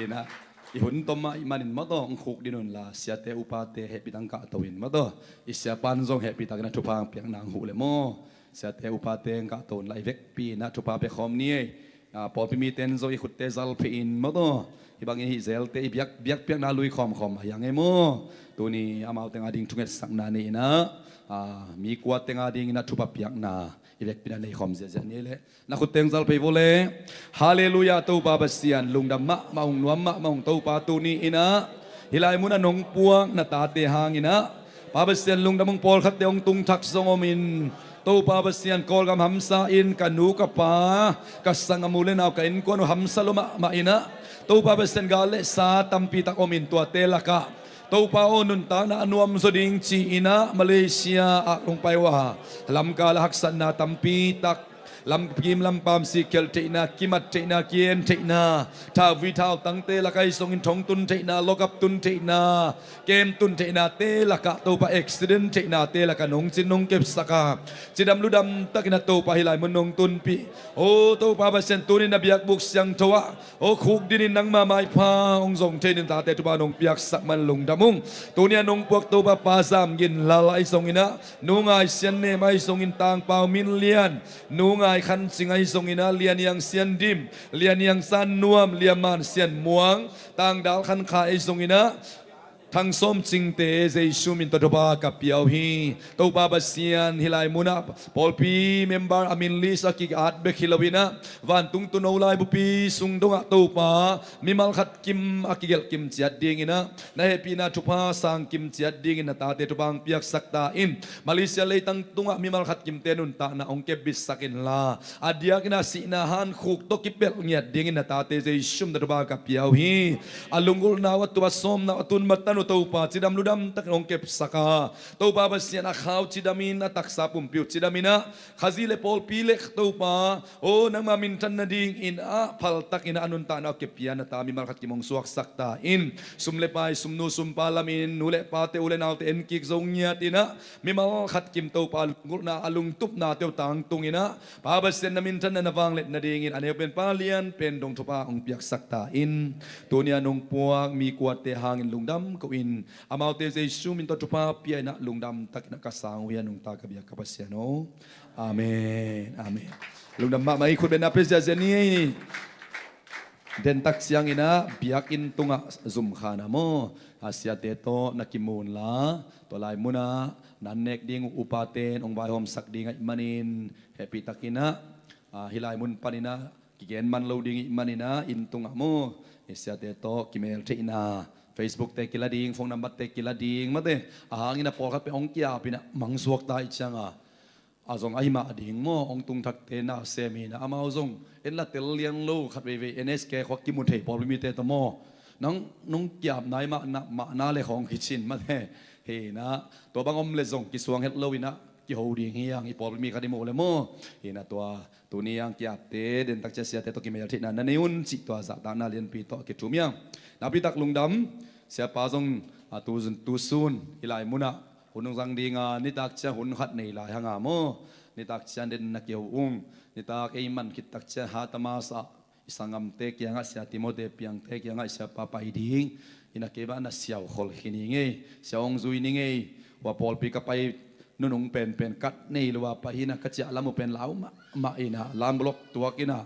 Ina i hun tom mah i manin maw taw, hong khuk din un la, siate upate hehpih tak hong kahto in maw taw. I siapan zong hehpih takin a thupha hong piak nang huh le maw. Siate upate hong kahto un la, i vekpi in a thupha pia khawm ni ei. Ah, pawlpi mite in zong i khutte zal phei in maw taw. Hih bangin hih zelte i biak, biakpiakna lui khawmkhawm a hiang ei maw. Tuni amaute nga ding thungetsakna ni ina, ah, mi kuate nga ding ina thupha piakna i vekpi in a nei khawm ziahziah ni ei leh. Na khutte hong zal phei vo le. Halleluiah, Topa Pasian, lungdam mahmah ung, nuam mahmah ung Topa, tuni ina hih lai munah nong puak na tate hang ina, Pa Pasian, lungdam ung, pawlkhatte hong tungthak zong om in, Topa Pasian, Kawlgam hamsa in ka nu ka pa, ka sanggam u le nau, ka innkuan uh hamsa lua mahmah ina, Topa Pasian, gal le sa tampi tak om in tuate lakah Topa aw, nuntakna a nuamzaw ding ci ina Malaysia ah hong pai uh a, lamkal a haksatna tampi tak, lamkim lampam sikkhialh theihna, kimat theihna, kien theihna, thauvui thautangte lakah ahi zongin thong tun theihna, lokap tun theihna, kem tun theihnate lakah Topa accident theihnate lakah nong cin nong kepsak a, cidam ludam takin a Topa hih lai mun nong tunpih. O Topa Pasian, tuni na biakbuk siangtho ah O khuk dinin nangma maipha hong zong thei ding tate thupha nong piaksak man lungdam ung. Tuni a nong puak Topa Pa Zam Ngin Lal ahi zongin ah, Nu Ngai Sian Nem ahi zongin, Tang Pau Min Lian, Nu Ngai Khan Cing ahi zongin ah, Lian Yang Sian Dim, Lian Yang San Nuam, Lian Man Sian Muang, Tang Dal Khan Khai ahi zongin ah, Thang Sawm Cingte Jesu min tawh thupha ka pia uh hi. Topa Pasian, hih lai munah pawlpi member a min list a ki-at bek hi loin ah, vantung tuuno lai bupi sung dongah Topa, mimal khat kim a kigelh kim ciat dingin ah, na hehpihna thupha sang kim ciat dingin na tate thupha hong piaksak ta in. Malaysia leitang tungah mimal khat kimte nuntakna hong kepbitsak inla, a diakin a sihna hankhuk tawh kipelh ngiat dingin na tate Jesu min tawh thupha ka pia uh hi. A lunggulhna uh, a tup a sawmna uh, a tun matan uh Topa cidam ludam takin hong kepsak a, Topa Pasian, a kha uh cidamin, a taksa pumpi uh cidamin ah, Khazih le pawlpi le Topa, o nangma minthan nadingin ah phaltakin ah a nuntakna uh kepia na ta mimal khat kim hong suaksak ta in. Sum le pai, sumnu sumpa lamin, nu le pate, u le naute enkik zo ngiatin ah, mimal khat kim Topa lunggulhna, a lungtupnate uh tangtungin ah, Pa Pasian, na minthanna na vangliat nadingin a neu pen Pa Lian pen dong thupha hong piaksak ta in. Tuni a nong puak mi kuate hangin lungdam ko in, amaute Jesu min tawh thupha pia in ah lungdam takin ah ka sang uh hi a, nungta ka biak ka Pasian aw. Amen. Amen. Lungdam mahmah i, khut bengna pia ziahziah ni. Dentak ciangin ah biakinn tungah zumkhana maw, a siate tawh na kimu inla, tua lai munah na nek ding uh upate in hong vaihawmsak ding ahih manin, hehpih takin ah, a, hih lai mun panin ah kigen man lo ding ahih manin ah, inn tungah maw, i siate tawh kimel theihna, Facebook te kila ding, phone number te kila ding mate, a hangin ah pawlkhat pen hong ki-ap in ah mangsuak ta ih cianga, a zong ahi mah ding maw, hong tungthakte na sem hi in ah, amau zong en la tel lian lo, khat veivei N S K khuak kimu thei pawlpi mite tawh maw, Nang nung kiap nai mahna, mahna le khawng kicin mate. Hi na, tua bang om le zong kisuang het lo ina, kiho ding hi ang, i pawlpi mi khat i mu le maw. Hi na, tua tuni ang kiapte, dentak cia siate tawh kimel theihna na nei un cih tua zahtakna lianpi tawh a kithum hi ang. Nakpitak lungdam, siapa zong, a, tu, tu sun, hi lai munah, hun hong zang dinga, nitak cia hun khat nei lai hanga maw. Nitak cia den na kiho ung, nitak ei man khit tak cia hatamas ah, i sanggamte kiangah, sia Timote piangte kiangah, siapa pai ding ina, kei bah na siau khol khin hi ngei, siau hong zui ni ngei. Hua pawlpi ka pai nunung penpen kat nei lua pai hi na, ka ciah lam uh pen lau mahmah ina, lam blok tuak ina,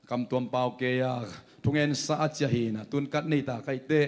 kam tuam pau kei a, thungen sa a cia hi na, tun kat nei ta kaih teh,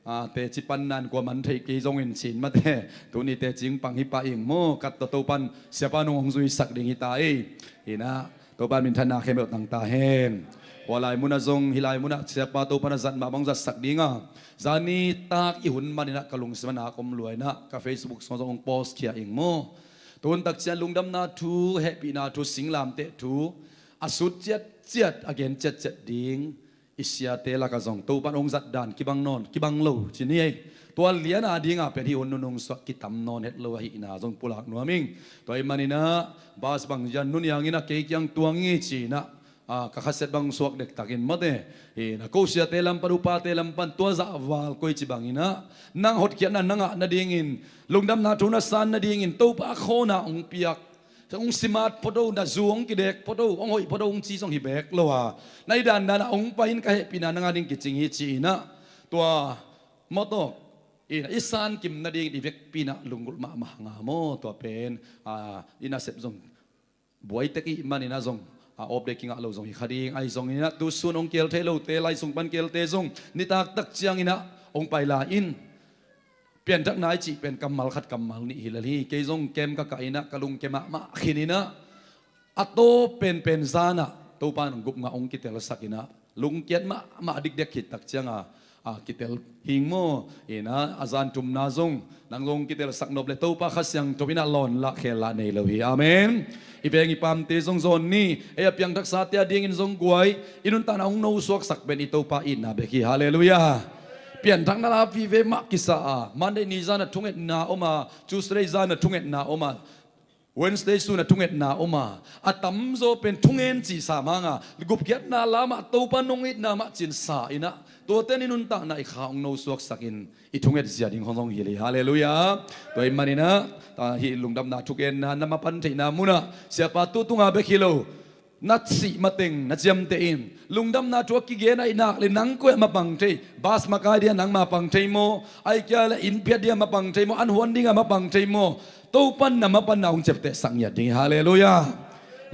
a, teci pan nan kua man thei kei zongin cin mate, tuni teci pang hi pah ing maw, kat tawh Topan siapa nung hong zuisak ding hi ta ei. Hi na, Topan minthanna khempeuh tang ta hen. Hua lai munah zong, hi lai munah siapa Topan a zat mah bang zatsak dinga, zani tak i hun man ina ka lungsim a nak om lua ina, ka Facebook sungah zong hong post khia ing maw. Tun tak cian lungdamna thu, hehpihna thu, singlamteh thu, a sut ciatciat, a gen ciatciat ding i siate lakah zong Topan hong zat dan kibang nawn, kibang lo ci ni ei. Tua lian a dinga pen hih hun nunung suak kitam nawn het lo ahihna zong pulak nuam ing. Tua ahih maninah bas bang zia nuniang inah kei kiang tuang ing ei ci-inah, a, ka khaset bang suak dektakin mate. Hi na, ko siate lam pan, upate lam pan tua zahval koici banginah nang hotkhiatna na ngah nadingin, lungdamna thu na san nadingin Topa a khawna hong piak, hong simat phot o, na zu hong kidek phot o, hong hoih phot o hong ci zong hi bek lo a, na i dandanah hong pai in ka hehpihna na ngah ding kicing hi ci-inah, tua mawtawk inah i san kim nadingin i vekpi inah lunggulh mahmah hanga maw. Tua pen, a, i nasep zong buai tek ih maninah zong, a, awpdei kingah lo zong hi kha ding. Ahi zonginah tu sun hong keel thei lote, lai sung pan keelte zong nitak tak cianginah hong pai lai in. Pianthakna i cih pen kammal khat kammal nih hi lel hi. Kei zong kem ka kah inah ka lungkia mahmah khin inah, a tawp penpen zanah Topa in gupngah hong kitelsak inah, lungkiat mahmah dikdek khit tak cianga, a, kitel hing maw. Inah a zan thumna zong nang zong kitelsak nop le Topa Kha Siangtho inah lawn lah khel lah nei lo hi. Amen. I veng i pamte zong zawn ni. Ei a piangthaksate a dingin zong guai, i nuntakna hong nosuaksak pen i Topa itna bek hi. Halleluiah. Pianthakna la vive mah kisa a, Monday ni zanah thungetna om a, Tuesday zanah thungetna om a, Wednesday sunah thungetna om a, a tamzaw pen thungen cihsa manga, gupkhiatna lamah Topa nong itna mah cinsa inah, tuate ni nuntakna i kha hong nosuaksakin i thunget zia ding hong zong hi lei. Halleluiah. Tua i maninah, ta, hih lungdamna thugenna na mapan theihna munah siapa tu tunga bek hi lo, na sih mateng na ciamteh in lungdamna thu a kigen ahih nak le nang koi a mapang thei, bas makai dia nang mapang thei maw? Ai kia le inn phiat dia mapang thei maw? An huan dinga mapang thei maw? Topan na mapanna hong ciaptehsak ngiat ding hi. Halleluiah.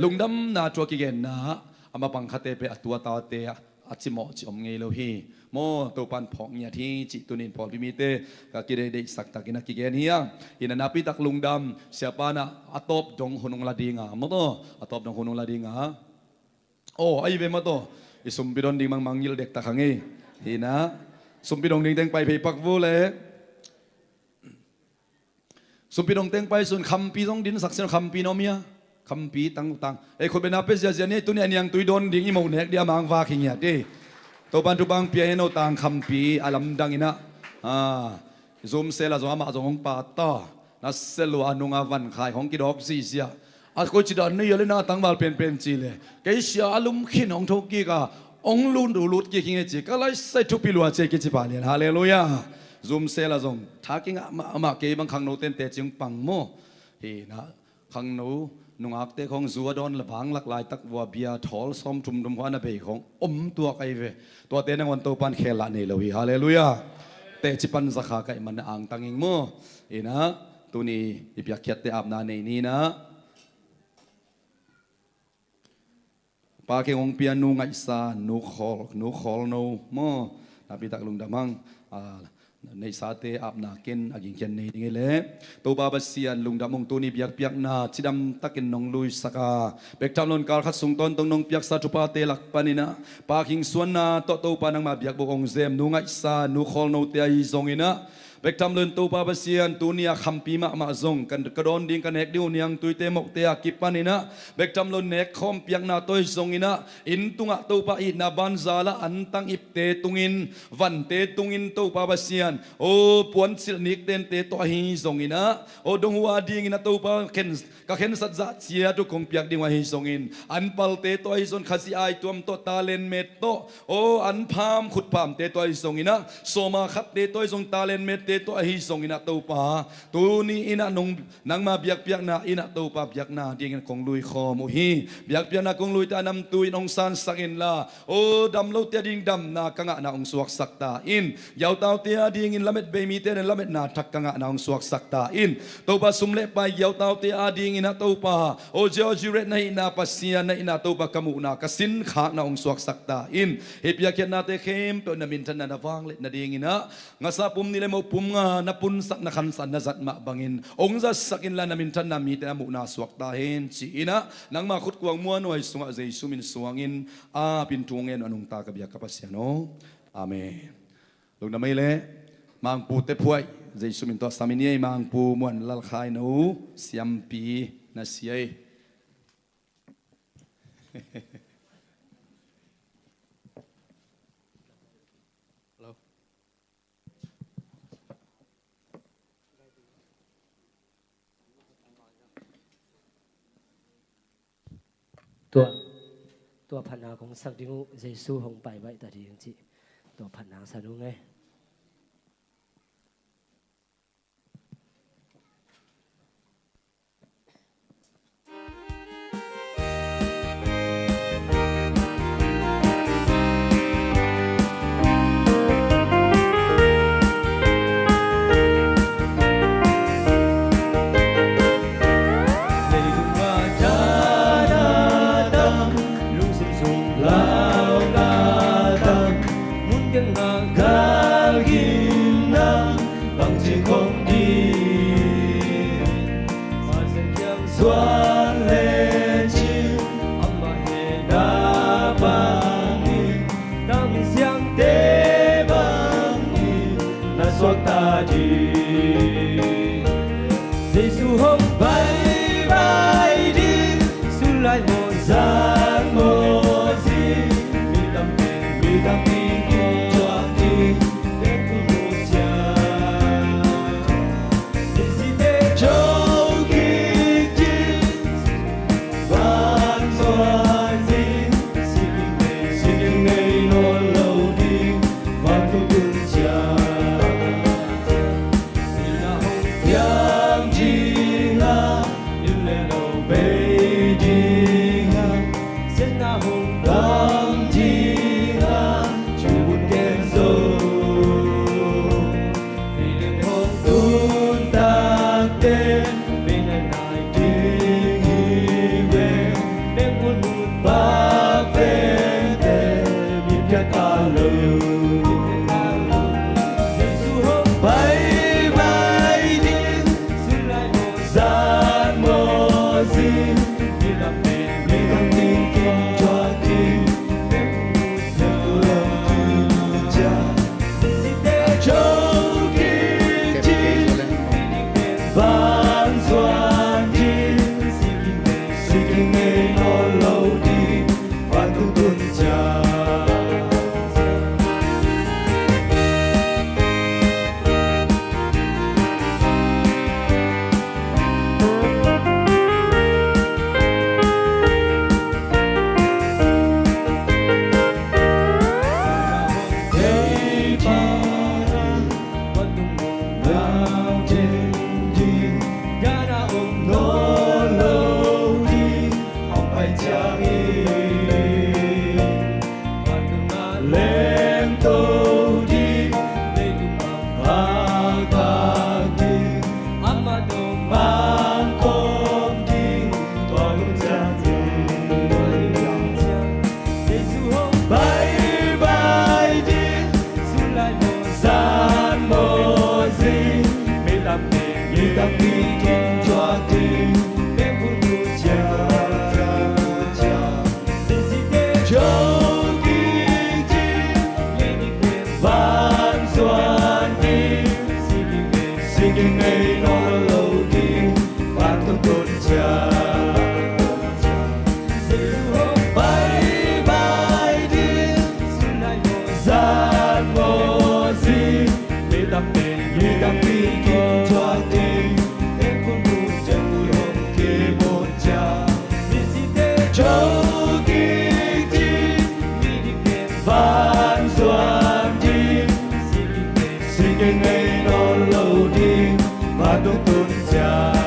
Lungdamna thu a kigenna a mapang khate pe a tuatate a cimawh ci om ngei lo hi. Maw, Topan phawk ngiat hi cih tunin pawlpi mite ka kideihdeihsak takin a kigen hi a. Hi na, nakpitak lungdam, siapa na a tawp dong hun hong la dinga, maw taw, a tawp dong hun hong la dinga. Aw, ahi ve maw taw, i sumpi don ding mangmang ngilh dektak hang ei. Hi na, sumpi dong ding teng pai phei pak vu le. Sumpi dong teng pai sun khampi zong dinsak sin, khampi na om hia? Khampi tang tang. Ei, khutbetna pe ziazia ni, tuni a niangtui dawn ding i moh nek dia mang vak hi ngiat ei. Topan thupha pia hen aw, tang khampi a lamdang inah. A, Zoom sel ah zong amah zong hong pata. Na sel uh a nunga van khai hong kidawk zihziah. A koici dan na hia le na tangval penpen ci le, kei sia a lum khin hong tho kik a, hong lut uh lut kik hi ngei ci, ka laisai thupi lua ci kici pah lian. Halleluiah. Zoom sel ah zong tha kingah mahmah, kei bang khangno tente cing pang maw. Hi na, khangno nungakte khawng zu a dawn le vanglak laitak vua bia thawl sawm thum thum khawng a na bei khawng om tuak ahi ve. Tuate nangawn Topan khel lah nei lo hi. Halleluiah. Teci pan zakha kaih man na angtang ing maw. Inah, tuni i piakkhiatte apna nei ni inah. Pa keng hong pia nu ngaihsa, nu khawl, nu khawl no maw. Nakpitak lungdam hang, a, neihsate apna ken a gingkhian nei ding hi leh. Topa Pasian lungdam ung, tuni biakpiakna cidam takin nong luisak a, pektham lon kal khat sung tawntawng nong piaksa thuphate lak paninah, Pa keng suanna tawh Topa nangma biakbuk hong zem nu ngaihsa, nu khawl note ahi zonginah, Bek tham loin Topa Pasian, tuni-a khampi mahmah zong ka, ka dawn ding, ka nek ding uh niangtuite mokte a kipaninah bek tham loin nek khawm piakna tawh ahi zonginah, inn tungah Topa itna banzalah antang ipte tungin, vante tungin Topa Pasian, aw puansilh niktente tawh ahi zonginah, aw dong uh a dinginah Topa khen ka khensat zah ciat uh kong piak ding uh ahi zongin, an palte tawh ahi zong, Khazih aituam tawh, talent met tawh, aw an pham khutphamte tawh ahi zonginah, sawma khatte tawh ahi zong, talent mette tawh ahi zonginah Topa, tuni innah nong, nangma biakpiakna innah Topa biakna dingin kong lui khawm uh hi. Biakpiakna kong luite a namtui in hong sansak inla, aw damlote a ding damna ka ngahna hong suaksak ta in. Giautaute a dingin lamet bei mite in lametna thak ka ngahna hong suaksak ta in. Topa, sum le pai giautaute a dinginah Topa, aw Jehovah Jireh na hihna, Pasian na hihna Topa ka muhna, ka sinkhakna hong suaksak ta in. Hih piakkhiatnate khempeuh na minthanna na vangliatna dinginah ngasa pum nih le moh pum nga na punsak, na khansak, na zat mah bangin hong zatsak inla, na minthanna mite a muhna suak ta hen ci-inah, nangma khutkuang muan uh ahi sungah Jesu min suangin a pinthung ngen uh a nungta ka biak ka Pasian aw. Amen. Lungdam ei le Mangpute phuaih, Jesu min tawh sam i ni ei. Mangpu Muan Lal Khai no, siampi na sia ei. Tua, tua phatna kong sak ding uh, Jesu hong paibaih ta ding cih tua phatna sa ding uh e. Mun teng ah galginna bangci khong ding, Pasian kiang zuan lecin amah hehna bangin, na mi siangte bangin na suak ta ding. Jesu hong paipai ding, sulai maw zan maw zing, mi tampi, mi tampi kin thuak ding, pen kul mu ciang. Jesuh te co kik ding, van zuan ding, si ding nei, si ding nei nawn lo ding, vantung tun ciang. Siatna hong piang ding a, lim le lo bei ding a, siatna hong dam ding a, thu bun gen zo. Vei teng hong tun takte, vei na nai ding hi ve. Meng mun mun bak vente, mi piak a lo. Jesu hong paipai ding, sulai maw zan maw zing, mi lam mi, mi lam ding kin thuak ding, meng mun mun lam kin ciang. Amah dong mang khawm ding, tua lungsiang ding, tua lungsiang. Jesu hong paipai ding, sulai maw zan maw zing, mi lam mi, mi lam mi kin thuak ding, meng mun mun ciang, ciang. Jesu te co kik ding, mi dik pen van zuan ding, si ding Tingin ngei nawn lo ding, vantungtawn ciang. Bye bye ding, zan maw zing, mi tampi, mi tampi kin thuak ding, en kun kun ciang, kun hong ki maw ciang. Mi site cho kik ding, mi dik pen van zuan ding, si kik pen, si kik ngei nawn lo ding, vantungtawn ciang.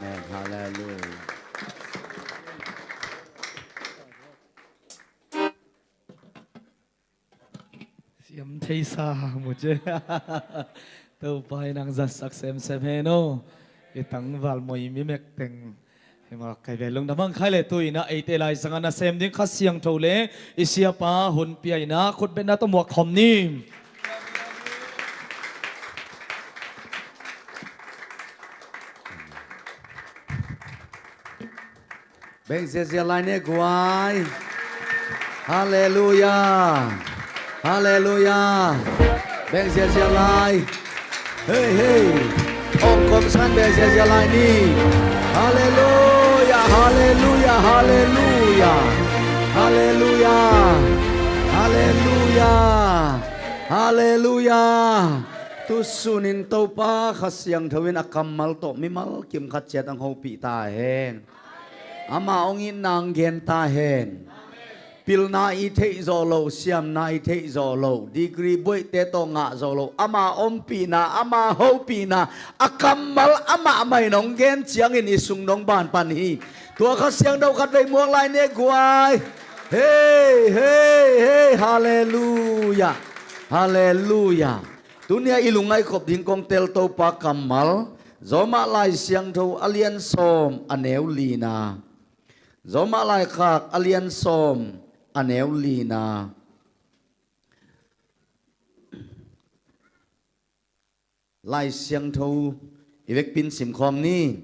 Amen. Hallelujah. Siam theisa mu ce. Topa in hong zatsak semsem hen aw. I tangval moi mi mek teng. Hi mawk kai ve, lungdam hang. Khai le tu-in ah eite lai sangah nasem ding Kha Siangtho le i siapa hun pia in ah khutbetna tawh muak khawm ni. Beng ziazia lai ni guai. Halleluia. Halleluia. Beng ziazia lai. Hei, hei. Hong kom san beng ziazia lai ni. Halleluia, halleluia, halleluia. Halleluia. Halleluia. Halleluia. Tu sunin Topa Kha Siangtho in a kammal tawh mimal kim khat ciat hong hopih ta hen. Ama hong itna hong gen ta hen. Pilna i theih zawh loh, siamna i theih zawh loh, degree buaihte tawh ngah zawh loh, ama ompihna, ama hopihna, a kammal amah mah in hong gen ciangin i sung dong ban pan hi. Tua Kha Siangtho khatvei muak lai ni guai. Hei, hei, hei, halleluia. Halleluia. Tunia i lungngaih khop ding kong tel Topa kammal, Roma Lai Siangtho a lian sawm a neu lina. Roma Laikhak a lian sawm a neu lina. Lai Siangtho i vekpi-in simkhawm ni.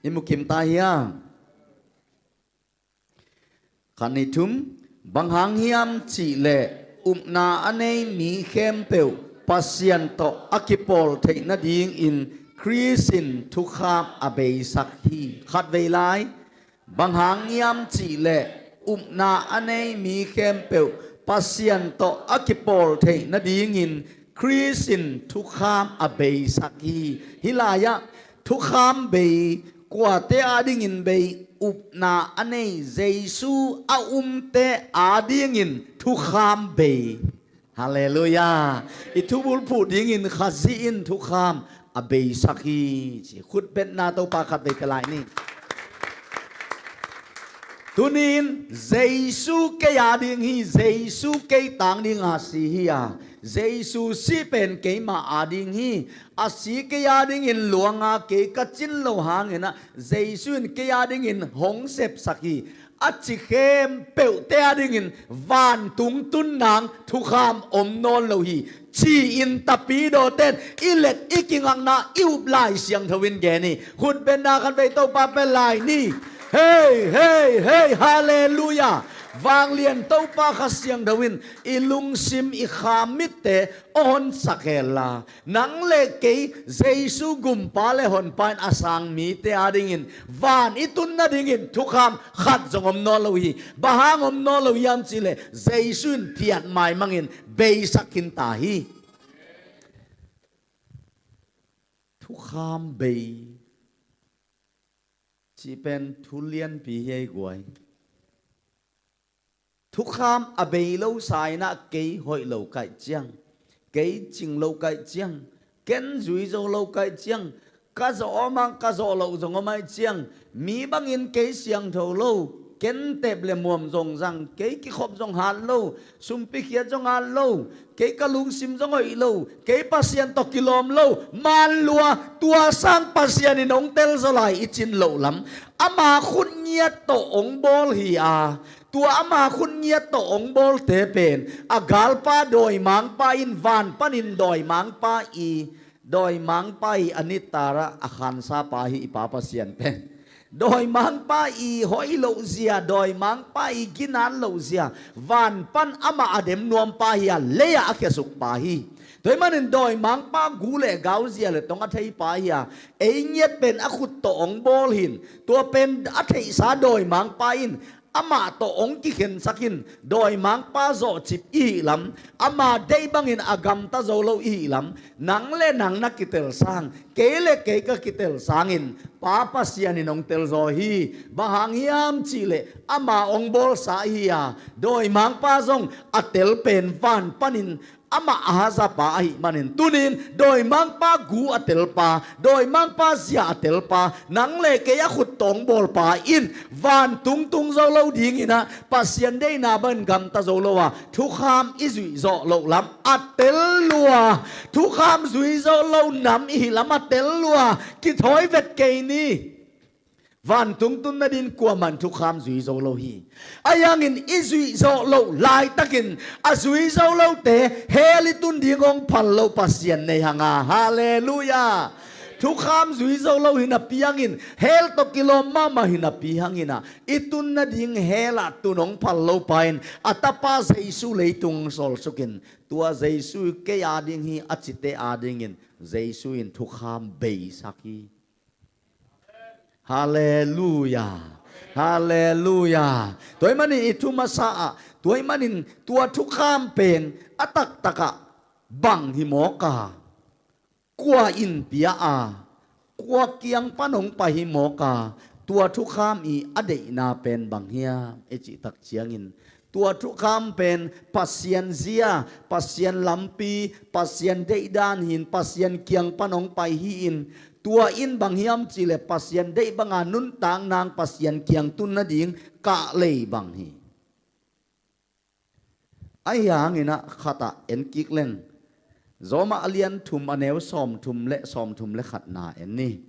I mukim ta hia? Khat, nih, thum. Bang hang hiam cihleh upna a nei mi khempeuh Pasian tawh a kipawl theih nadingin Khrist in thukham a beisak hi. Khatvei lai. Bang hang hiam cihleh upna a nei mi khempeuh Pasian tawh a kipawl theih nadingin Khrist in thukham a beisak hi. Hih lai-ah thukham bei, kuate adingin bei? Upna a nei Jesu a umte adingin thukham bei. Halleluia. I thubulphuh dingin Khazih in thukham a beisak hi, ci. Khutbetna Topa khatvei pia lai ni. Tuni-in Jesu kei ading hi, Jesu kei tang dinga si hi a, Jesu sih pen keima ading hi. A si kei adingin luanga kei ka cin loh hangin ah Jesu in kei adingin hong sepsak hi. A ci khempeuhte adingin vantung tun nang thukham om nawn lo hi, ci-in tapidawte in i let i kingakna i up Lai Siangtho in gen hi. Khutbetna khatvei Topa pia lai ni. Hei, hei, hei, halleluia. Vanglian Topa Kha Siangtho in i lungsim i kha mitte a honsak hen la, nang le kei Jesu Gumpa le Honpa in a sang mite adingin van i tun nadingin thukham khat zong om nawn lo hi. Bang hang om nawn lo hiam cihleh Jesu in phiat maimangin beisak khin ta hi. Thukham bei cih pen thu lianpi hi ei guai. Thukham a bei lo sa-in ah kei hoih lo kaih ciang, kei cing lo kaih ciang, ken zui zo lo kaih ciang, ka zawh om ang ka zawh loh zong om ahih ciang, mi bangin kei siangtho lo, ken tep le muam zong zang, kei kikhop zong hat lo, sumpi khiat zong hat lo, kei ka lungsim zong hoih lo, kei Pasian tawh kilawm lo, man lua, tua sang Pasian in hong telzaw lai i cin loh lam, ama khut ngiat tawh hong bawl hi a, Tua ama khut ngiat tawh hong bawlte pen a galpa dawimangpa in van panin dawimangpa i, dawimangpa i a nitarah a khansapa hi i Pa Pasian pen. Dawimangpa i hoih lohzia, dawimangpa i ginan lohzia, van pan amah a dem nuampa hi a, lei-ah a khiasukpa hi. Tua ahih manin dawimangpa gu le gauzia le tong a theipa hi a, ei ngiat pen a khut tawh hong bawl hi in, tua pen a theihsa dawimangpa in amah tawh hong kikhensak in, dawimangpa zawhcip i hih lam, ama deih bangin a gamta zo lo i hih lam, nang le nang na kitel sang, kei le kei ka kitel sangin Pa Pasian in hong telzaw hi. Bang hang hiam cihleh ama hong bawlsa hi a, dawimangpa zong a tel pen van panin amah a hazapa ahih manin, tunin dawimangpa gu a telpa, dawimangpa zia a telpa, nang le kei a khut tawh hong bawlpa in vantung tung zo lo dingin ah, Pasian deihna bangin gamta zo lo a, thukham i zuih zawh loh lam a tel lua, thukham zui zo lo nam i hih lam a tel lua, kithawi vet kei ni. Vantung tun nadin kuamah in thukham zui zo lo hi. Ahi hangin i zuih zawh loh laitakin a zui zo lote hell i tun ding hong phal lo Pasian nei hang a. Halleluiah. Thukham zui zo lo hi napi hangin, hell tawh kilawm mahmah hi napi hangin ah, i tun nading hell-ah tun hong phal lopa in a tapa Jesu leitung hong sawlsukin, tua Jesu kei a ding hi a cite a dingin Jesu in thukham beisak hi. Halleluiah. Halleluiah. Tua ahih manin i thu masa ah, tua ahih manin tua thukham pen a taktakah bang hi mawk a, kua in pia a, kua kiang pan hong pai hi mawk a, tua thukham i a deihna pen bang hiam i cih tak ciangin, tua thukham pen Pasian zia, Pasian lampi, Pasian deihdan hi in, Pasian kiang pan hong pai hi in, tua in bang hiam cihleh Pasian deih banga nuntak nang Pasian kiang tun nading kahlei bang hi. Ahi hangin ah khatah en kik leng, Roma a lian thum a neu sawmthum le sawmthum le khatna en ni.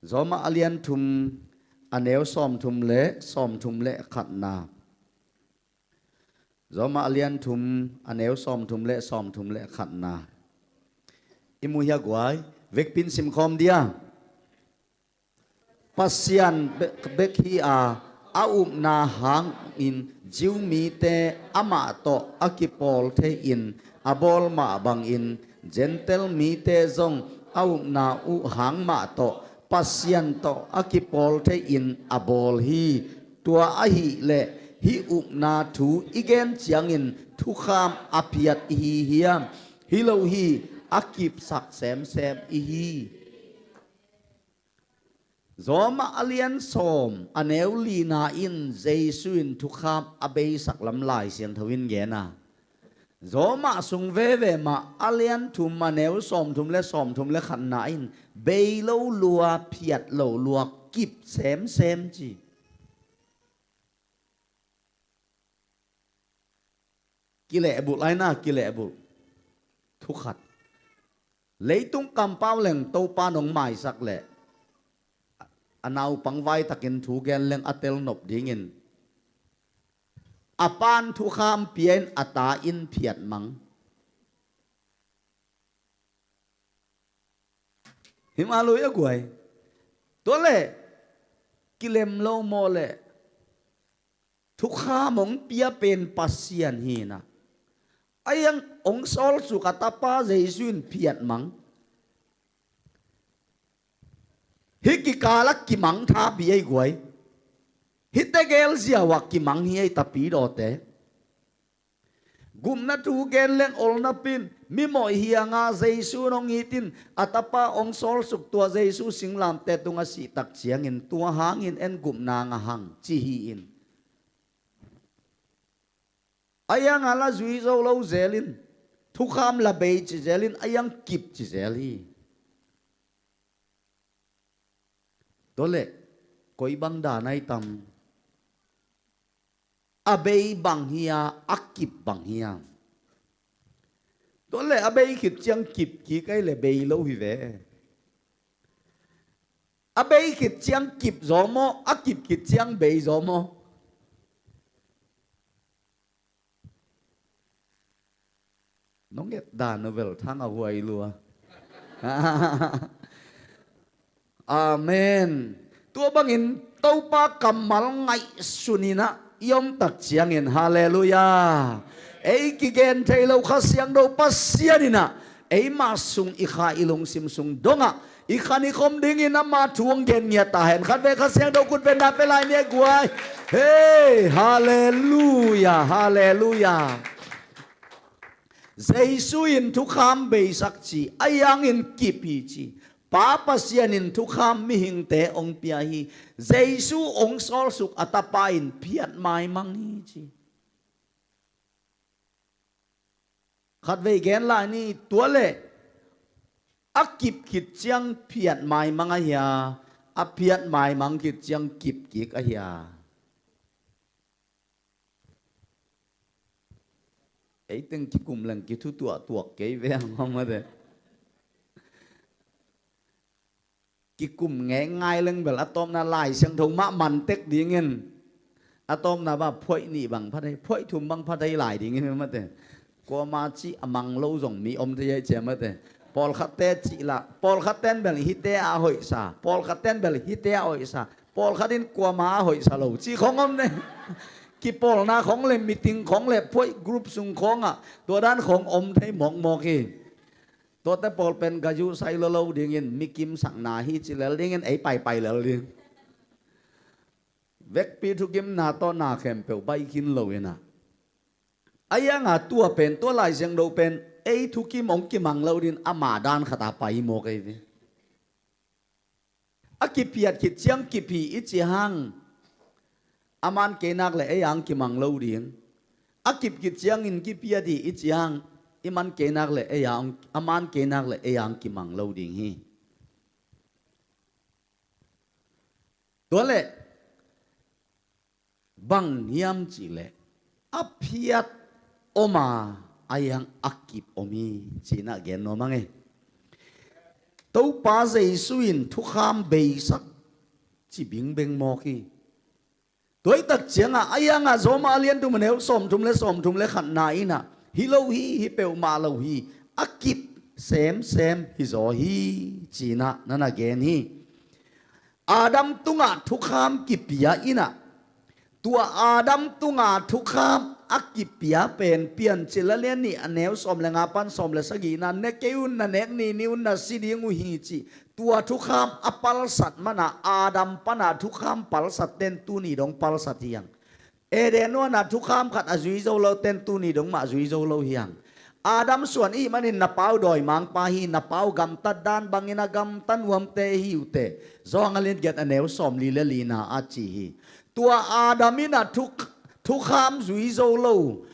Roma a lian thum a neu sawmthum le sawmthum le khatna. Roma a lian thum a neu sawmthum le sawmthum le khatna. I mu hia guai, vekpi in simkhawm dia. Pasian be-, bek hi a, a upna hangin Jew mite amah tawh a kipawl thei-in a bawl mah bangin Gentile mite zong a upna uh hang mah tawh Pasian tawh a kipawl thei-in a bawl hi. Tua ahih leh hih upna thu i gen ciangin thukham a phiat i hi hiam? Hi lo hi, a kipsak semsem i hi. Roma a lian sawm a neu lina in Jesu in thukham a beisak lam Lai Siangtho in gen a. Roma sung veve mah a lian thum a neu sawmthum le sawmthum le khatna in bei lo lua, phiat lo lua, kip semsem ci. Kilehbulh aina, kilehbulh. Thukhat. Leitung kampau leng Topa nong maisak leh a naupang vaitakin thu gen leng a tel nop dingin a pan thukham pia in a ta in phiatmang. Him a lui a guai. Tua leh kilem lo maw leh thukham hong pia pen Pasian hi na. A iang hong sawlsuk a tapa Jesu in phiatmang. Hih kikal a kimang thapi ei guai. Hih tegel ziau a kimang hi ei tapi dawte. Gupna thu gen leng olna pin, mimawh hianga Jesu nong itin a tapa hong sawlsuk tua Jesu singlamte tunga sihtak ciangin tua hangin en gupna nga hang ci hi in. A iang a la zui zo lo zelin, thukham la bei ci zelin, a iang kip ci zel hi. Tua leh koi bang dan ai tam? A bei bang hi a, a kip bang hi a. Tua leh a bei khit ciang kip kik ai leh bei lo hi ve. A bei khit ciang kip zaw maw, a kip khit ciang bei zaw maw? Nong et dan uh bel thang a huai lua. Amen. Tua bangin Topa kammal ngaihsun in ah i om tak ciangin, halleluiah, ei kigen thei lo Kha Siangtho Pasian in ah eima sung i kha i lungsim sung dongah i khan i khom dingin ama thu hong gen ngiat ta hen. Khatvei Kha Siangtho khutbetna pia lai ni a guai. Hei, halleluiah, halleluiah. Jesu in thukham beisak ci, ahi hangin kip hi ci. Pa Pasian in thukham mihingte hong pia hi. Jesu hong sawlsuk a Tapa in phiat maimang hi ci. Khatvei gen lai ni, tua leh a kip khit ciang phiat maimang ahia, a phiat maimang khit ciang kip kik ahia? Ei teng kikum leng kithutuah tuak kei ve ang, om mate. Kikum ngei ngai leng bel a tawpna Lai Siangtho mah man tek dingin, a tawpna bah phoih nih bang pha thei, phoih thum bang pha thei lai dingin, om mate. Kuama cih a mang lo zong mi om thei ei cia, mate. Pawlkhatte cih lah, pawlkhatten bel hihte a hoihsa, pawlkhatten bel hihte a hoihsa, pawlkhat in kuama a hoihsa lo cih khong om ne. Kipawlna khong le meeting khong le phoih group sung khongah tua dan khong om thei mawkmawk hi. Tuate pawl pen gayu sai lo lo dingin, mi kimsakna hi ci lel dingin, ei paipai lel ding. Vekpi thukimna tawh na khempeuh baih khin lo in ah, a ianga tua pen, tua Lai Siangtho pen ei thukim hong kimang lo dingin ama dan khat a pai mawk ei ve. A kiphiat khit ciang kip hi i ci hang, a man kei nak le ei ang kimang lo ding. A kip khit ciangin kiphiat hi i ci hang, i man kei nak le ei ang, a man kei nak le ei ang kimang lo ding hi. Tua leh bang hiam cih leh a phiat om a, a iang a kip om hi, ci-in ah gen nuam ang e. Topa Jesu in thukham beisak ci bingbeng mawk hi. Tua hi tak ciangah a iangah Rom a lian thum a neu sawmthum le sawmthum le khatna in ah, hi lo hi, hi peuhmah lo hi, a kip semsem hi zaw hi, ci-in ah na na gen hi. Adam tungah thukham kipia in ah, tua Adam tunga thukham a kipia pen Piancil a lian nih a neu sawm le nga pan sawm le sagihna, ne kei un, na nek ni ni un na si ding uh hi, cih tua thukham a palsat mana Adam pana thukham palsat ten tuni dong palsat hi ang. Eden huana thukham khat a zui zo lo ten tuni dong mah zui zo lo hi ang. Adam suan ihih manin na pau dawimangpa hi, na pau gamtat dan bangin a gamta nuamte hi uh teh. Zawhang a lian giat a neu sawmli le lina a ci hi. Tua Adam in ah thuk-, thukham zui zo lo,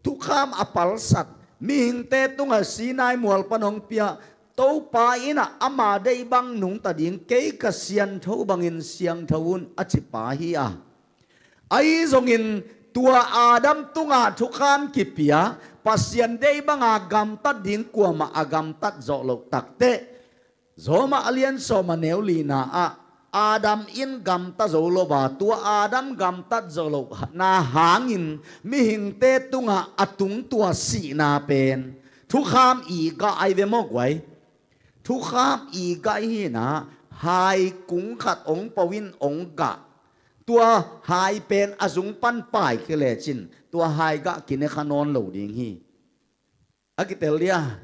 thukham a palsat, mihingte tungah Sinai mual pan hong pia, Topa in ah ama deih bang nungta ding, kei ka siangtho bangin siangtho un a cipa hi a. Ahi zongin tua Adam tunga thukham kipia, Pasian deih banga gamtat ding kuamah a gamtat zawh loh takteh, Rom a lian sawm a neu lina ah, Adam in gamta zo lo a, tua Adam gamtat zo lohna hangin mihingte tungah a tung tua sihna pen thukham i gah ai ve maw guai. Thukham i gah hi in ah, hai kung khat hong po in hong gah. Tua hai pen a zung pan paikhia lecin tua hai gah kine kha nawn lo ding hi. A kitel dia,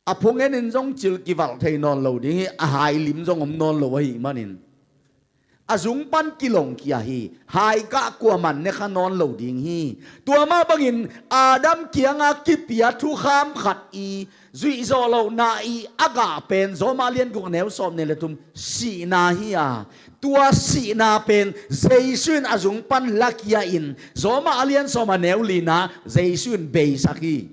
a phung enin zong cil kivalh thei nawn lo ding hi, a hai lim zong om nawn lo ahih manin. A zung pan kilong kia hi, hai gah kuaman ne kha nawn lo ding hi. Tua mah bangin Adam kianga kipia thukham khat i zuih zawh lohna i a gah pen Rom a lian guk a neu sawm nih le thum sihna hi a. Tua sihna pen Jesu in a zung pan lakhia in Rom a lian sawm a neu lina Jesu in beisak hi.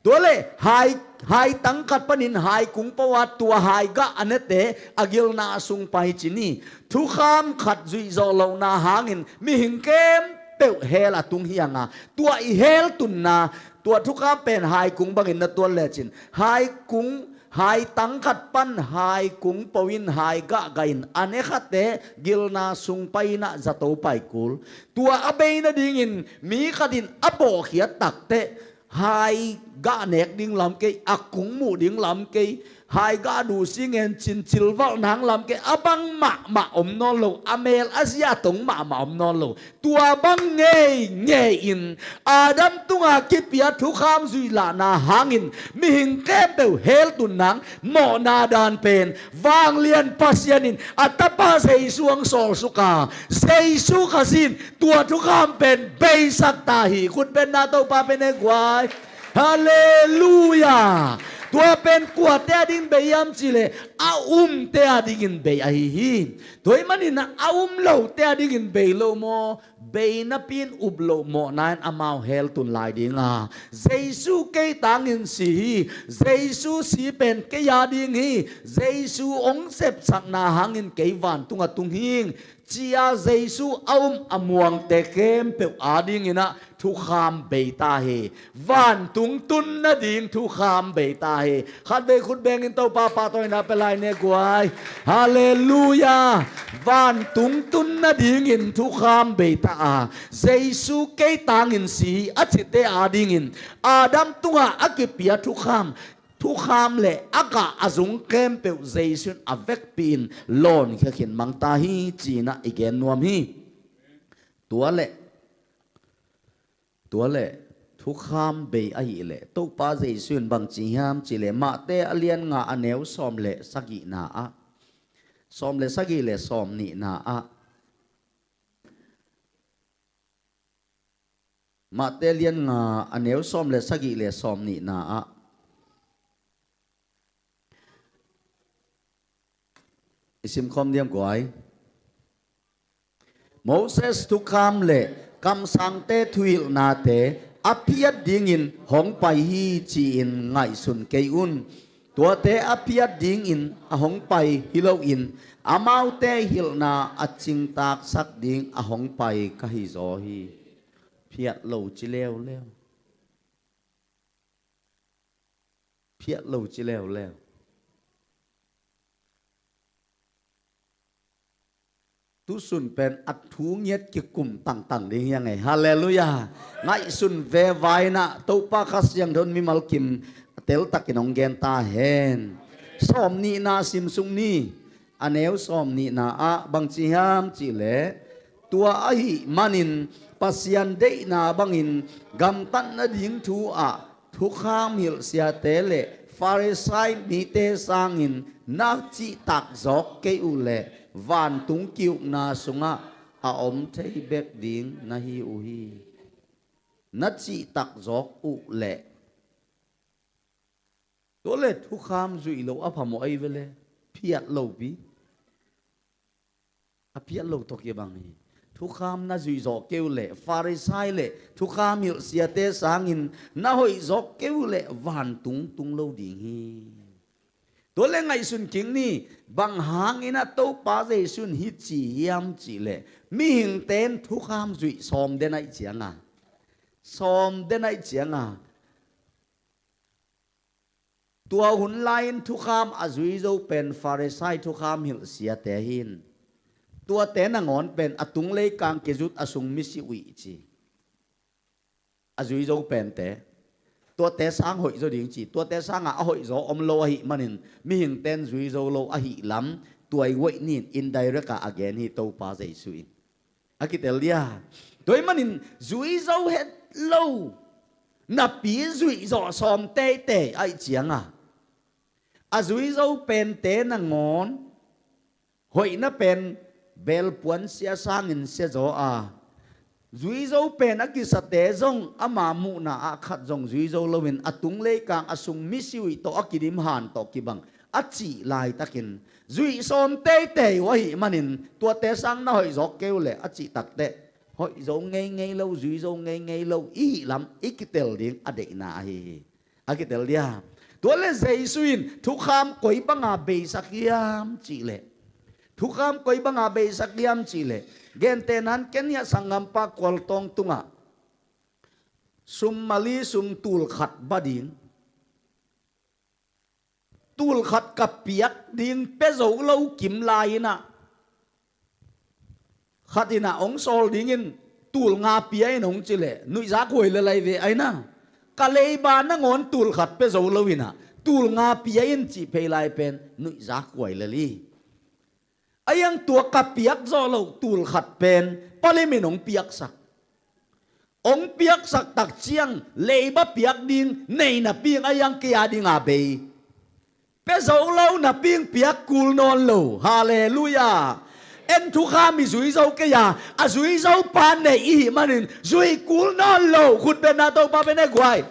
Tua leh hai, hai tang khat panin hai kung po a tua hai gah a nete a gilna sung pai ci ni. Thukham khat zuih zawh lohna hangin mihing khempeuh hell a tung hi ang a. Tua i hell tunna, tua thukham pen hai kung bangin na tuan lecin, hai kung, hai tang khat pan hai kung po in hai gah gah in a ne khate gilna sung pai in ah zato pai kul. Tua a bei nadingin mi khat in a bawhkhiat takteh, hai gah nek ding lam kei, a kung muh ding lam kei, hai gah duh sing en cin cilvalh nang lam kei, a bang mahmah om nawn lo, a mel a zia tong mahmah om nawn lo. Tua bang ngeingei in Adam tunga kipia thukham zuih lahna hangin mihing khempeuh hell tun nang mawhna dan pen vanglian Pasian in a tapa Jesu ang sawlsuk a, Jesu Khazih in tua thukham pen beisak ta hi. Khut beng na, Topa pen e guai. Halleluia. Tua pen kuate a dingin bei hiam cih leh a umte a dingin bei ahi hi. Tua ahih manin a um lote a dingin bei lo maw? Bei napi in up loh mawhna in amau hell tun lai ding a, Jesu kei tangin si hi. Jesu si pen kei a ding hi. Jesu hong sepsakna hangin kei vantung a tung hing, ci-a Jesu a um a muangte khempeuh a dingin ah thukham bei ta hi. Vantung tun nading thukham bei ta hi. Khatvei khut bengin Topa pahtawina pia lai ni e guai. Halleluia. Vantung tun nadingin thukham bei ta a, Jesu kei tangin si a cite a dingin Adam tungah a kipia thukham, thukham le a gah a zung khempeuh Jesu in a vekpi in lawnkhia khin mang ta hi, ci-in ah i gen nuam hi. Tua le Tua le thukham bei ahih leh Topa Jesu in bang ci hiam cih leh Mate a lian nga a neu sawm le sagihna ah, sawm le sagih le sawm nihna ah, Mate a lian nga a neu sawm le sagih le sawm nihna ah, i simkhawm diam guai. Moses thukham le kamsangte thuhilhnate a phiat dingin hong pai hi, ci-in ngaihsun kei un. Tuate a phiat dingin a hong pai hi loin amaute hilhna a cingtaksak ding a hong pai ka hizaw hi. Phiat lo ci leuleu. Phiat lo ci leuleu. Tusun pen a thu ngiat kikum tangtang ding hi a ngei. Halleluia. Ngaihsun veva in ah Topa Kha Siangtho in mimal kim teltakin hong gen ta hen. Sawm nihna sim suk ni. A neu sawm nihna ah bang ci hiam cih leh, tua ahih manin Pasian deihna bangin gamtat nading thu ah thukham hilh siate le Farisai mite sangin na cihtak zawk kei uh leh vantung ki-ukna sungah a om thei bek ding na hi uh hi. Na cihtak zawk uh leh. Tua le thukham zuih loh a phamawh ahi ve le, phiat lopi. A phiat lo tawh kibang hi. Thukham na zuih zawh kei uh leh Farisai le thukham hilh siate sangin na hoih zawk kei uh leh vantung tung lo ding hi. Tua le ngaihsun kik ni, bang hangin ah Topa Jesu in hih ci hiam cih leh mihingte in thukham zuih sawm den ahih cianga, sawm den ahih cianga, tua hun lai-in thukham a zui zo pen Farisai thukham hilh siate hi in, tuate nangawn pen a tung leikang kizut a sung misi uh ci. A zui zo pente, tuate sang hoih zo ding ci. Tuate sangah a hoih zaw om lo ahih manin mihingte in zui zo lo ahih lam tua i guaih ni in indirect ah a gen hi Topa Jesu in. A kitel dia. Tua ahih manin zui zo het lo napi zuih zawh sawm teitei ahih cianga, a zui zo pente nangawn hoihna pen belpuan sia sangin sia zaw a, zui zo pen a kisate zong ama muhna ah khat zong zui zo loin a tung leikang a sung misi uh tawh a kidim han tawh kibang a cih laitakin zuih sawm teitei uh ahih manin tuate sang na hoih zawk kei uh leh a cih takteh hoih zo ngeingei lo, zui zo ngeingei lo i hih lam i kitel ding a deihna ahi hi. A kitel dia. Tua le Jesu in thukham koi banga beisak hiam cih leh, thukham koi banga beisak hiam cih leh, gentehna in ken hiah sanggampa Kualtawng tungah sum mali sum tul khat ba ding, tul khat ka piak ding pia zo lo kim lai-in ah, khat in ah hong sawl dingin tul nga pia in hong ci leh nuihzak huai le lai ve ai na. Ka leiba nangawn tul khat pia zo lo in ah, tul nga pia in cih phei lai pen nuihzak huai lel hi. A iang tua ka piak zawh loh tul khat pen Palim in hong piaksak. Hong piaksak tak ciang leiba piak ding nei napi in a iang kei a ding a bei. Pia zo lo napi in piak kul nawn lo. Halleluiah. En thukham i zui zo kei a, a zui zo pa nei i hih manin zui kul nawn lo. Khut beng na Topa beng e guai.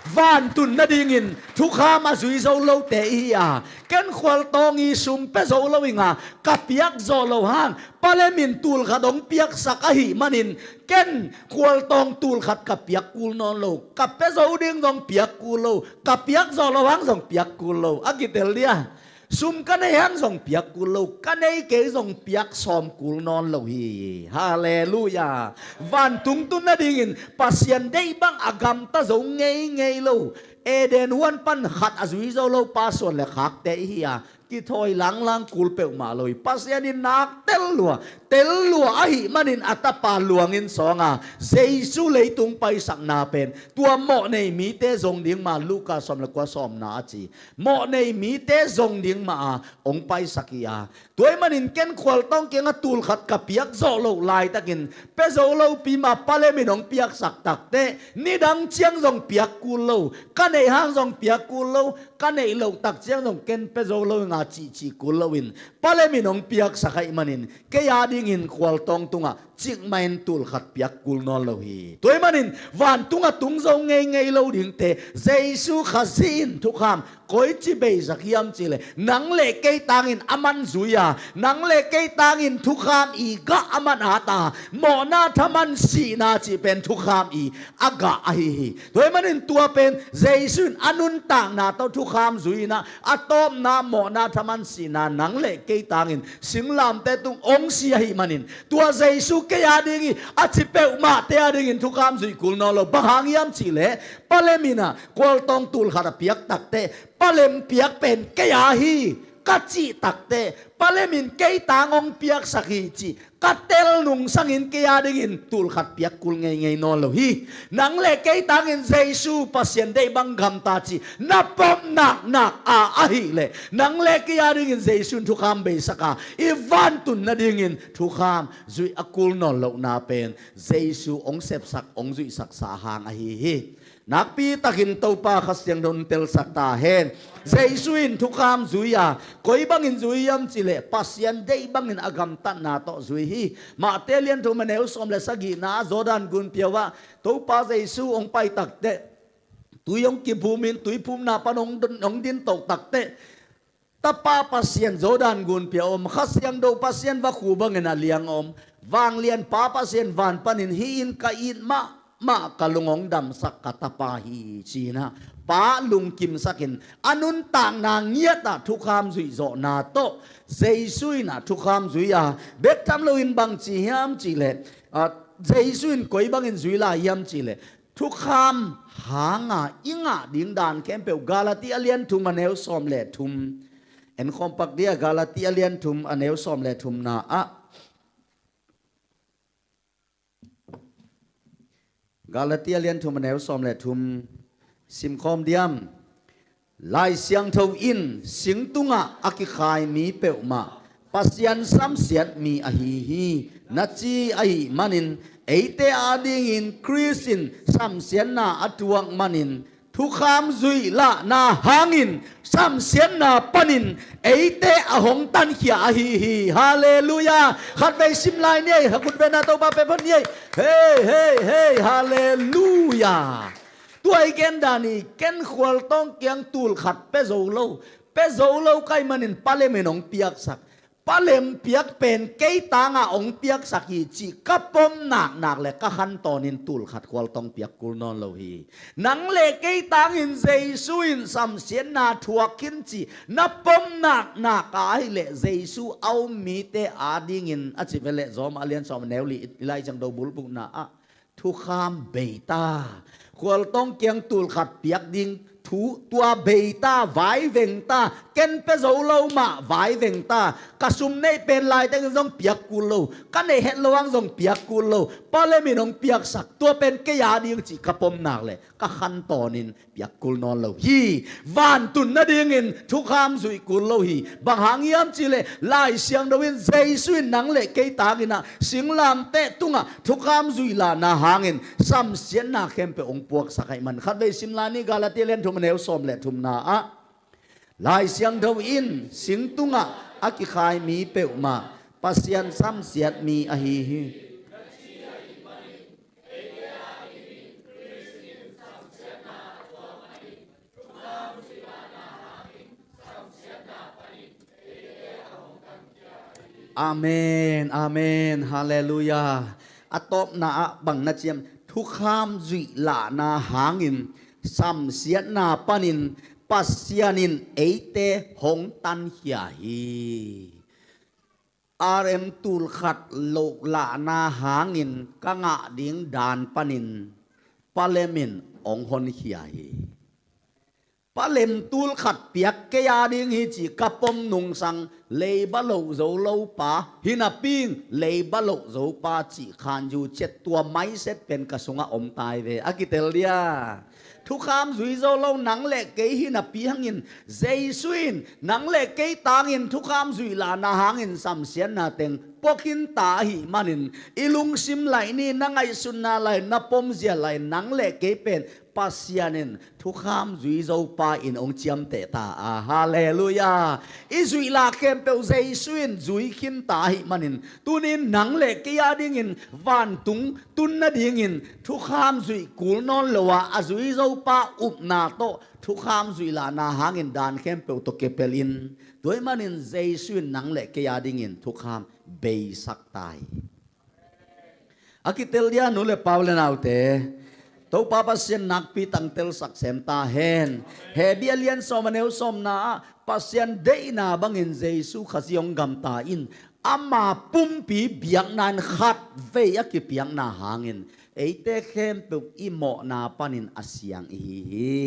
Vantun nadingin thukham a zui zo lote i hi a, ken khualtawng i sum pia zo lo ing a, ka piak zawh loh hang Palim in tul khat hong piaksak ahih manin ken khualtawng tul khat ka piak kul nawn lo. Ka pia zo ding zong piak kul lo, ka piak zawh loh hang zong piak kul lo. A kitel dia, sum ka nei hang zong piak kul lo, ka nei kei zong piak sawm kul nawn lo hi. Halleluiah. Vantung tun nadingin Pasian deih bang a gamta zo ngeingei lo, Eden huan pan khat a zui zo lo pa suan le khakte i hi a, kithawi langlang kul peuhmah lo hi. Pasian in nak tel lua, tel lua ahih manin a tapa luangin sawng a, Jesu leitung paisakna pen tua mawh nei mite zong ding mah, Luka sawm le kua sawmna a ci. Mawh nei mite zong ding mah a hong paisak hi a. Tua ahih manin ken khualtawng kiangah tul khat ka piak zawh loh laitakin pia zo lopi mah Palim in hong piaksak takteh nidang ciang zong piak kul lo, ka neih hang zong piak kul lo, ka neih loh tak ciang zong ken pia zo lo ing a cihcih kul loin Palim in hong piaksak ahih manin kei a dingin khualtawng tungah cikmah in tul khat piak kul nawn lo hi. Tua ahih manin vantung a tung zo ngeingei lo dingte Jesu Khazih in thukham koici beisak hiam cihleh, nang le kei tangin a man zui a, nang le kei tangin thukham i gah a man at a, mawhna thaman sihna cih pen thukham i a gah ahi hi. Tua ahih manin tua pen Jesu in a nuntakna tawh thukham zui in ah, a tawpna mawhna thaman sihna nang le kei tangin singlamteh tung hong si ahih manin, tua Jesu kei a ding hi a ci peuhmahte a dingin thukham zuih kul nawn lo. Bang hang hiam cihleh, Palim in ah khualtawng tul khat a piak takteh Palim piak pen kei a hi ka cih takteh, Palim in kei tang hong piaksak hi cih ka tel nungsangin kei a dingin tul khat piak kul ngeingei nawn lo hi. Nang le kei tangin Jesu Pasian deih bang gamta cih na pom naknak a ahihleh, nang le kei a dingin Jesu in thukham beisak a, i vantun nadingin thukham zuih a kul nawn lohna pen Jesu hong sepsak, hong zuihsaksa hang ahi hi. Nakpi takin Topa Kha Siangtho in telsak ta hen. Jesu in thukham zui a, koi bangin zui hiam cihleh, Pasian deih bangin a gamtatna tawh zui hi. Mate lian thum a neu sawm le sagihna ah Jordan gunpiau ah Topa Jesu hong pai takteh, tui hong kiphumin, tuiphumna pan hong, hong dintoh takteh, Tapa Pasian Jordan gunpiau om, Kha Siangtho Pasian vakhu bangin a liang om, Vanglianpa Pasian van panin, hih in ka it mahmah, ka lung hong damsak ka Tapa hi, ci-in ah Pa lungkimsakin a nuntakna ngiat ah thukham zuihzawhna tawh Jesu in ah thukham zui a, bek tham loin bang ci hiam cihleh, ah, Jesu in koi bangin zui lai hiam cihleh, thukham hanga i ngah ding dan khempeuh Galati a lian thum a neu sawm le thum. En khawm pak dia, Galati a lian thum a neu sawm le thumna ah. Galati a lian thum a neu sawm le thum. Simkhawm diam. Lai Siangtho in, sing tungah a kikhai mi peuhmah Pasian samsiat mi ahi hi, na ci ahih manin, eite adingin Khrist in samsiatna a tuak manin, thukham zuih lahna hangin samsiatna panin eite a hong tankhia ahi hi. Halleluiah. Khatvei sim lai ni ei, khut beng na Topa pe phot ni ei. Hei, hei, hei, halleluiah. Tua i gen dan hi, ken khualtawng kiang tul khat pe zo lo, pe zo lo ka hih manin Palim in hong piaksak. Palim piak pen kei tangah hong piaksak hi cih ka pom naknak le ka khantawnin tul khat khualtawng piak kul nawn lo hi. Nang le kei tangin Jesu in samsiatna thuak khin cih na pom naknak a ahihleh, Jesu a um mite adingin a ci ve leh, Rom a lian sawm a neu li, i Lai Siangtho bulpukna ah, thukham bei ta. Khualtawng kiang tul khat piak ding thu tua bei ta, vaiveng ta, ken pia zo lo mah vaiveng ta, ka sum neih pen laitakin zong piak kul lo, ka neih het lo ang zong piak kul lo, Pa lem in hong piaksak, tua pen kei a ding cih ka pom nak leh ka khan tawnin piak kul nawn lo hi. Vantun nadingin thukham zuih kul lo hi. Bang hang hiam cih leh Lai Siangtho in Jesu in nang le kei tangin ah singlamteh tungah thukham zuih lahna hangin samsiatna khempeuh hong puaksak ahih man. Khatvei sim lai ni, Galatia lian thum a neu sawm le thumna ah, Lai Siangtho in sing tungah a kikhai mi peuhmah Pasian samsiat mi ahi hi. Amen, amen, halleluiah. A tawpna ah bang na ciam? Thukham zuih lahna hangin samsiatna panin Pasian in eite hong tankhia hi. R M tul khat loh lahna hangin ka ngah ding dan panin Pa lem in hong honkhia hi. Pa lem tul khat piak kei a ding hi ci ka pom nungsang, leiba loh zo lo pa, hi napi in leiba loh zo pa cih khan yu ciat, tua maiset pen ka sungah om tai ve. A kitel dia. Thukham zui zo lo nang le kei hi napi hangin, Jesu in nang le kei tangin thukham zuih lahna hangin samsiatna teng pua khin ta ahih manin, i lungsim laih ni, na ngaihsutna laih, na pomzia laih, nang le kei pen Pasian in thukham zui zo pa in hong ciamteh ta a, halleluiah. I zuih lah khempeuh Jesu in zui khin ta ahih manin, tunin nang le kei a dingin vantung tun nadingin thukham zuih kul nawn lo a, a zui zo pa upna tawh thukham zuih lahna hangin dan khempeuh tawh kipelin, tua ahih manin Jesu in nang le kei a dingin thukham beisak ta hi. A kitel dia, nu le pa, u le naute, Topa Pasian nakpi tangtel sak sem ta hen. Hebru a lian sawm a neu sawmna ah Pasian deihna bangin Jesu Khazih hong gamta in, ama pumpi biakna in khatvei a kipiakna hangin eite khempeuh i mawhna panin a siang ihi hi.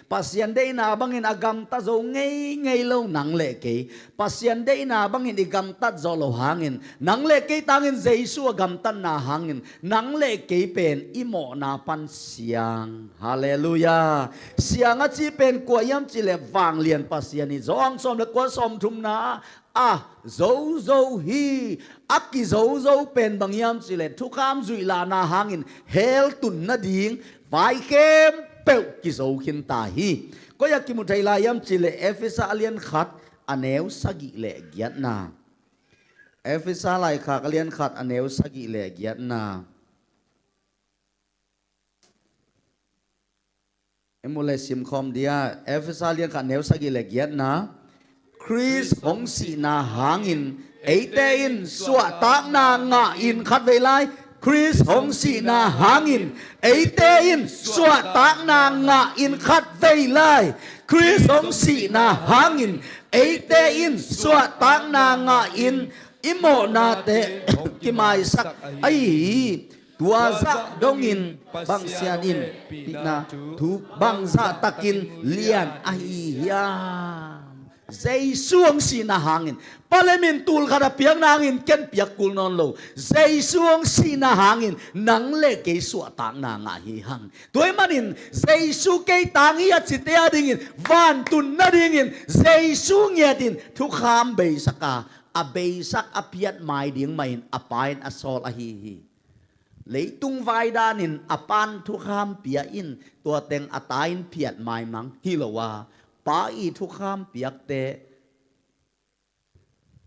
Pasian deihna bangin a gamta zo ngeingei lo nang le kei, Pasian deihna bangin i gamtat zawh loh hangin, nang le kei tangin Jesu a gamtatna hangin, nang le kei pen i mawhna pan siang. Halleluiah. Siang a cih pen kua hiam cih leh vanglian Pasian hi. Johan sawm le kua, sawmthumna ah a zozo hi. A kizozo pen bang hiam cih leh thukham zuih lahna hangin hell tun nading vai khempeuh kizo khin ta hi. Koi ah kimu thei lai hiam cih leh Efesa a lian khat a neu sagih le giatna. Efesa laikhak a lian khat a neu sagih le giatna. I mu le simkhawm dia, Efesa lian khat neu sagih le giatna. Khrist hong sihna hangin eite in suahtakna ngah in, khatvei lai. Khrist hong sihna hangin eite in suahtakna ngah in, khatvei lai. Khrist hong sihna hangin eite in suahtakna ngah in, i mawhnate kimaisak ahi hi. Tua zah dongin Pasian in pina thu bangzah takin lian ahi hiam? Jesu hong sihna hangin, Pa lem in tul khat a piakna hangin ken piak kul nawn lo. Jesu hong sihna hangin nang le kei suahtakna ngah hi hang. Tua ahih manin Jesu kei tang hi a cite a dingin, vantun nadingin Jesu ngiatin thukham beisak a, a beisak a piat mai ding mahin a Pa in a sawl ahi hi. Leitung vai danin a Pa'n thukham pia in, tua teng a Ta in piat maimang hi lo a, Pa i thukham piakte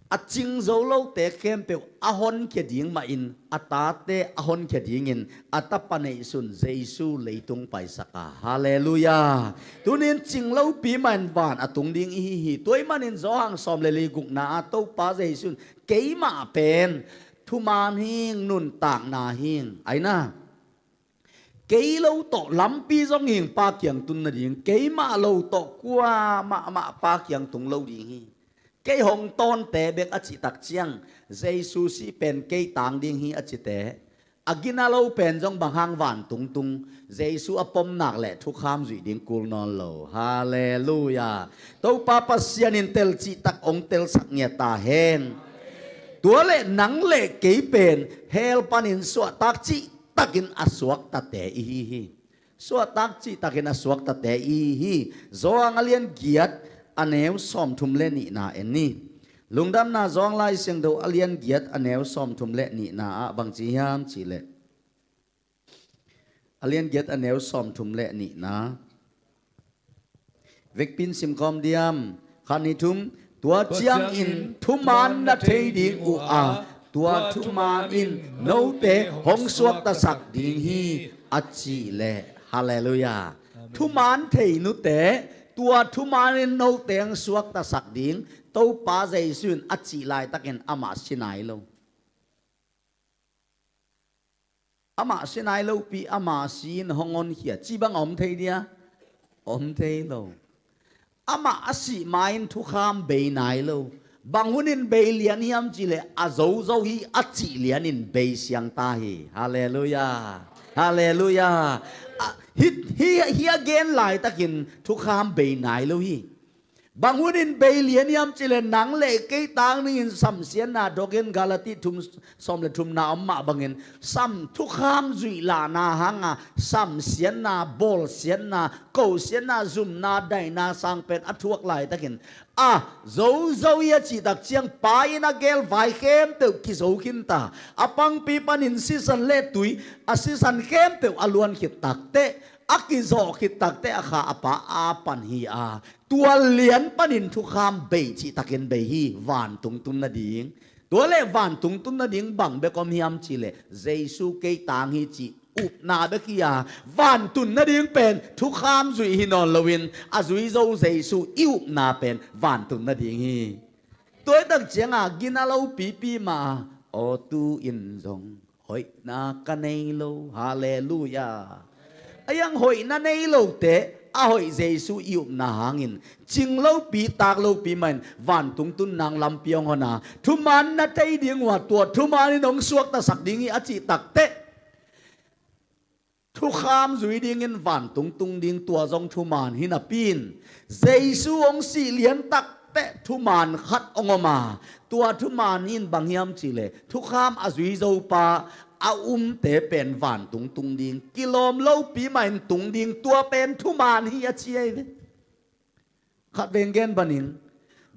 a cing zo lote khempeuh a honkhia ding mahin, a tate a honkhia dingin a Tapa neihsun Jesu leitung paisak a. Halleluiah. Tunin cing lopi mahin van a tung ding ihi hi. Tua ahih manin Johan sawm le li gukna ah Topa Jesu in, keimah pen thuman hing, nuntakna hing, aina. Kei lo tawh lampi zong hing Pa kiang tun nading, keimah lo tawh kuamah mah Pa kiang tung lo ding hi. Kei hong tawnte bek a cih tak ciang, Jesu sih pen kei tang ding hi a cite, A gina lo pen zong bang hang? Vantungtung. Jesu a pom nak leh thukham zuih ding kul nawn lo. Halleluiah. Topa Pasian in telcihtak hong telsak ngiat ta hen. Tua leh nang leh kei pen hell panin suahtak cihtakin a suaktate i hi hi. Suahtak cihtakin a suaktate i hi hi. Johan a lian giat a neu sawmthum le nihna en ni. Lungdamna Johan Lai Siangtho a lian giat a neu sawmthum le nihna ah bang ci hiam cihleh, a lian giat a neu sawmthum le nihna. Vekpi in simkhawm diam? Khat, nih, thum. Tua ciangin thuman na thei ding uh a, tua thuman in note hong suaktasak ding hi, a cih leh. Halleluiah. Thuman thei nute, tua thuman in note hong suaktasak ding, Topa Jesu in a cih laitakin amah si nai lo. Amah si nai lopi, amah si-in hong honkhia cih bang a om thei dia? Om thei lo. Amah a sih ma-in thukham bei nai lo. Bang hunin bei lian hiam cihleh, a zozo hi a cih lianin bei siang ta hi. Halleluiah. Halleluiah. A, hi, hi, hi a gen laitakin thukham bei nai lo hi. Bang hunin bei lian hiam cihleh, nang leh kei tang dingin samsiatna, dawkin Galati thum sawm le thumna om mah bangin, sam thukham zuih lahna hanga samsiatna, bawlsiatna, kosiatna, zumna, daina sang pen a thuak laitakin, a zozo hi a cihtak ciang, Pa in a gel vai khempeuh kizo khinta, a pangpi panin sisan le tui, a sisan khempeuh a luan khit takteh, a kizawh khit takteh, a kha a Pa a pan hi a, tua lian panin thukham bei cihtakin bei hi, vantung tun nading. Tua leh vantung tun nading bang bek om hiam cihleh, Jesu kei tang hi cih upna bek hi a, vantun nading pen thukham zuih hi nawn loin, a zuizo Jesu i upna pen vantun nading hi. Tua hi tak cianga gina lo pipi mah a, aw tu-in zong hoihna ka nei lo. Halleluiah. A iang hoihna nei lote, a hoih Jesu i upna hangin, cing lopi, tak lopi mahin, vantung tun nang lampi hong hon a, thuman na thei ding uh a, tua thuman in hong suaktasak ding hi a cih takteh, thukham zui dingin vantung tung ding, tua zong thuman hi napi-in, Jesu hong sih lian takteh thuman khat hong om a, tua thuman in bang hiam cihleh, thukham a zuizo pa a umte pen vantung tung ding, kilawm lopi mahin tung ding, tua pen thuman hi a ci ahi ve. Khat veng gen banin,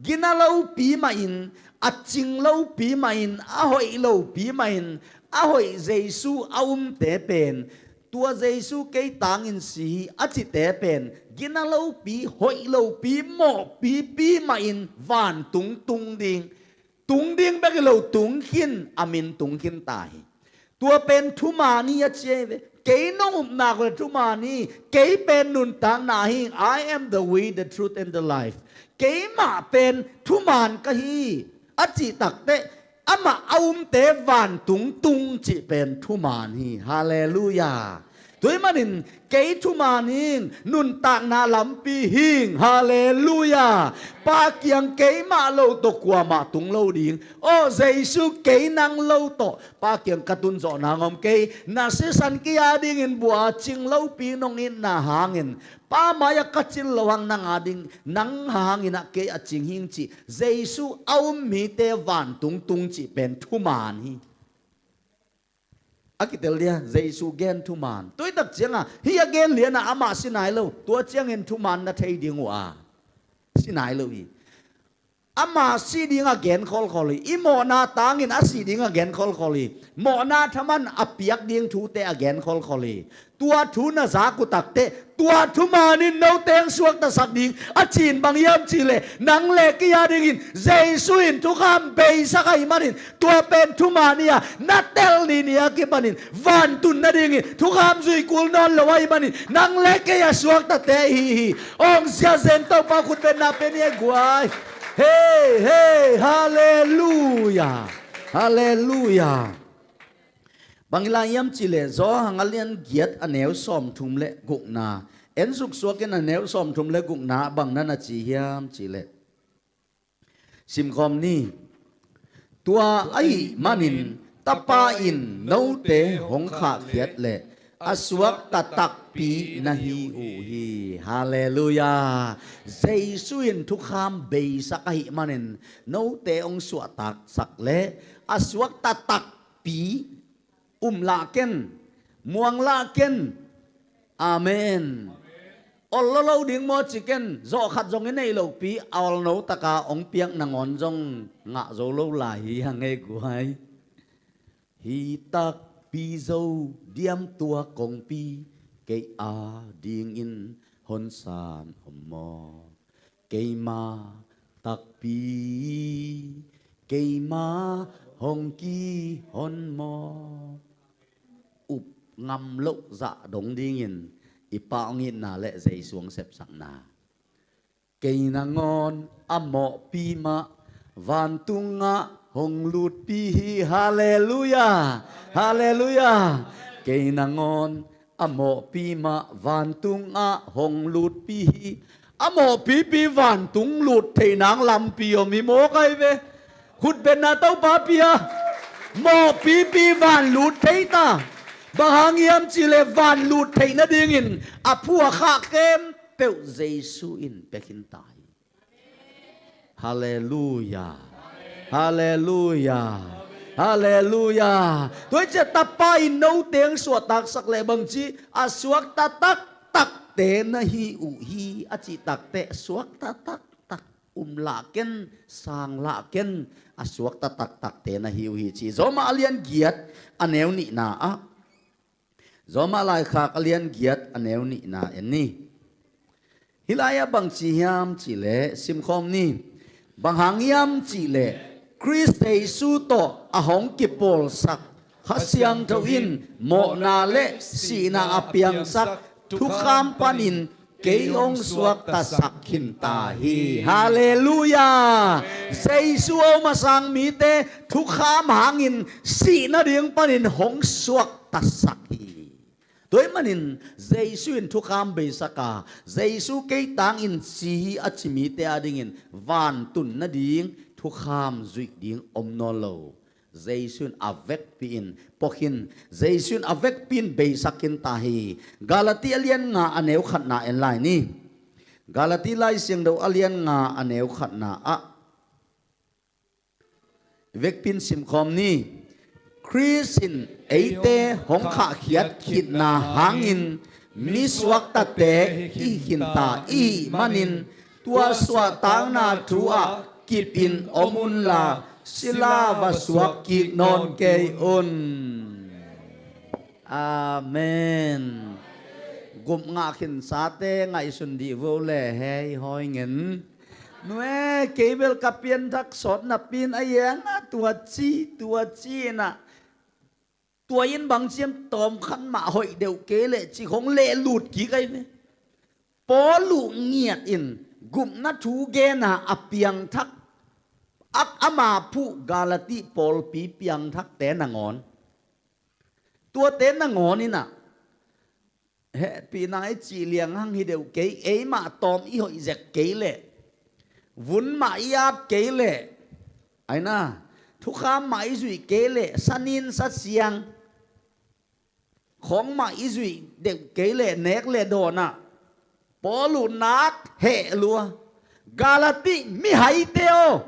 gina lopi mahin, a cing lopi mahin, a hoih lopi mahin, a hoih Jesu a umte pen, tua Jesu kei tangin si hi a cite pen, gina lopi, hoih lopi, mawhpipi mahin vantung tung ding. Tung ding bek hi lo, tung khin, a min tung khin ta hi. Tua pen thuman hi a ci ahi ve. Kei nong upna uh le thuman hi, kei pen nuntakna hi, I am the way, the truth and the life. Keimah pen thuman ka hi, a cih takteh, amah a umte vantung tung cih pen thuman hi. Halleluiah. Tua ahih manin kei thuman hing, nuntakna lampi hing. Halleluiah. Pa kiang keimah lo tawh kuamah tung lo ding. Aw Jesu, kei nang lo tawh Pa kiang ka tun zawh nang om kei. Na sisan kei a dingin bua a, cing lopi nong itna hangin, Pa mai-ah ka cin loh hang nang a ding, nang hangin ah kei a cing hing cih Jesu a um mite vantung tung cih pen thuman hi. A kitel dia, Jesu gen thuman. Tua hi tak cianga, hih a gen liana amah si nai lo. Tua ciangin thuman na thei ding uh a, si nai lo hi. Amah si dinga gen khawlkhawl hi. I mawhna tangin a si dinga gen khawlkhawl hi. Mawhna thaman a piak ding thute a gen khawlkhawl hi. Tua thu na zak uh takteh, tua thuman in note hong suaktasak ding a cih bang hiam cihleh, nang le kei a dingin Jesu in thukham beisak ahih manin, tua pen thuman hi a, na tel ni ni a kipanin vantung nadingin thukham zui kul nawn lo ahih manin, nang le kei a suaktate i hi hi. Hong siazen Topa khutbetna pe ni ei guai. Hei, hei, halleluiah. Halleluiah. Bang i lai hiam cihleh, Johan a lian giat a neu sawmthum le gukna. En suksuakin a neu sawmthum le gukna bang na na ci hiam cihleh, simkhawm ni. Tua ahih manin Tapa in note hong khahkhiat leh a suakta takpi na hi uh hi. Halleluiah. Jesu in thukham beisak ahih manin note hong suahtaksak leh a suakta takpi um lah ken, muang lah ken. Amen. Ol lo lo ding maw ci ken, zawh khat zong i neih lohpi a olno taka hong piak nangawn zong ngah zo lo lai hi hang e guai. Hi takpi zo diam tua kongpi, kei a dingin honsan om maw? Keima takpi, keima hong kihon maw? Up ngam loh zah dong dingin i Pa hong itna le Jesu hong sepsakna. Kei nangawn a mawhpi mah vantungah hong lutpi hi. Halleluiah. Halleluiah. Kei nangawn a mawhpi mah vantungah hong lutpi hi. A mawhpipi vantung lut theih nang lampi om hi maw kai ve. Khutbenna Topa pia. Mawhpipi van lut thei ta. Bang hang hiam cihleh van lut theih nadingin a phuakha khempeuh Jesu in pia khin ta hi. Halleluiah. Halleluiah. Halleluiah. Tua hi ciah Tapa in note hong suahtaksak leh bangci a suakta taktakte na hi uh hi a cih takteh suakta taktak um lah ken, sang lah ken, a suakta taktakte na hi uh hi ci. Roma a lian giat a neu nihna ah, Roma laikhak a lian giat a neu nihna en ni. Hih lai-ah bangci hiam cihleh simkhawm ni. Bang hang hiam cihleh Khrist Jesu tawh a hong kipawlsak Kha Siangtho in mawhna le sihna a piangsak thukham panin kei hong suaktasak khin ta hi. Halleluiah. Jesu a om a sang mite thukham hangin sih nading panin hong suaktasak hi. Tua ahih manin Jesu in thukham beisak a, Jesu kei tangin si hi a ci mite adingin vantun nading thukham zuih ding om nawn lo. Jesu in a vekpi in pua khin, Jesu in a vekpi in beisak khin ta hi. Galati a lian nga a neu khatna en lai ni. Galati Lai Siangtho a lian nga a neu khatna ah vekpi in simkhawm ni. Khrist in eite hong khahkhiat khitna hangin mi suaktate i hi khin ta i hih manin tua suahtakna thu ah kip in om unla sila va suak kik nawn kei un. Amen. Gup ngah khinsate ngaihsun dih vo le hei hawi ngen. Nue, kei bel ka pianthak sawt napi in a iang a tua ci, tua ci in ah tua in bang ciam tawm khat mah hoih deuh kei leh ci khong leh lut kik ai ve. Paul uh ngiat in gupna thu gen a a piangthak, ak ama phuh Galati pawlpi piangthakte nangawn, tuate nangawn in ah hehpihna i cih liang hang hi deuh kei, eimah tawm i hoih zek kei leh, vun mah i ap kei leh, aina, thukham mah i zuih kei leh, sanin sasiang khawng mah i zuih deuh kei leh, nek le dawn ah Paul uh nak heh lua. Galati mihaite aw,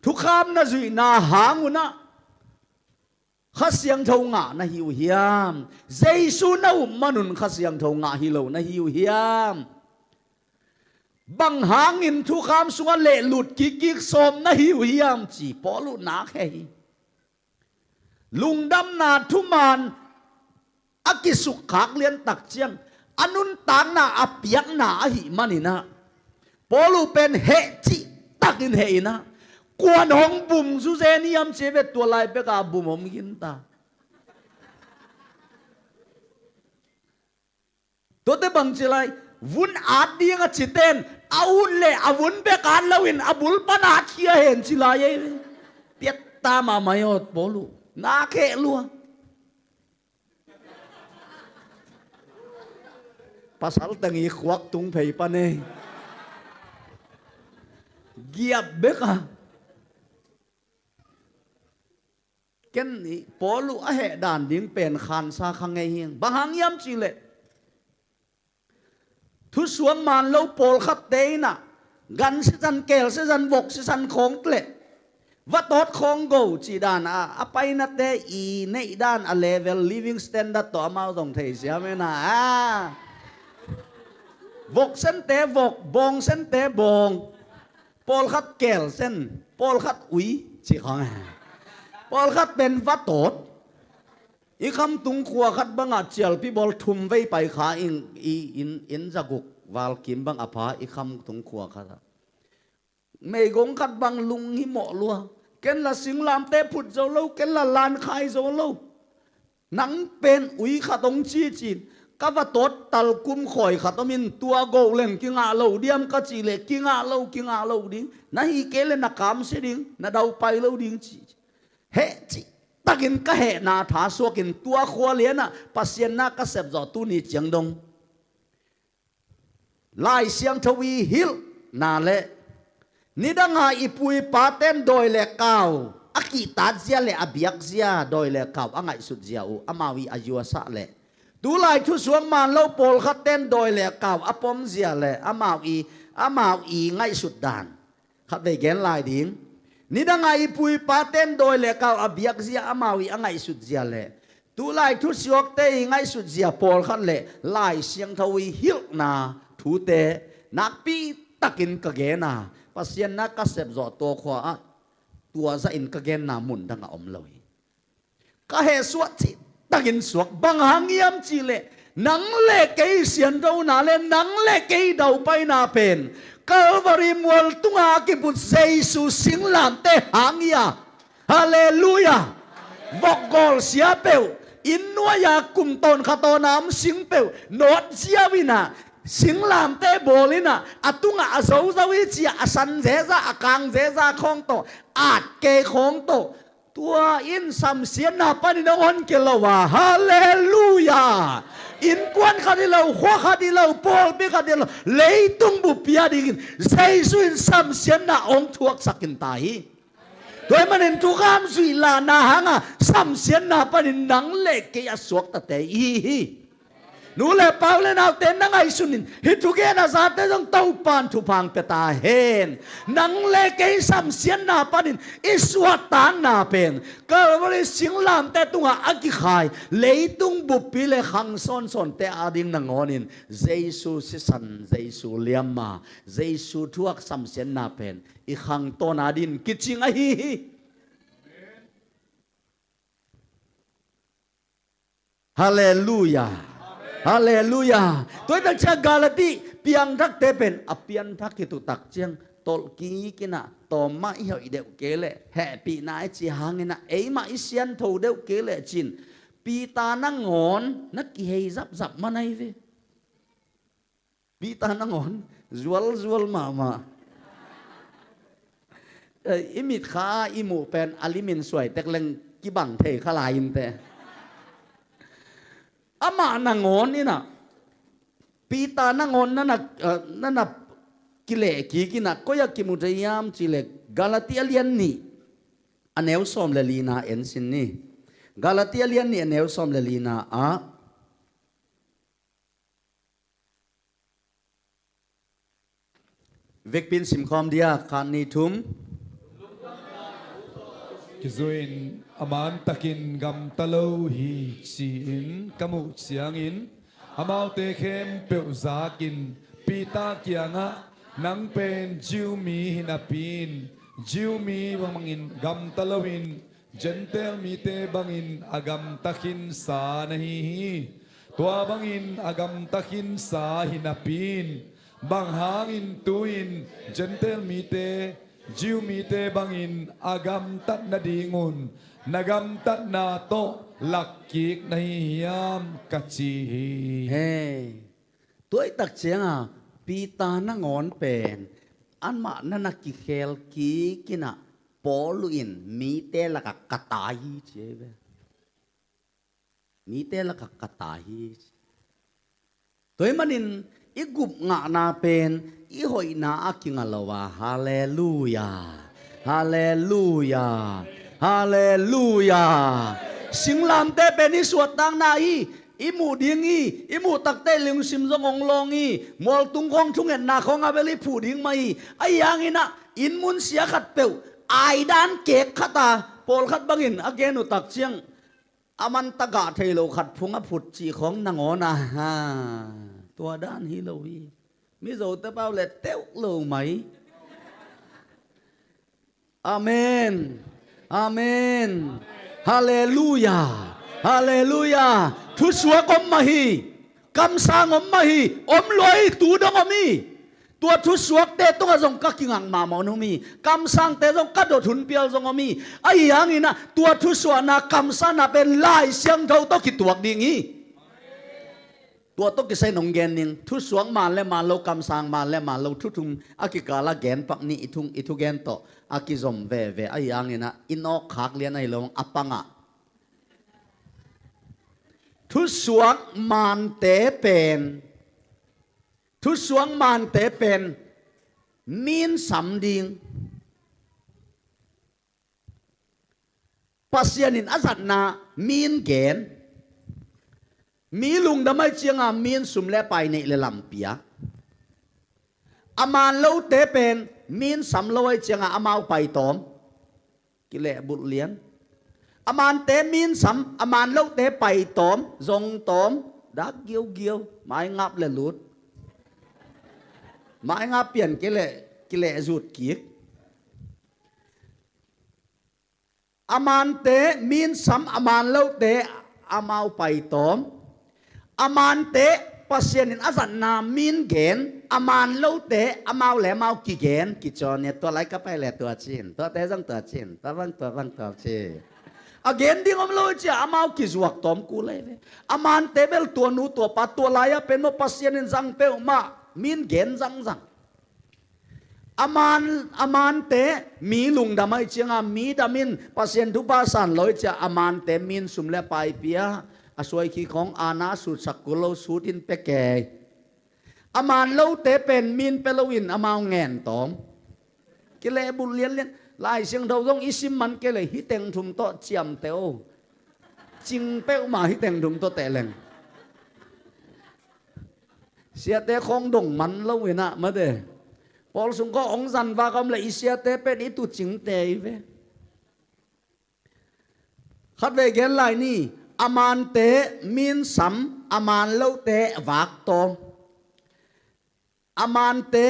thukham na zuihna hang un ah Kha Siangtho ngah na hi uh hiam? Jesu na up man un Kha Siangtho ngah hi lo na hi uh hiam? Bang hangin thukham sungah leh lut kikkik sawm na hi uh hiam ci Paul uh nak heh hi. Lungdamna thuman a kisukkhak liantak ciang a nuntakna a piakna ahih manin ah Paul uh pen heh cihtakin heh in ah kuan hong bum zuzen hiam ci ve, tua lai pek a bum om ginta. Tuate bangci lai vun at ding a citen a ut leh a vun bek at loin a bul pan at khia hen ci lai ei. Piatta mahmah ei awt Paul uh nak heh lua. Pasal teng i khuak tung phei pan ei. Giap bek a Ken i Paul uh a heh dan ding pen khansa kha ngei hi. Bang hang hiam cihleh, thusuak man lo pawlkhatte in ah, gan sisan, keel sisan, vok sisan khawng leh vatawt khawng go cih dan a, a painate i neih dan a level, living standard tawh amau zong thei siam hi na a. Vok sente vok, bawng sente bawng, pawlkhat keel sen, pawlkhat ui cih khawng a, pawlkhat pen vatawt. I khamtung khua khat bangah cialpi bawl thum vei pai kha in, i in, in zaguk val kim bang a pha i khamtung khua khat ah. Meigong khat bang lunghimawh lua. Ken la singlamte phut zo lo, ken la lankhai zo lo. Nang pen ui khat hong ci cin, ka vatawt talkum khawi khat om in, tua go leng kingah lo diam ka cih leh, kingah lo, kingah lo ding. Na hi kei leh na kamsia ding, na daupai lo ding ci. Heh cihtakin ka hehna tha suakin tua khua lianah Pasian na ka sepzawh tuni ciang dong Lai Siangtho i hilhna le nidanga i pu i paten dawi le kau a kihtat zia le a biak zia, dawi le kau a ngaihsut zia uh amau i a yuasah le tulai thusuak man lo pawlkhat ten dawi le kau a pom zia le amau i, amau i ngaihsut dan khatvei gen lai ding. Nidanga i pu i paten dawi le kau a biak zia, amau i a ngaihsut zia le tulai thusuakte i ngaihsut zia pawlkhat le Lai Siangtho i hilhna thute nakpi takin ka gen a, Pasian na ka sepzawh tua khua ah tua zahin ka genna mun dangah om lo hi. Ka heh suah cihtakin suak. Bang hang hiam cihleh, nang le kei sianthona le nang le kei daupaina pen Calvary mual tunga a kiput Jesu singlamteh hang hi a. Halleluiah. Vokgawl sia peuh, inn nuai-a kum tawn kha tawn a om sing peuh nawt ziau in ah, singlamteh bawl in ah, a tungah a zozau hi ci-a a san zeza, a kang zeza khawng tawh, at kei khawng tawh, tua in samsiatna panin hong honkhia lo a. Halleluiah. Innkuan khat hi lo, khua khat hi lo, pawlpi khat hi lo, leitung buppi a dingin Jesu in samsiatna hong thuaksak in ta hi. Tua ahih manin thukham zuih lahna hanga samsiatna panin nang le kei a suaktate i hi hi. Nu le pa, u le naute, na ngaihsun in, hih thugen a zate zong Topan thupha hong pia ta hen. Nang le kei samsiatna panin i suahtakna pen Calvary singlamteh tungah a kikhai leitung buppi le khang sawnsawnte ading nangawnin Jesu sisan, Jesu liamma, Jesu thuak samsiatna pen i khangtawn adingin kicing ahi hi. Halleluiah. Halleluiah. Tua hi tak ciang Galati piangthakte pen a pianthak khit uh tak ciang tolh kik in ah, tawm mah i hoih deuh kei leh, hehpihna i cih hangin ah, ei mah i siantho deuh kei leh cin, Peter nangawn na kihei zapzap man ahi ve. Peter nangawn zualzual mahmah. Eh, i mitkha i muh pen a limin suai tek leng kibang thei kha lai inteh. Amah nangawn in ah, Peter nangawn na na, eh, na na kileh kik in ah, koi-ah kimu thei hiam cih leh Galati a lian nih a neu sawm le lina en sin ni. Galati a lian nih a neu sawm le lina ah vekpi in simkhawm dia, khat, nih, thum. Kizui-in a man takin gamta lo hi ci-in ka muh ciangin, amaute khempeuh zakin Peter kiangah, nang pen Jew mi hi napi-in, Jew mi bangin gamta loin, Gentile mite bangin a gamta khinsa na hi hi. Tua bangin a gamta khinsa hi napi-in, bang hangin tu-in Gentile mite Jew mite bangin a gamtat nadingun na gamtatna tawh lakkik na hi hiam, ka ci hi. Hei, tua hi tak cianga Peter nangawn pen amah na na kikhel kik in ah, Paul in mite lakah ka tai hi ci hi ve. Mite lakah ka tai hi. Tua ahih manin i gupngahna pen i hoihna ah kinga lo a. Halleluiah. Halleluiah. Halleluia. Singlamteh pen i suahtakna hi. I muh ding hi. I muh takteh lungsim zong hong lawng hi. Mualtung khawng thungetna khawng a bel i phuh ding mah hi. Ahi hangin ah inn mun sia khatpeuh aidan kek khat a pawlkhat bangin a gen uh tak ciang a man tagah thei lo khat phung a phut cih khawng nangawn a, ha, tua dan hi lo hi. Mizote pau le teuh lo mai. Amen. Amen. Halleluia. Halleluia. Thusuak om mah hi. Kamsang om mah hi. Om lua hi, tu dong om hi. Tua thusuakte tungah zong ka kingak mahmah om hi. Kamsangte zong ka dot hun pial zong om hi. Ahi hangin ah tua thusuahna kamsangna pen Lai Siangtho tawh kituak ding hi. Tua tawh kisai nong gen ning, thusuak man le man lo, kamsang man le man lo, thu thum a kikal a gen pak ni, i thu, i thugen tawh a kizom veve. Ahi hangin ah i nawk khak lian ahi lo a pangah thusuak mante pen, thusuak mante pen min sam ding. Pasian in a zatna min gen. Mi lungdam ahih ciangin min sum le pai, neih le lam pia. A man lote pen min sam lo ahih ciangin amau pai tawm. Kilehbulh lian. A mante min sam, a man lote pai tawm, zong tawm, dak giugiu, mai ngap le lut. Mai ngap pian kileh, kileh zut kik. A mante min sam, a man lote amau pai tawm. A mante Pasian in a zatna min gen, a man lote amau le amau kigen, kicawn nia, tua lai ka pai le tua cin, tuate zong tua cin, tua bang, tua bang, tua cin. A gen ding om lo cia amau kizuak tawm kul ei ve. A mante bel tua nu tua pa tua lai-ah pen maw Pasian in zang peuhmah, min gen zangzang. A man, a mante mi lungdam ahih ciangin, mi dam in Pasian thupha san lo ahih ciangin, a mante min sum le pai pia, a suai khik khawng ana sutsak kul lo, sut in pia kei. A man lote pen min pia loin amau ngen tawm. Kilehbulh lianlian. Lai Siangtho zong i sim man kei leh hih teng thum tawh ciamteh o. Cing peuhmah hih teng thum tawh teh leng. Siate khawng dong man lo inah mate. Pawl sung khawng hong zan vak a om leh i siate pen i tucingte hi ve. Khatvei gen lai ni. A mante min sam, a man lote vak tawm. A mante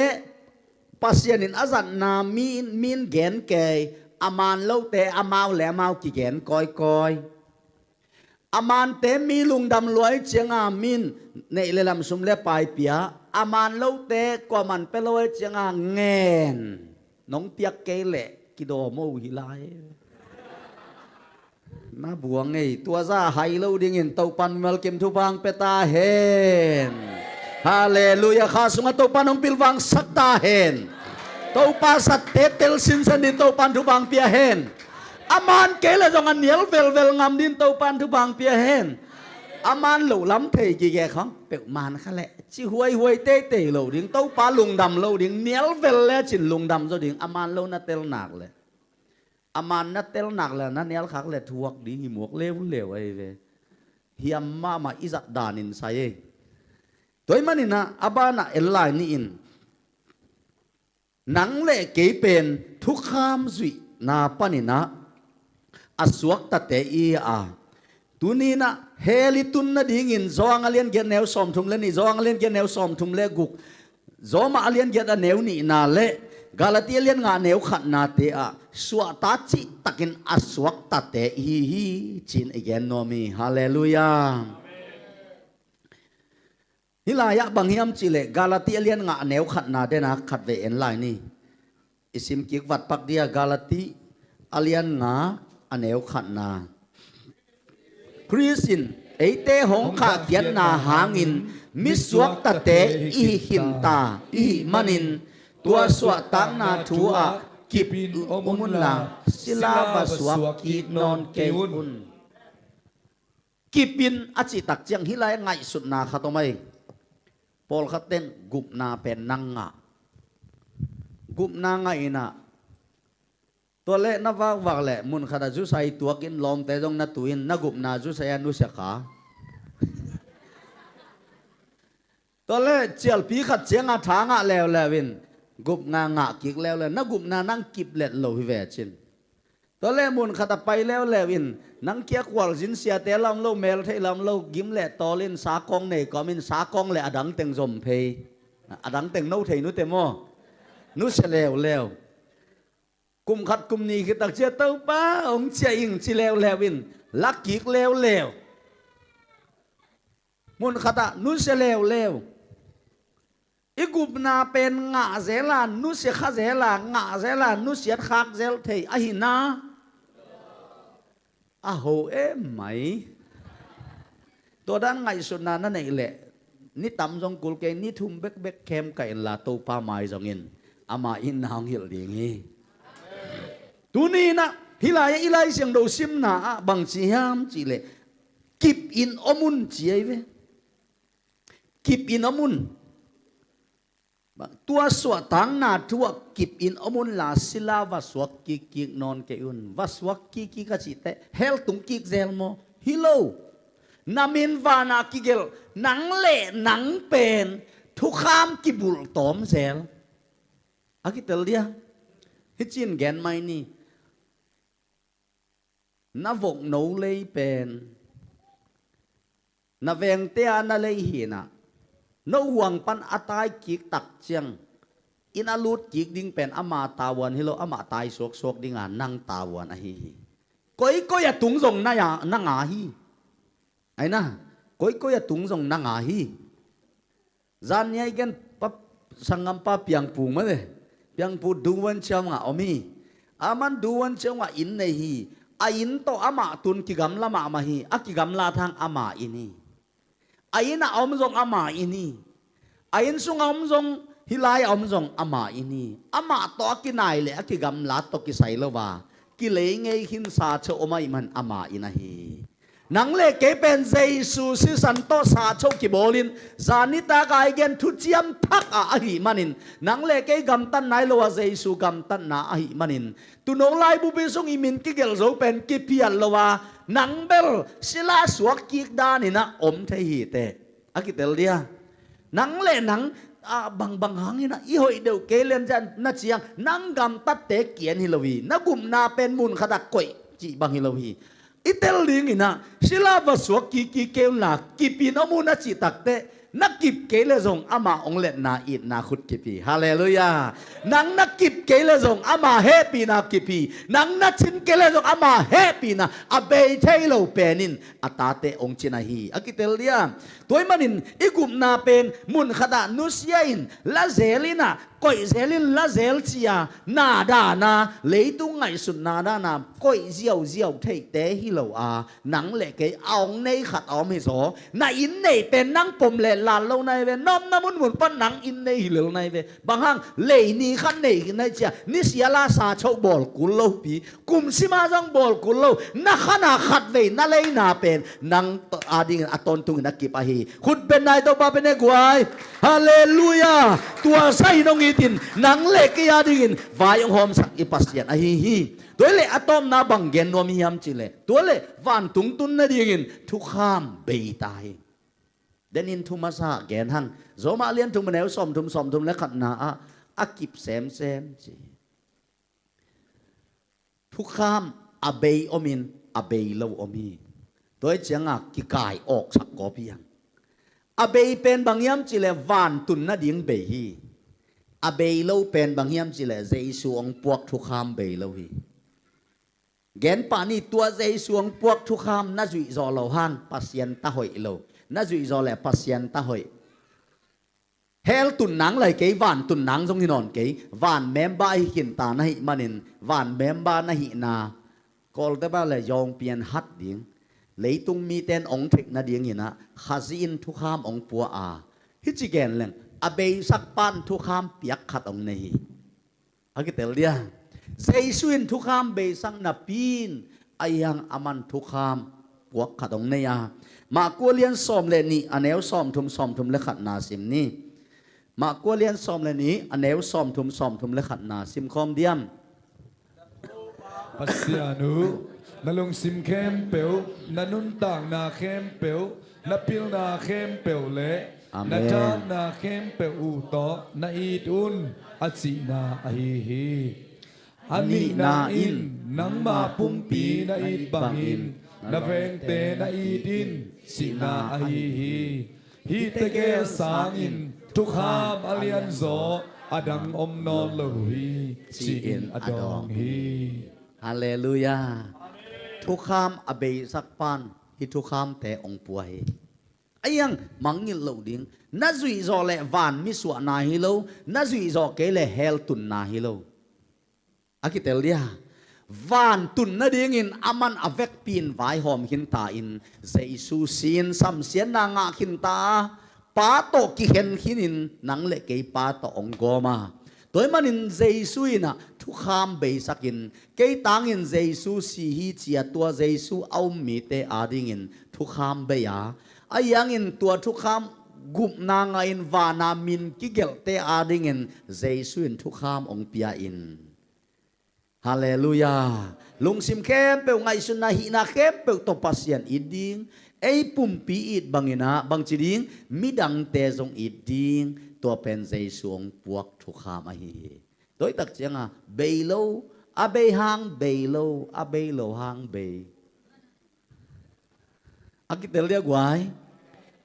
Pasian in a zatna min, min gen kei, a man lote amau le amau kigen kawikawi. A mante mi lungdam lua ahih ciangin min neih le lam, sum le pai pia. A man lote kuaman pia lo ahih ciangin ngen. Nong piak kei leh kidawm o hi lai. Na buang ei, tua zah hai lo dingin Topan mimal kim thupha pia ta hen. Halleluia. Kha sungah Topan hong pilvangsak ta hen. Topa zatte tel sinsen ding Topan thupha pia hen. A man kei leh zong a nial velvel ngam ding Topan thupha pia hen. A man loh lam thei gige khawng peuh man kha leh ci huaihuai teitei lo ding, Topa lungdam lo ding, nial vel le cin lungdam zaw ding, a man lo na tel nak leh. A man na tel nak leh na nial khak leh thuak ding hi muak leuleu ahi ve. Hiam mahmah, i zat dan in sai ei. Tua ahih maninah a banah en lai ni in. Nang le kei pen thukham zuihna paninah a suaktate i hi a. Tuninah hell i tun nadingin Johan a lian giat neu sawmthum le nih, Johan a lian giat neu sawmthum le guk, Roma a lian giat a neu nihna le Galati a lian nga a neu khatnate ah suahta cihtakin a suaktate i hi hi, ci-in i gen nuam hi. Halleluia. Hih lai-ah bang hiam cihleh Galati a lian nga a neu khatna dena khatvei en lai ni. I sim kik vat pak dia, Galati a lian nga a neu khatna. Khrist in eite hong khahkhiatna hangin misuaktate i hi khinta i hih manin, tua suahtakna thu ah kipin om unla, sila va suak kik nawn kei un. Kipin a cihtak ciang hih lai-ah ngaihsutna khat om ei. Pawlkhat ten gupna pen nang ngah. Gupna ngah inah Tua leh na vakvak leh mun khatah zusai tuakin lawmte zong na tu in na gupna zusai a nusia kha. Tua leh cialpi khat cianga tha ngah leuleu in gupna ngah kik leuleu, na gupna nang kip let lo hi ve cin. Tua leh mun khatah pai leuleu in nang kia khualzin siate lam lo, mel thei lam lo, gim leh tawl in sakawng nei kawm in sakawng leh a dangteng zom phei. A dangteng no thei nute maw? Nusia leuleu. Kum khat kum ni khit tak ciah Topa hong ciah ing ci leuleu in la kik leuleu. Mun khatah nusia leuleu. I gupna pen ngah zel a nusia kha zel a, ngah zel a nusiat khak zel thei ahi na. A ho em mai. Tua dan ngaihsutna na neih leh ni tam zong kul kei, ni thum bekbek khem kah inla Topa mai zongin ama itna hong hilh ding hi. Tuni inah hih lai-ah i Lai Siangtho simna ah bang ci hiam cih leh kip in om un ci ahi ve. Kip in om un. Tua suahtakna thu ah kip in om unla sila va suak kikkik nawn kei un. Va suak kikkik a cihteh hell tung kik zel maw? Hi lo. Na min vana kigelh nang le nang pen thukham kibulh tawm zel. A kitel dia? Hicin gen mai ni. Na vokno lei pen na vengte a na lei hinah no huang pan a tai kik tak ciang in a lut kik ding pen ama tavuan hi lo, amah tai suaksuak dinga nang tavuan ahi hi. Koikoi a tung zong na ya, na nga hi. Aina, koikoi a tung zong na nga hi. Zan niai gen pa sanggampa Piangpu mate. Piangpu duwan ciam ngah om hi. Aman duwan ciam ngah inn nei hi. A inn tawh amah tun kigamla mahmah hi. A kigamla thang ama inn hi. A inn a om zong ama inn hi. A inn sunga om zong, hih lai a om zong ama inn hi. Amah tawh a kinai le a kigamla tawh kisai lo va kilei ngei khinsa cheu om ahih man ama inn ahi. Nang le kei pen Jesu sisan tawh sa cheu kibawlin zanitak a i gen thuciam thak a ahih manin nang le kei gamtatna hi lo a Jesu gamtatna ahih manin tuno laibupi sung i min kigelh zo pen kiphiat lo a nang bel sila suak kik daninah om thei hi teh. A kitel dia? Nang le nang a bangbang hanginah i hoih deuh kei len cian na ciang nang gamtatte kian hi lo hi. Na gupna pen mun khatah koih cih bang hi lo hi. I tel dinginah sila va suak kiki kei unla kip in om un a cih takteh na kip kei le zong ama hong letna itna khut kip hi. Halleluiah. Nang na kip kei le zong ama hehpihna kip hi. Nang na cin kei le zong ama hehpihna a bei thei lo pen in a tate hong cin ahi. A kitel dia? Tua ahih manin i gupna pen mun khatah nusia in la zel inah koih zel in la zel cia na dana leitung ngaihsutna dana koih ziauziau theihte hi lo a nang le kei a hong nei khat a om hi zaw. Na inn nei pen nang pom le lat lo nai ve, na omna munmun pan nang inn nei hi lel nai ve. Bang hang lei ni khat nei hi nai cia ni siala sa choh bawl kul lo pi. Kum sima zong bawl kul lo, na khana khatvei na leina pen nang adingin a tawntungin a kip ahi. Khut beng nai Topa pen e guai. Halleluiah. Tua sa in hong itin nang le kei adingin vai hong hawmsak i Pasian ahi hi. Tua le a tawpna bang gen nuam hiam cih leh tua le vantung tun nadingin thukham bei ta hi. Denin thu masa gen hang. Roma lian thum a neu sawmthum, sawmthum le khatna ah a kip semsem ci. Thukham a bei omin a bei lo om hi. Tua hi cianga kikai awksak kawp hi hang. A bei pen bang hiam cih leh vantun nading bei hi. A bei lo pen bang hiam cih leh Jesu hong puak thukham bei lo hi. Gen pah ni, tua Jesu hong puak thukham na zuih zawh loh hang Pasian ta hoih lo. Na zuih zawh leh Pasian ta hoih. Hell tun nang lai kei, van tun nang zong hi nawn kei. Van member ahi khinta na hih manin, van member na hihna Kawlte bang le zawngpian hat ding, leitung mite in hong theih nadinginah Khazih in thukham hong pua a, hih ci gen leng a beisak pan thukham piak khat hong nei hi. A kitel dia? Jesu in thukham beisak napi in a iang a man thukham puak khat hong nei a. Marku a lian sawm le nih a neu sawmthum, sawmthum le khatna sim ni. Marku a lian sawm le nih a neu sawmthum, sawmthum le khatna sim khawm diam? Pasian uh, na lungsim khempeuh, na nuntakna khempeuh, na pilna khempeuh le na Amen. Thahatna khempeuh uh tawh na it un, a cihna ahi hi. A nihna in, nangma pumpi na it bangin na vengte na it in, cihna ahi hi. Hihte gel sangin thukham a lianzaw a dang om nawn lo hi, ci-in a dawng hi. Halleluiah. Thukham a beisak pan hih thukhamte hong pua hi. A iang mangngilh loh ding, na zuihzawh leh vanmi suahna hi lo, na zuihzawh kei leh hell tunna hi lo. A kitel dia, vantun nadingin aman a vekpi-in vaihawm khinta in, Jesu si-in samsiatna ngah khinta a, Pa tawh kikhen khinin nang le kei Pa tawh hong gawm a. Tua ahih manin Jesu in ah thukham beisakin, kei tangin Jesu si hi ci-a tua Jesu a um mite adingin thukham bei a, a iangin tua thukham gupna ngahin vana min kigelhte adingin Jesu in thukham hong pia in. Halleluiah. Lungsim khempeuh, ngaihsutna, hihna khempeuh tawh Pasian it ding, ei pumpi it bangin ah bangci ding, midangte zong it ding, tua pen Jesu hong puak thukham ahi hi. Tua hi tak ciangin bei lo, a bei hang bei lo, a bei lo hang bei. A kitel dia guai.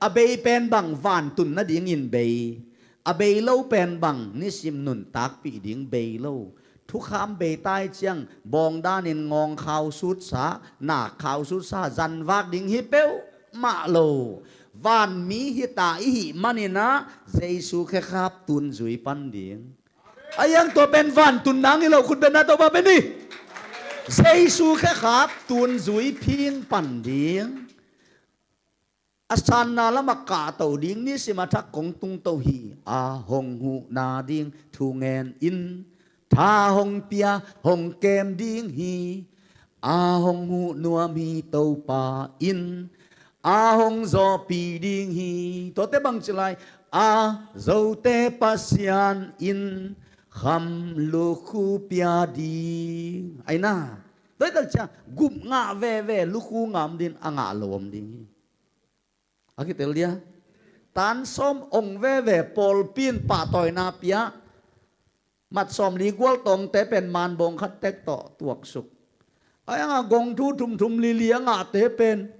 A bei pen bang vantun nadingin bei. A bei lo pen bang nisim nuntakpih ding bei lo. Thukham bei tai ciang bawngdanin ngawng khau sutsa, nak khau sutsa, zanvak ding hi peuhmah lo. Vanmi hita i hih manin ah Jesu khekhap tun zui pan ding. A iang tua pen vantun nang hi lo, khut beng na Topa pen hi. Jesu khekhap tun zui phing pan ding. A sanna lamah kahto ding, nisim a thak kong tungto hi. A hong huhna ding thu ngen in, tha hong pia hong kem ding hi. A hong huh nuam hi Topa in, a hong zawhpih ding hi. Tuate bangci lai, a zote Pasian in kham lukhu pia ding. Ai na, tua hi tak ciang gup ngah veve, lukhu ngah om ding, a ngah lo om ding hi. A kitel dia. Tan sawm ong veve, pawlpi in pahtawina pia. Mat sawmli gualtawngte pen manbawng khat tek tawh tuaksuk. A iang a gong thu thumthum lili a ngahte pen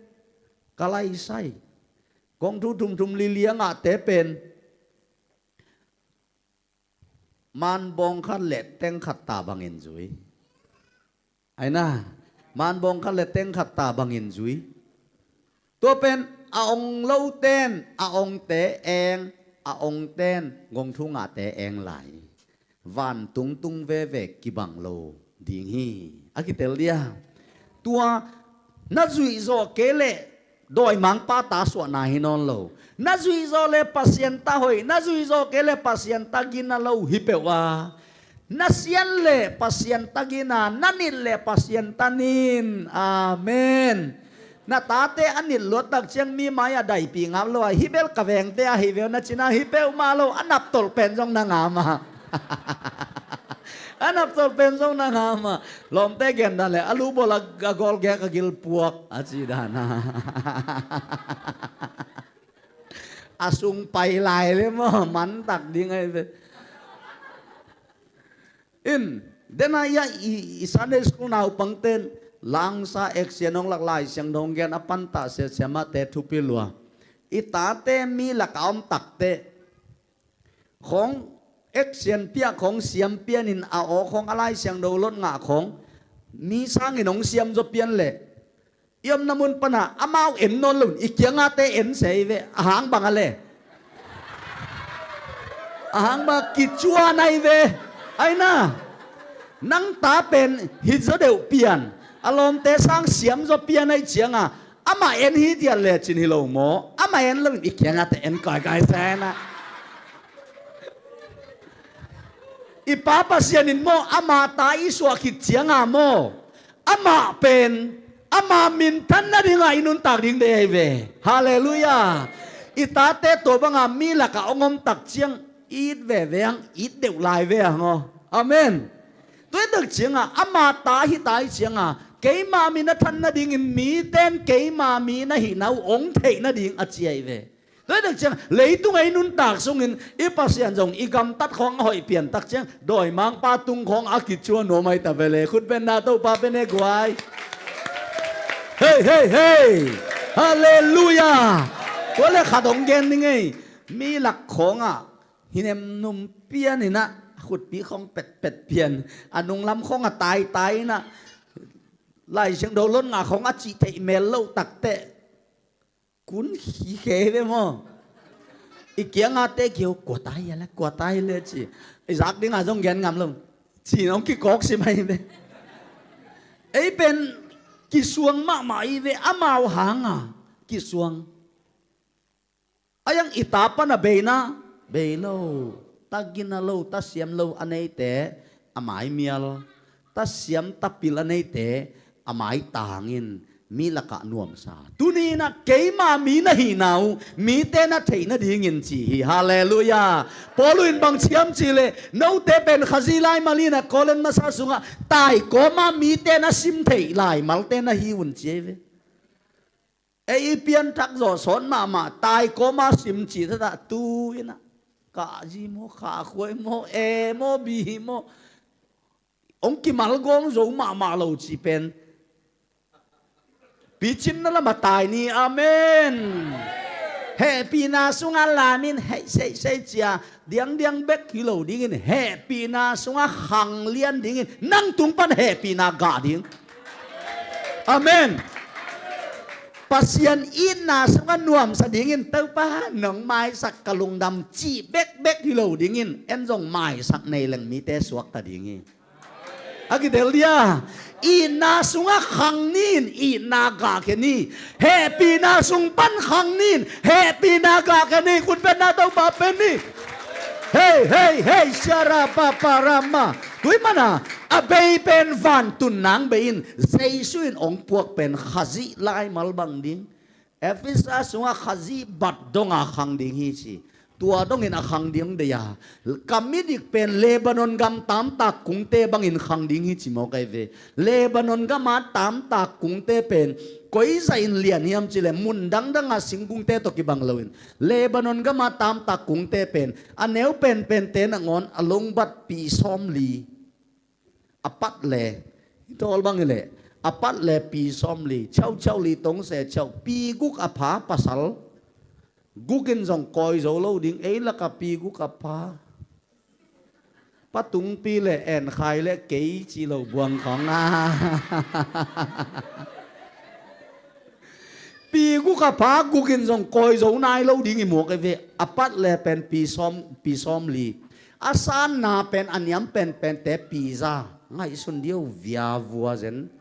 ka laisai. Gong thu thumthum lili a ngahte pen manbawng khat le teng khat ta bangin zui. Ai na, manbawng khat le teng khat ta bangin zui. Tua pen a ong loten a ongte eng, a ongten gong thu ngahte eng lai. Vantung tung veve kibang lo ding hi. A kitel dia. Tua na zuihzawh kei leh dawimangpa ta suahna hi nawn lo. Na zuihzawh leh Pasian ta hoih, na zuihzawh kei leh Pasian ta gina lo hi peuh a. Na sian leh Pasian ta gina, na nit leh Pasian ta nin. Amen. Na tate a nit luat tak ciang mi mai-ah daipih ngap lo a, hih bel ka vengte ahi veu na cina hi peuhmah lo, a naptolh pen zong na ngam a. A naptolh pen zong na ngam a. Lawmte gendan leh a lubawl a gawlgek a gilpuak a ci dan a. A sung pai lai le maw, mantak ding ahi ve. In, dena ia i, i Sunday school naupangten langsa action hong lak, Lai Siangtho hong gen a pantah siasiamahte thupi lua. I tate mi laka om takte khong action piak khong siam pianin a aw khong a Lai Siangtho lot ngah khong mi sangin hong siam zaw pian leh i omna mun pana amau en nawn loin i kiangate en se hi ve, a hang bang a le. A hang bang a kicuan ahi ve. Ai na, nang ta pen hih zaw deuh pian, a lawmte sang siam zaw pian ahi cianga amah en hi diat lecin hi lo maw? Amah en loin i kiangate en kaikai se na. I Pa Pasian in maw, ama ta i suah khit cianga maw, amah pen ama minthan nadinga i nuntak ding deih ahi ve. Halleluiah. I tate tua banga mi laka hong om tak ciang it veve hang, it deuh lai ve hang aw. Amen. Tua hi tak ciangah ama ta hi ta hi ciangah keima mi na that nadingin mite in keima mi na hihna uh hong theih nading a ci ahi ve. Tua hi tak ciangah leitung a i nuntak sungin i Pasian zong i gamtat khawng a hoih pian tak ciang dawimangpa tung khawng a kicuan nuam ahi ta ve le. Khut beng na, Topa beng e guai. Hei, hei, hei. Halleluiah. Tua le khat hong gen ning ei. Mi lak khawngah hinem num pian inah khutpi khawng petpet pian, a nunglam khawng a taitai inah Lai Siangtho lon nga khawng a cih theih mel loh takteh kun khikhe ve maw? I kiangah te kio kua tai a le, kua tai le ci. I zak dingah zong gen ngam lo. Ci nong kikawk sim ahi ve. Ei pen kisuang mahmah i ve, amau hanga kisuang. A iang i ta pana beina, bei lo, ta gina lo, ta siam lo a neite a mai mial, ta siam ta pil a neite a mai tangin mi lakah nuamsa. Tuni inah keima mi na hihna uh mite na theih nadingin ci hi. Halleluiah. Paul in bang ci hiam cih leh note pen Khazih laimal inah Korin masa sungah tai kawma mite na sim theih laimalte na hi un ci ahi ve. Ei i pianthak zawh sawt mahmah tai kawma sim cih thatah tu inah kah zi maw, khah khuai maw, e maw, bi maw, hong kimalgawm zo mahmah lo cih pen picin na lam a tai ni. Amen. Hehpihna sungah lamin hei sei sei cia diangdiang bek hi lo dingin hehpihna sungah khang lian dingin nang tung pan hehpihna gah ding. Amen. Pasian itna sungah nuamsa dingin Topa nong maisak ka lungdam cih bekbek hi lo dingin en zong maisak nei leng mite suakta ding hi. A kitel dia. Itna sungah khang nin itna gahkhia ni. Hehpihna sung pan khang nin hehpihna gahkhia ni. Khut beng na, Topa beng ni. Hei, hei, hei, siara papa rama. Tui mana a bei pen vantun nang bei in Jesu in hong puak pen Khazih laimal bang ding. Efesa sungah Khazih bat donga khang ding hi ci. Tua dongin a khang ding deih a, ka midik pen Lebanon gam tamtak kungte bangin khang ding hi ci mawk ahi ve. Lebanon gama tamtak kungte pen koi zahin lian hiam cih leh mun dangdanga singkungte tawh kibang loin Lebanon gama tamtak kungte pen a neu penpente nangawn a longbat pi sawmli a pat le, hih tawl bang hileh a pat le pi sawmli, chauchau li tongse chauh, pi guk a pha pasal guk in zong kawi zo lo ding. Ei laka pi guk a pha, patungpi le enkhai le kei ci lo buang khawng a pi guk a pha guk in zong kawi zo nai lo ding i muak ahi ve. A pat le pen pi sawm, pi sawmli. A sanna pen a niam penpente pi za. Ngaihsun dih o, via vua zen.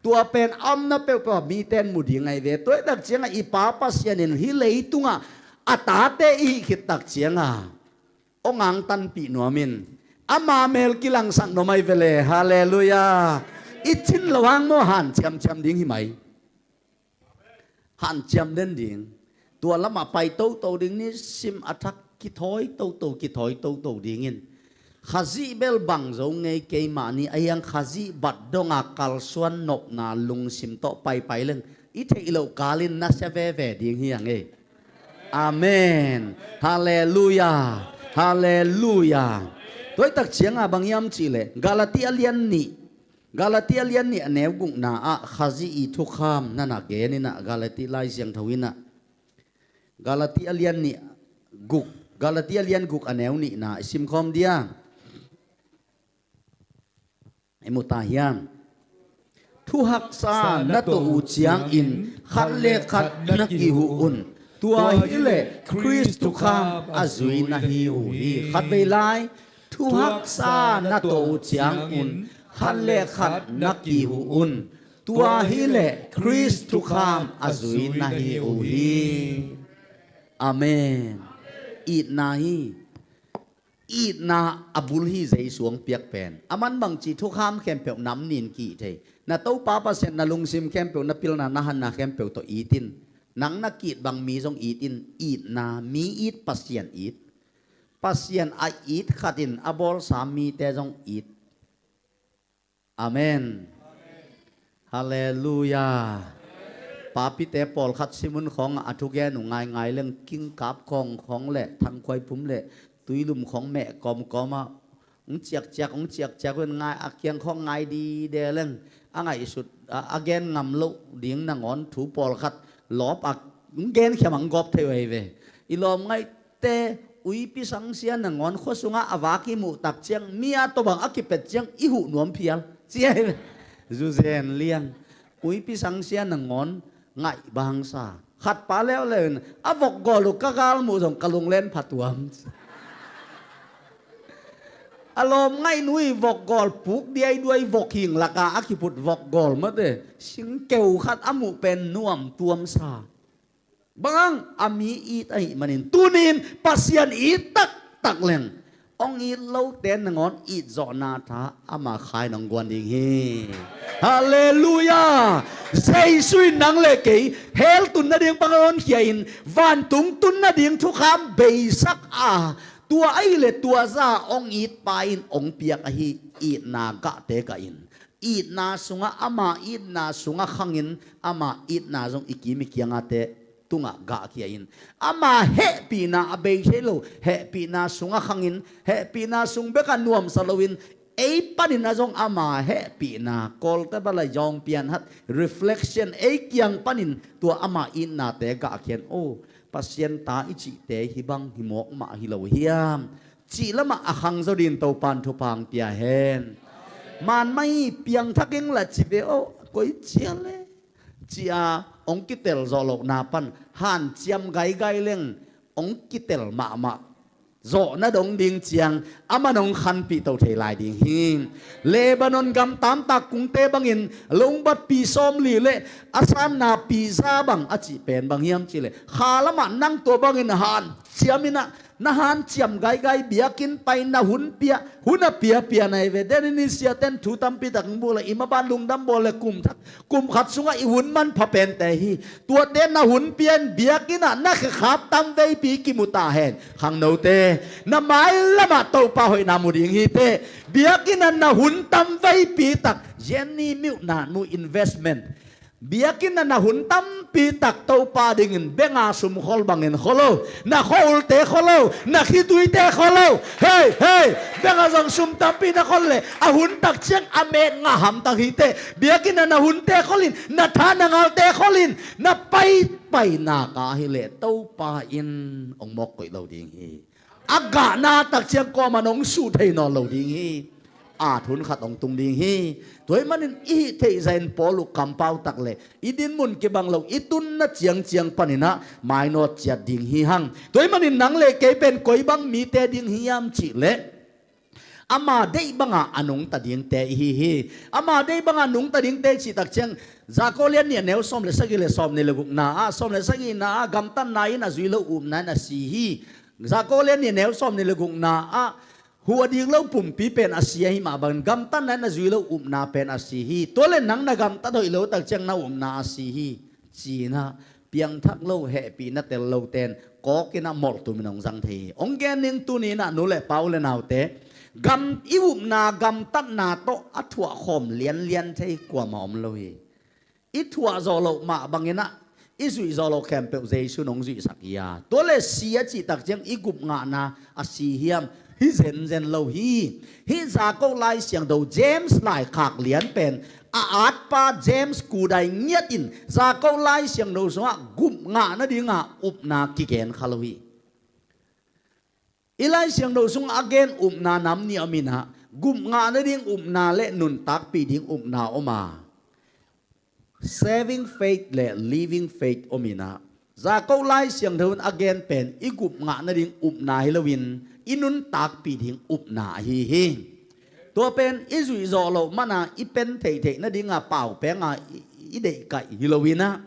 Tua pen a omna peuhpeuh a mite in mu ding ahi ve. Tua hi tak ciangah i Pa Pasian in hih leitungah a tate i hih khit tak ciangah hong angtanpih nuam in ama mel kilangsak nuam ahi ve le. Halleluiah. I cin lo hang maw, hanciamciam ding hi mai. Hanciam den ding. Tua lamah pai toto ding, nisim a thak kithawi toto, kithawi toto dingin Khazih bel bang zo ngei keimah ni a hiang Khazih bat donga kalsuan nopna lungsim tawh paipai leng i theih loh kalin na sia veve ding hi a ngei. Amen. Halleluiah. Halleluiah. Tua hi tak cianga bang hiam cihleh Galati a lian nih, Galati a lian nih a neu gukna ah Khazih i thukham nana gen inah Galati Lai Siangtho inah Galati a lian nih guk, Galati a lian guk a neu nihna i simkhawm dia. I mu ta hiam? Thuhaksa na tuah uh ciangin khat le khat na kihuh un. Tua hileh Khrist thukham a zui na hi uh hi. Khatvei lai. Thuhaksa na tuah uh ciangin khat le khat na kihuh un. Tua hileh Khrist thukham a zui na hi uh hi. Amen. Itna hi. Itna a bul hi Jesu hong piak pen. A man bangci thukham khempeuh nam nin ki-it thei. Na Topa Pasian na lungsim khempeuh, na pilna, na hatna khempeuh tawh it in. Nang na ki-it bang mi zong it in. Itna, mi it, Pasian it. Pasian a it khat in a bawlsa mite zong it. Amen. Halleluia. Papite pawlkhat simun khawng a thugen uh ngaingai leng, Kingkap khawng khawng le Thangkhuai Pum le Tuilum khawng meh kawmkawm ah hong ciakciak, hong ciakciak uh in ngai, a kiang khawng ngai dide leng, a ngaihsut a, a gen ngam loh ding nangawn thu pawlkhat lawp a hong genkhia mah hong gawp thei uh ahi ve. I lawm ngaihte, Uipi Sangsia nangawn khua sungah a vak i muh tak ciang, mi a tawh bang a kipet ciang i huh nuam phial ci ahi ve. Zuzen liang. Uipi Sangsia nangawn ngaih bangsa. Khatpa leuleu in a vokgawl uh ka gal muh zong ka lunglen phatuam. A lawm ngaihnu i vokgawl, puk diaiduai vok hing laka a kiput vokgawl mate, singkeu khat a muh pen nuam tuamsa. Bang hang, a mi it ahih manin, tunin Pasian it taktak leng, hong it lote nangawn it zawhna tha ama khai nong guan ding hi. Halleluia. Jesu in nang le kei hell tun nading bang a honkhia in, vantung tun nading thukham beisak a, tua ahih leh tua zah hong it pa in hong piak ahi. Itna gahte gah in, itna sungah, ama itna sungah khangin, ama itna zong i kim i kiangate tungah gahkhia in, ama hehpihna a bei thei lo, hehpihna sungah khangin, hehpihna sung bekah nuamsa loin, ei panin a zong ama hehpihna, Kawlte bala yawng pianhat reflection, ei kiang panin tua ama itnate gahkhia in, oh, Pasian ta i cihte hih bang hi mawk mah hi lo hiam? Cih lamah a khang zo din Topan thupha hong pia hen. Man mah hi, piangthak ing la ci ve, oh, koi cia le, ci-a hong kitel zawh lohna pan hanciam gaigai leng hong kitel mahmah zawhna dong ding ciang, aman hong khanpih to thei lai ding hi. Lebanon gam tamtak kungte bangin lungbatpi sawmli le a sanna pi za bang a cih pen bang hiam cih leh, kha lamah nang tua bangin hanciam in ah, na hanciam gaigai, biakinn pai, na hun pia, hun a piapia na hi ve. Denin i siaten thu tampi tak hong buk le, i maban lungdam bawl le, kum thak, kum khat sungah i hun manpha pente hi. Tuate na hun pia in biakinn ah na khekhap tamveipi kimu ta hen. Khangnote, na mai lamah Topa hoihna mu ding hi teh. Biakinn ah na hun tamveipi tak, Jenny Miu na nu investment, biakinn ah na hun tampi tak Topa dingin benga sum khol bangin khol o, na khua-ulte khol o, na khituite khol o. Hei, hei, benga zong sum tampi na khol leh a hun tak ciang a met ngah hamtang hi teh. Biakinn ah na hunte khol in, na tha na ngalte khol in, na paipai nak a hi leh Topa in hong mawk koih lo ding hi. A gahna tak ciang kuamah in hong suh thei nawn lo ding hi. At hun khat hong tung ding hi. Tua ahih manin i hih theih zahin Paul uh kampau tak le, i dinmun kibang lo, i tunna ciangciang panin ah mainawt ciat ding hi hang. Tua ahih manin nang le kei pen koi bang mite ding hiam cih leh, ama deih banga a nungta dingte i hi hi. Ama deih banga nungta dingte i cih tak ciang, Jakob lian nih a neu sawm le sagih le sawmnih le gukna ah, sawm le sagihna ah, gamtatna in a zui lo upna in a si hi. Jakob lian nih a neu sawmnih le gukna ah, huh a dik lo pumpi pen a si ahih mah bangin, gamtatna in a zui lo upna pen a si hi. Tua le nang na gamtat hoih lo tak ciang na upna a si hi. Ci-in ah, piangthak lo, hehpihna tel lote in kawkin ah molh tumin hong zang thei hi. Hong gen ning, tuni in ah nu le pa, u le naute, gam, i upna gamtatna tawh a thuah khawm lianlian thei kuamah om lo hi. I thuah zawh loh mah bangin ah i zuih zawh loh khempeuh Jesu in hong zuihsak hi a. Tua le si a cih tak ciang i gup ngahna a si hiam? Hi zenzen lo hi. Hih Jakob Lai Siangtho, James laikhak lian pen a atpa James kudai ngiat in Jakob Lai Siangtho sungah gup ngah nadinga upna kigen kha lo hi. I Lai Siangtho sungah a gen upna nam nih om in ah, gup ngah nading upna le nuntakpih ding upna om a, saving faith le living faith om in ah, Jakob Lai Siangtho in a gen pen i gup ngah nading upna hi loin, i nuntakpih ding upna ahi hi. Tua pen i zuih zawh loh mana i pen theihtheih nadinga pau penga i, i deihkaih hi loin ah,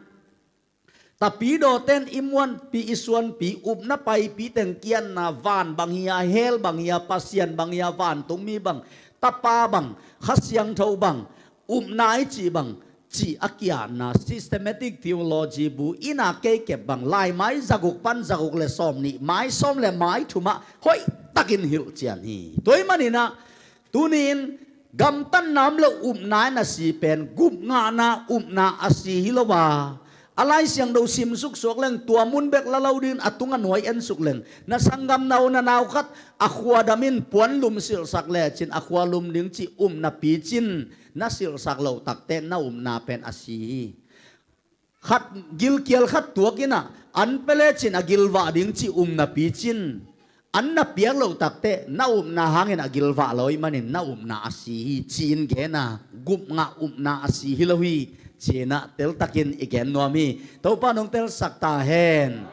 tapidawte in i muanpi, i suanpi, upna paipi teng kianna, van bang hi a, hell bang hi a, Pasian bang hi a, vantungmi bang, tapa bang, Kha Siangtho bang, upna i cih bang, cih a kiatna, systematic theology bu in a kei kep bang, laimai zaguk pan zaguk le sawmnih, mai sawm le mai thumah hoihtakin hilhcian hi. Tua ahih manin ah, tuni-in Gamtatna om lo upna in a si pen gupngahna upna a si hi lo a, a Lai Siangtho simsuk suak leng tua mun bek la lo dingin a tungah nuai ensuk leng na sanggam na u na nau khat a khua damin puanlum silhsak lecin a khua lum ding cih upna picin na silhsak loh takteh na upna pen a si hi. Khat gilkial khat tuak in ah an pia lecin a gilvah ding cih upna picin an na piak loh takteh na upna hangin a gilvah lo ahih manin na upna a si hi ci-in gen a, gupngah upna a si hi lo hi ci-in ah teltakin i gen nuam hi. Topa nong telsak ta hen.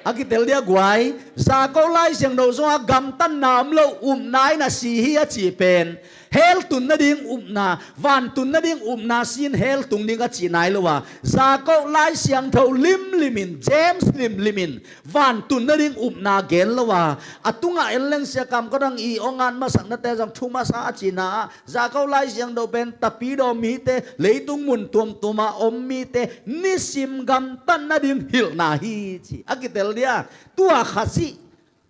A kitel dia guai, Jakob Lai Siangtho sungah gamtatna om lo upna in a si hi a cih pen hell tun nading upna, van tun nading upna si-in hell tung ding a cih nai lo a, Jakob Lai Siangtho limlimin, James limlimin van tun nading upna gen lo a, a tungah en leng Sia Kam Khaw Thang i awngan masaknate zong thu masa a cihna ah Jakob Lai Siangtho pen tapidaw mite, leitung mun tuamtuama om mite nisim gamtat nading hilhna hi ci a kitel dia. Tua Khazih,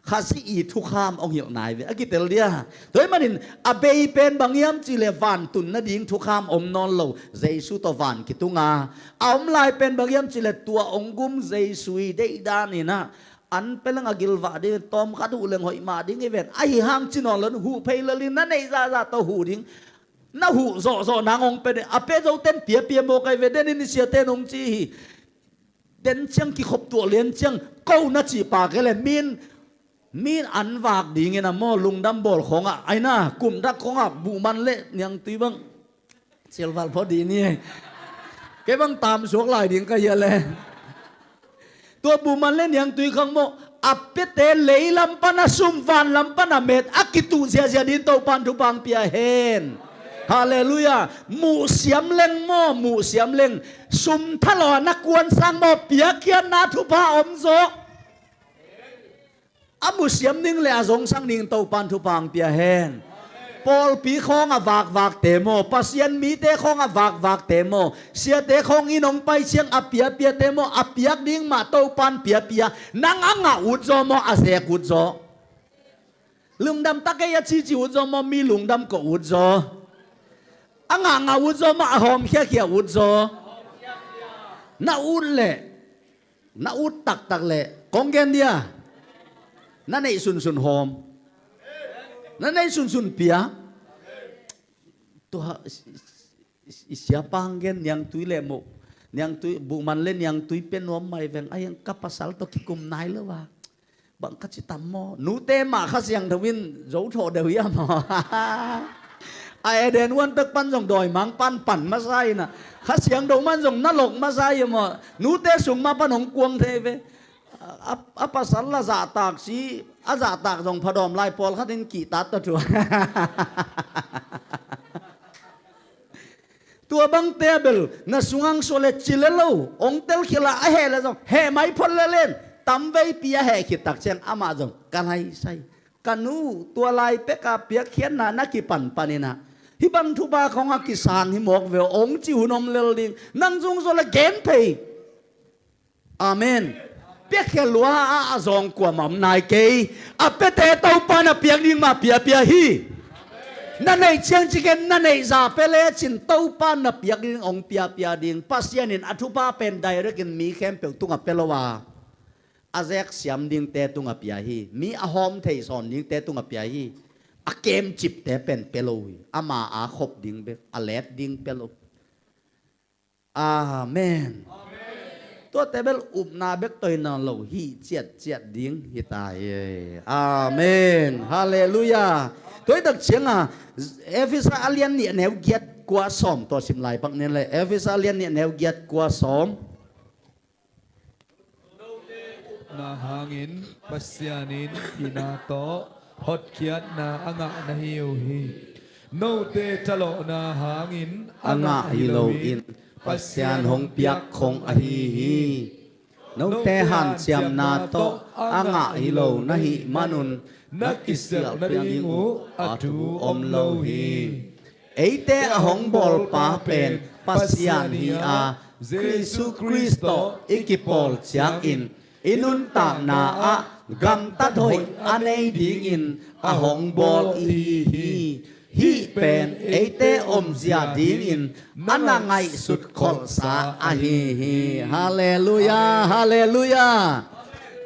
Khazih i thukham hong hilh nai ve a kitel dia. Tua ahih manin a bei pen bang hiam cihleh van tun nading thukham om nawn lo, Jesu tawh van kitunga. A om lai pen bang hiam cihleh tua hong gum Jesu i deihdan in ah an pia leng a gilvah ding, tawmkhat huh leng hoih mah ding hi ven. Ahi hang ci nawn lo, huh phei lel in, na neih zahzah tawh huh ding. Na huh zawhzawh nang hong pia ding. A pia zoten piapia mawk ahi ve, den in i siate in hong ci hi. Den ciang kikhop tuah lian ciang ko na cih pak hi leh min, min an vak dingin a maw, lungdam bawl khawngah, aina kumdak khawngah buhman le niangtui bang silval phaw dih ni. Kei bang tamsuak lai ding ka hia le. Tua buhman le niangtui khawng maw, a piate leilam pan a sum, vanlam pan a met a kituh ziahziah dingin Topan thupha hong pia hen. Halleluiah. Muhsiam leng maw, muhsiam leng, sum thalawh a na kuansang maw, piakkhiatna thupha om zaw. A muhsiam ning le a zongsang ning Topan thupha hong pia hen. Pawlpi khawng a vakvakte maw, Pasian mite khawng a vakvakte maw, siate khawng inn hong pai ciang a piapiate maw, a piak ding mah Topan piapia. Nang a ngah ut zaw maw, a zek ut zaw? Lungdam ta kei a cici ut zaw maw, mi lungdam ko ut zaw? A ngahngah ut zaw maw, a hawm khiakhia ut zaw? Na ut leh, na ut taktak leh kong gen dia, na neih sunsun hawm, na neih sunsun pia. Tua i siapa hong gen, niangtui leh maw, niangtui, buhman le niangtui pia nuam mai veng, a hiang ka pasal tawh kikum nai lo a. Bang ka ci tam maw? Nute mah Kha Siangtho in zo thawh deuh hiam maw? A Eden huan pek pan zong dawimang pan pan masa in a, Kha Siangtho man zong na lok masa hiam maw? Nute sung mah pan hong kuang thei ve. A, a pasal a zahtak si, a zahtak zong phadawm lai, pawlkhat in kihtat ta thu. Tua bangte a bel na sungah suah le ci le lo, hong telkhial a, a heh le zong heh mai phot le len, tamveipi a heh khit tak ciang amah zong ka laisai. Ka nu, tua lai peka piakkhiatna na kipanpan in a, hih bang thupha khawng a kisang hi mawk ve aw, hong ci hun om lel ding. Nang sung suah le gen phei. Amen. Piakkhiat lua a, a zawng kuamah om nai kei. A piate Topa na piak ding mah piapia hi. Na neih ciang ciken, na neih zah pia lecin Topa na piak ding hong piapia ding. Pasian in a thupha pen direct in mi khempeuh tungah pia lo a, a zek siam dingte tungah pia hi. Mi a hawm thei sawn dingte tungah pia hi. A kemcipte pen pia lo hi. Ama a khop ding bek, a let ding pia lo. Amen. Tuate bel upna bek tawh hi nawn lo, hih ciatciat ding hi ta hi. Amen. Halleluiah. Tua hi tak ciangin Efesa a lian nih a neu giat kua sawm tawh sim lai pak ni le. Efesa a lian nih a neu giat kua sawm. Na hangin Pasian in thihna tawh hotkhiatna a ngah na hi uh hi. Note thalawhna hangin a ngah hi loin Pasian hong piak khong ahi hi. Note hanciamna tawh a ngah hi lo na hih manun na kisialh nading uh a thu om lo hi. Eite a hong bawlpa pen Pasian hi a, Jesu Khrist tawh i kipawl ciangin i nuntakna ah gamtat hoih a nei dingin a hong bawl i hi hi. Hih pen eite omzia dingin a na ngaihsut kholhsa ahi hi. Halleluiah, halleluiah.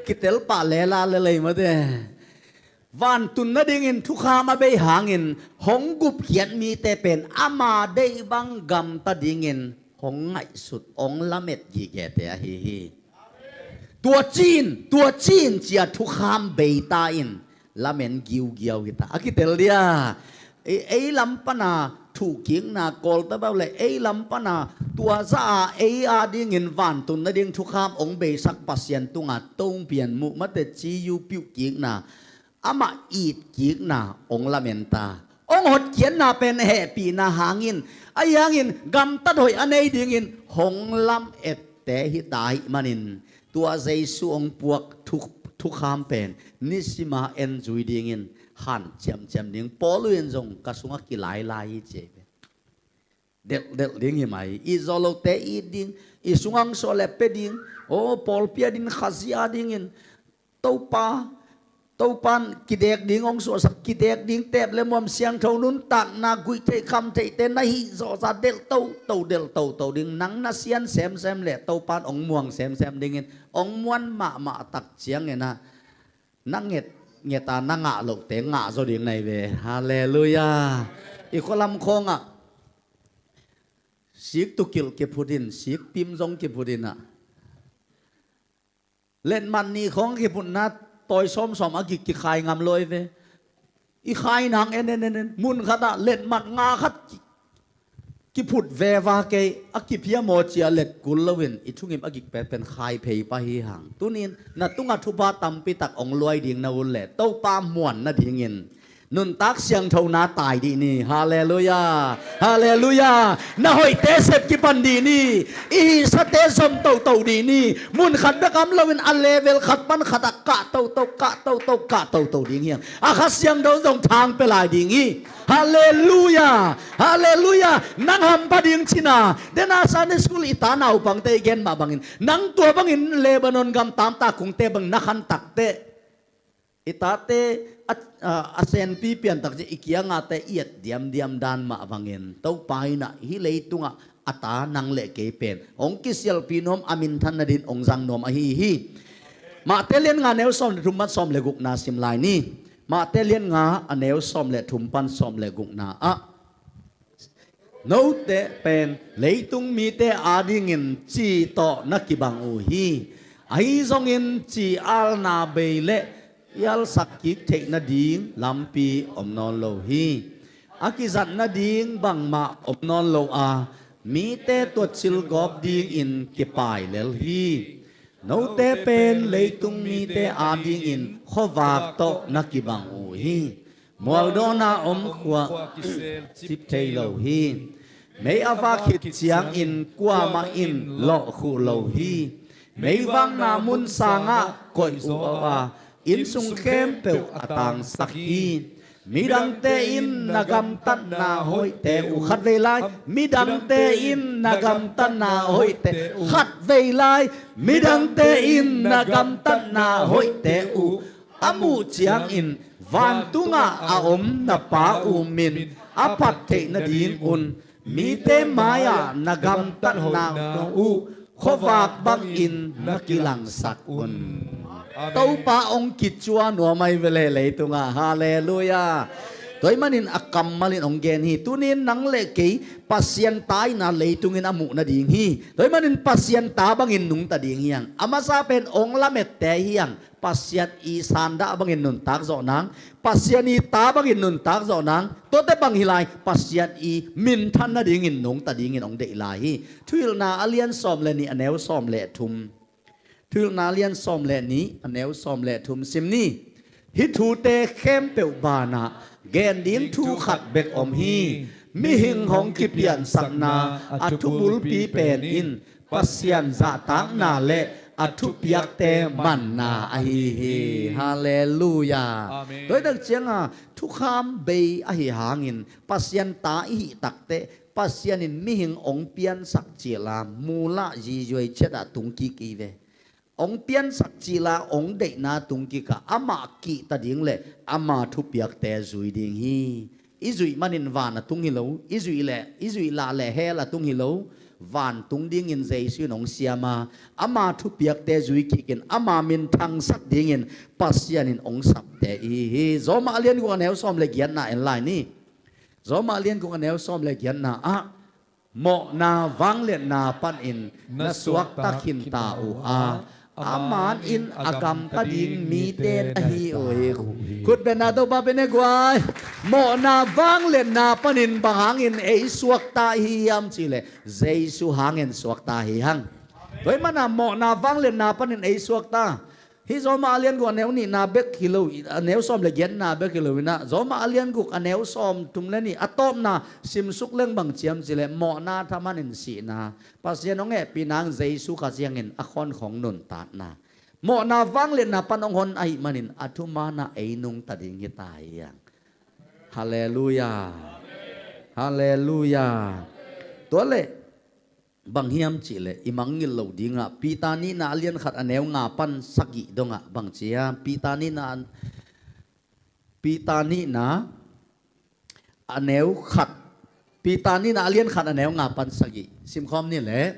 Kitel pah lela lelei mate. Vantun nadingin thukham a bei hangin hong gupkhiat mite pen ama deih bang gamta dingin hong ngaihsut, hong lamet gigete ahi hi. Tua cin, tua cin cia thukham beita in lamen giugiau hita a kitel dia. Ei, ei lam pana thuhkikna kawltabau le ei lam pana tua za a ei a dingin vantun nading thukham hong beisak Pasian tunga tongpian muh mate ciu piuhkikna, amah itkikna hong lamenta. Hong hotkhiatna pen hehpihna hangin, ahi hangin gamtat hoih a nei dingin hong lamette hita ahih manin, tua Jesu hong puak thu, thukham pen nisima en zui dingin han ciamciam ding. Paul in zong ka sungah kilailai hi ci hi ve. Delhdelh ding hi mai. I zawh lote it ding, i sungah hong suah le pia ding. O, pawlpi a dingin, Khazih a dingin, Topa, Topan kidek ding hong suahsak, kidek ding tep le muam siangtho nuntakna guih theih kham theihte na hih zawhza delh toto, delh toto ding. Nang na sian semsem le Topan hong muang semsem dingin, hong muan mahmah tak ciangin ah na nget, ngeta na ngah lohte ngah zaw ding na hi ve. Halleluiah. I khualam khawngah sik tukilh kiphut in, sik pim zong kiphut in ah, letmat nih khawng kiphutna tawi sawmsawm a ki, kikhai ngam lo hi ve. I khai nang en en en en, mun khatah letmat nga khat ki, kiphut veva kei, a kiphia maw cia let kul loin i thungim a gik petpen khai phei pah hi hang. Tunin na tungah thupha tampi tak hong luai ding na ut leh Topa muan nadingin nuntak siangthona tai dih ni. Halleluiah. Halleluiah. Na hoihte sep kipan dih ni. I hihsate zom toto dih ni. Mun khat bek om loin a level khat pan khatah kah toto, kah toto, kah toto ding hiang. A Kha Siangtho zong thang pia lai ding hi. Halleluiah. Halleluiah. Nang hampha ding cina. Dena Sunday school i ta naupangte i gen mah bangin, nang tua bangin Lebanon gam tamtak kungte bang na khan takteh, i tate a, a, a senpi piantak ci i kiangahte i et diamdiam dan mah bangin Topa in ah hih leitungah a ta nang le kei pen hong kisialpi nuam, a minthan nadin hong zang nuam ahi hi. Mate lian nga neu sawm le thum pan sawm le gukna sim lai ni. Mate lian nga a neu sawm le thum pan sawm le gukna ah, note pen leitung mite adingin ci tawh na kibang uh hi. Ahi zongin ci alna bei le ialsak kik theih nading lampi om nawn lo hi. A kizat nading bangmah om nawn lo a, mite tuatcil gawp dingin kipai lel hi. Note pen leitung mite adingin khuavak tawh na kibang uh hi. Mualdawna om khua kisel cip thei lo hi. Mei a vak khit ciangin kuamah in lawhkhuh lo hi. Meivakna mun sangah koih uh a, innsung khempeuh a tangsak hi. Midangte in na gamtatna hoihte uh, khatvei lai. Midangte in na gamtatna hoihte uh, khatvei lai. Midangte in na gamtatna hoihte uh a muh ciangin vantungah a om na Pa uh min a phat theih nadingun mite mai-ah na gamtatna uh khuavak bangin na kilangsak un. Amen. Topa hong kicua nuam ahi ve le leitungah. Halleluiah. Tua ahih manin a kammalin hong gen hi. Tunin nang le kei Pasian ta in ah leitungin a muh nading hi. Tua ahih manin Pasian ta bangin nungta ding hiang. A masa pen hong lamette hiang. Pasian i sandah bangin nuntak zawh nang, Pasian i ta bangin nuntak zawh nang, tuate bang hi lai, Pasian i minthan nadingin nungta dingin hong deih lai hi. Thuhilhna a lian sawm le nih a neu sawm le thum. Thuhilhna a lian sawm le nih a neu sawm le thum sim ni. Hih thute khempeuh banah gen ding thu khat bek om hi. Mihing hong kipiansakna a thubulpi pen in Pasian zahtakna le a thupiakte manna ahi hi. Halleluiah. Amen. Tua hi tak cianga thukham bei ahi hangin Pasian ta i hih takteh Pasian in mihing hong piansak cila mulah zizuai ciatah tungkik i ve. Hong piansak cila hong deihna tungkikah amah kihta ding le ama thupiakte zui ding hi. I zuih manin van a tung hi lo, i zuih leh, i zuih lah leh hell a tung hi lo. Vantung dingin Jesu in hong siam a, ama thupiakte zui kikin ama minthangsak dingin Pasian in hong sapte i hi hi. Roma a lian guk a neu sawm le giatna en lai ni. Roma a lian guk a neu sawm le giatna ah, mawhna vangliatna panin na suakta khinta uh a, aman in a gamta ding mite na hi uh hi. Khutbetna Topa bia ni guai. Mawhna vangliatna panin bang hangin ei suakta hi hiam cihleh Jesu hangin suakta hi hang. Tua ahih manin mawhna vangliatna panin ei suakta. Hih Roma a lian guk a neu nihna bek hi lo, a neu sawm le giatna bek hi lo in ah, Roma a lian guk a neu sawm thum le nih a tawpna simsuk leng bang ci hiam cihleh mawhna thaman in sihna, Pasian hong hehpihna in Jesu Khazih hangin a khawnkhong nuntakna, mawhna vangliatna pan hong hon ahih manin a thuman ah ei nungta ding hi ta hi hang. Halleluiah. Halleluiah. Tua leh bang hiam cihleh i mangngilh loh dingah Peter nihna a lian khat a neu nga pan sagih dongah bang ci hiam? Peter nihna, Peter nihna a neu khat, Peter nihna a lian khat a neu nga pan sagih simkhawm ni leh.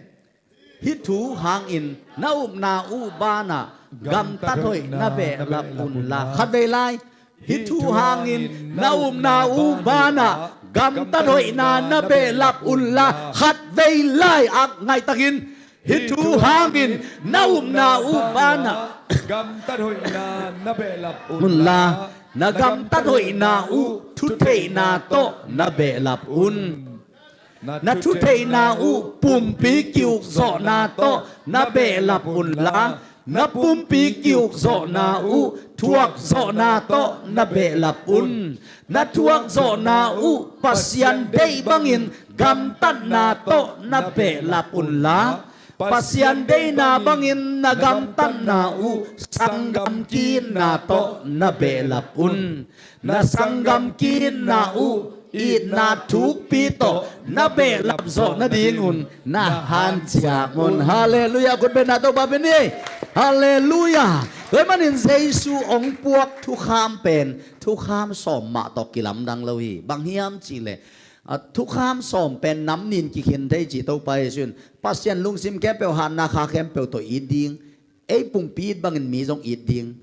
Hih thu hangin na upna uh banah gamtat hoih na behlap unla. Khatvei lai. Hih thu hangin na upna uh banah gamtat hoihna na behlap unla. Khatvei lai-ak ngaihtakin. Hih thu hangin na upna uh banah gamtat hoihna na behlap unla. Na gamtat hoihna uh thutheihna tawh na behlap un. Na thutheihna uh pumpi ki-ukzawhna tawh na behlap unla. Na pumpi ki-ukzawhna uh thuakzawhna tawh na behlap un. Na thuakzawhna uh Pasian deih bangin gamtatna tawh na behlap unla. Pasian deihna bangin na gamtatna uh sanggam ki-itna tawh na behlap un. Na sanggam ki-itna uh itna thukpi tawh na behlap zawh nadingun na hanciam un. Halleluiah. Khutbetna Topa bia ni. Halleluiah. Tua ahih manin Jesu hong puak thukham pen thukham sawm mah tawh kilamdang lo hi. Bang hiam cihleh, a, thukham sawm pen nam nih in kikhin thei ci Topa Jesu in, Pasian lungsim khempeuh, hatna, kha khempeuh tawh it ding, ei pumpi it bangin mi zong it ding.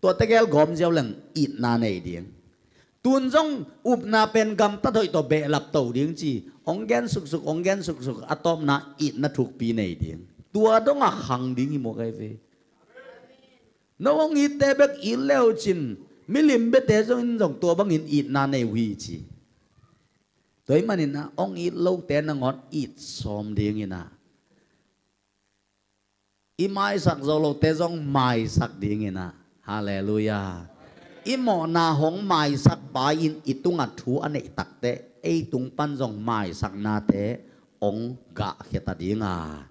Tua tegel gawm ziau leng itna nei ding. Tun zong upna pen gamtat hoih tawh behlap to ding ci. Hong gen suksuk, hong gen suksuk, a tawpna itna thukpi nei ding. Tua dongah khang ding hi maw, ka hi ve. No hong itte bek it le uh cin, milim biate zong in zong tua bangin itna nei uh hi ci. Tua ahih manin ah hong it lote nangawn it sawm ding in ah, i maisak zo lote zong maisak ding in ah. Halleluiah. I mawhna hong maisak pa in i tungah thu a neih takteh ei tung pan zong maisaknate hong gahkhia ta ding a.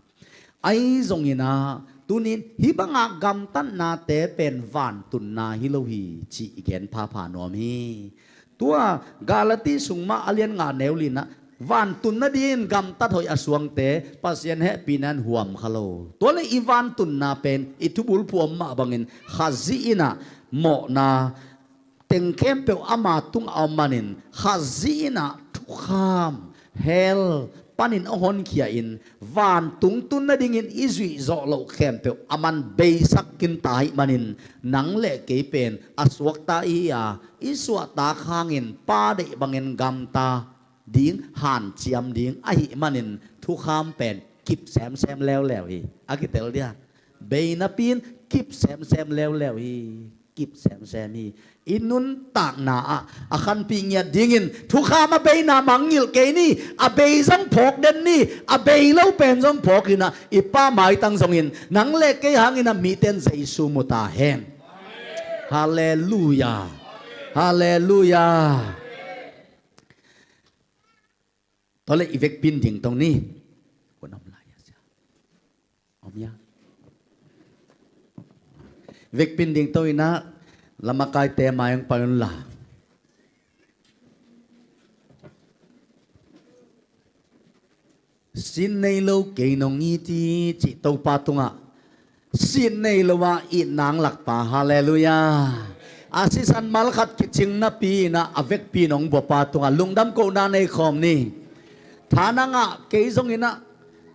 Ahi zongin ah, tunin hih bangah gamtatnate pen vantunna hi lo hi cih i gen phapha nuam hi. Tua Galati sung mah a lian nga neu li-in ah, vantun nadingin gamtat hoih a suangte Pasian hehpihna in huam kha lo. Tua leh i vantunna pen i thubulphuh om mah bangin Khazih in ah mawhna teng khempeuh ama tungah a om manin Khazih in ah thukham, hell panin hong honkhia in, vantung tun nadingin i zuih zawh loh khempeuh aman beisak kinta ahih manin, nang le kei pen a suakta i hi a, i suahtak hangin Pa deih bangin gamta ding, hanciam ding ahih manin thukham pen kip semsem leuleu hi. A kitel dia, bei napi in kip semsem leuleu hi. Kip semsem hi. I nuntakna ah a khanpih ngiat dingin thukham a beina mangngilh kei ni. A bei zong phawk den ni. A bei lo pen zong phawk in ah, i Pa maitang zongin nang le kei hangin ah mite in Jesu mu ta hen. Halleluiah. Halleluiah. Tua leh i vekpi in dingto ni. Hun om lai a sia. Om ia. Vekpi in dingto in ah, lamakaite mai hong pai un la. Sin nei lo kei nong it hi cih Topa tungah, sin nei lo a itna hong lakpa. Halleluiah. A sisan malkhat kicing napi inah a vekpi in hong buapa tungah lungdam kohna nei khawm ni. Tha na ngah kei zong inah,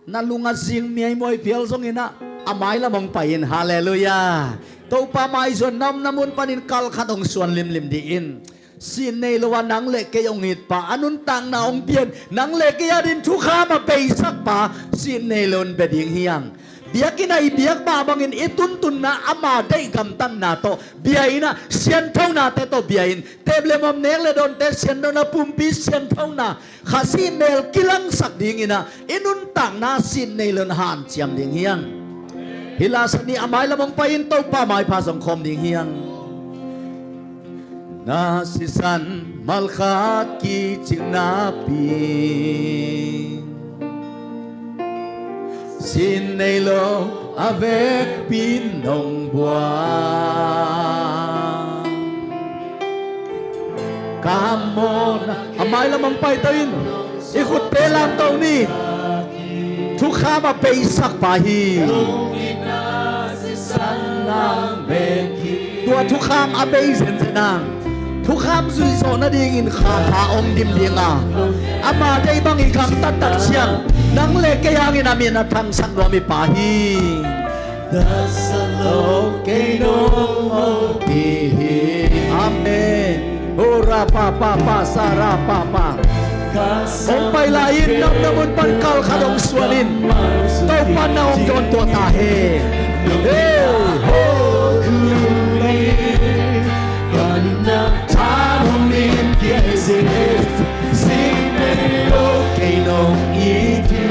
na lung a zing miaimuai phial zong inah, a mailam hong pai in. Halleluiah. Topa maizuan na omna mun panin kalkhat hong suan limlim dih in. Sin nei lo a nang le kei hong itpa, a nuntakna hong pia in, nang le kei adingin thukham a beisakpa, sin nei lo in bia ding hi hang. Biakinn ah i biak mah bangin i tuntunna, ama deih gamtatna tawh bia inah, sianthonate tawh bia in, teep le muam, nek le dawnte sianthona, pumpi sianthona, Khazih mel kilangsak ding inah, i nuntakna sin nei lo in hanciam ding hi hang. Hih la sa ni, a mailam hong pai in, Topa maipha zong khawm ding hi hang. Na sisan malkhat kicing napi, sin nei lo a vekpi in hong buai. Come on. A mailam hong paito in. I khutte lamto ni. Thukham a beisakpa hi. Tua thukham a bei zenzen a, thukham zuih zawh nadingin kha tha hong dim ding a, ama deih bang i gamtat tak ciang, nang le kei hangin a min a thangsak nuam i pa hi. Thasa lo kei nong hopih hi. Amen. Ora pa pa pa, sara pa pa. Hong pai lai in, na omna mun pan kalkhat hong suan in. Topa na hong dawn tua ta hen. Hey, ho.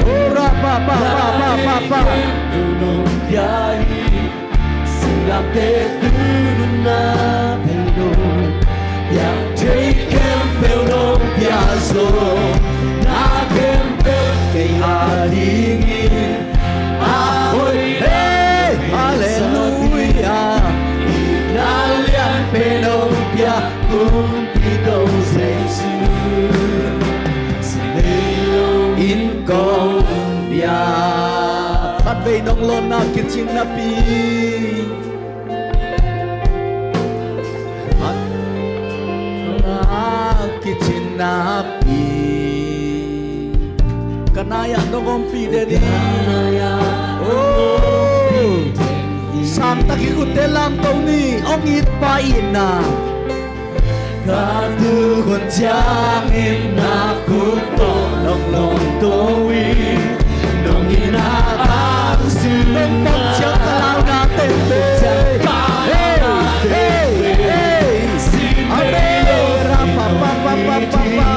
Ora pa pa pa pa pa pa. Singlamteh tu nunna pen nong piak thei khempeuh nong pia zo. Na khempeuh kei adingin a hoih. Hey, halleluiah. I na lian pen nong piak kumpi dong Jesu. Sinei lo in kong piak. Khatvei nong lawnna kicing napi. Kicin napi. Ka nai-ah nong ompih den hi. Oh. Sangtak i khutte lamto ni. Hong itpa itna. Ka tukhun ciangin na khut tawh nong lawngto hi. Nong itna a hong sung nong pom ciang ka launa tente. Hey, hey, hey. Amen. Ra pa pa pa pa pa pa.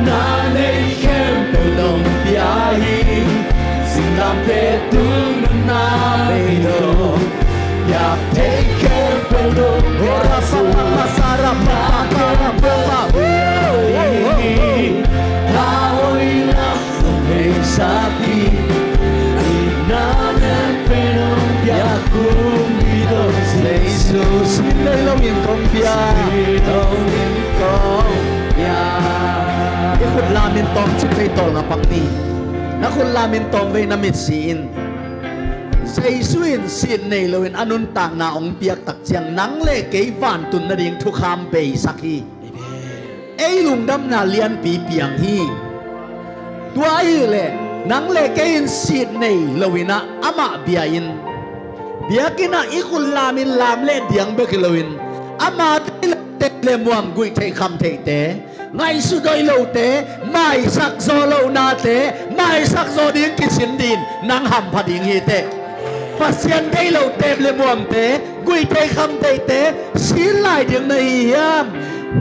Na nei khempeuh nong pia hi. Singlamteh tu nunna nei lo. Piak thei khempeuh nong pia zo. Ora pa pa pa, sara pa pa pa pa pa. Woo, woo, woo, woo. Hong hei sak hi. I na lian pen hong piak kumpi dong Jesu. Sin nei lo in kong piak. Sin nei lo in kong piak. I khut lam in tawmcik vei tawlnga pak ni. Na khut lam in tawm vei na mitsi in. Jesu in sin nei lo in a nuntakna hong piak tak ciang nang le kei vantun nading thukham beisak hi. Ei lungdamna lianpi piang hi. Tua ahih leh nang le kei in sin nei lo in ah amah bia in, biakinn ah i khut lam in lam leh diang bek hi lo in, ama deih lo teep le muam, guih theih kham theihte, ngaihsut hoih lote, maisak zaw lohnate maisak zaw ding kisin ding in nang hampha ding hi teh. Pasian deih lo teep le muamte, guih thei kham theite sin lai ding na hi hiam?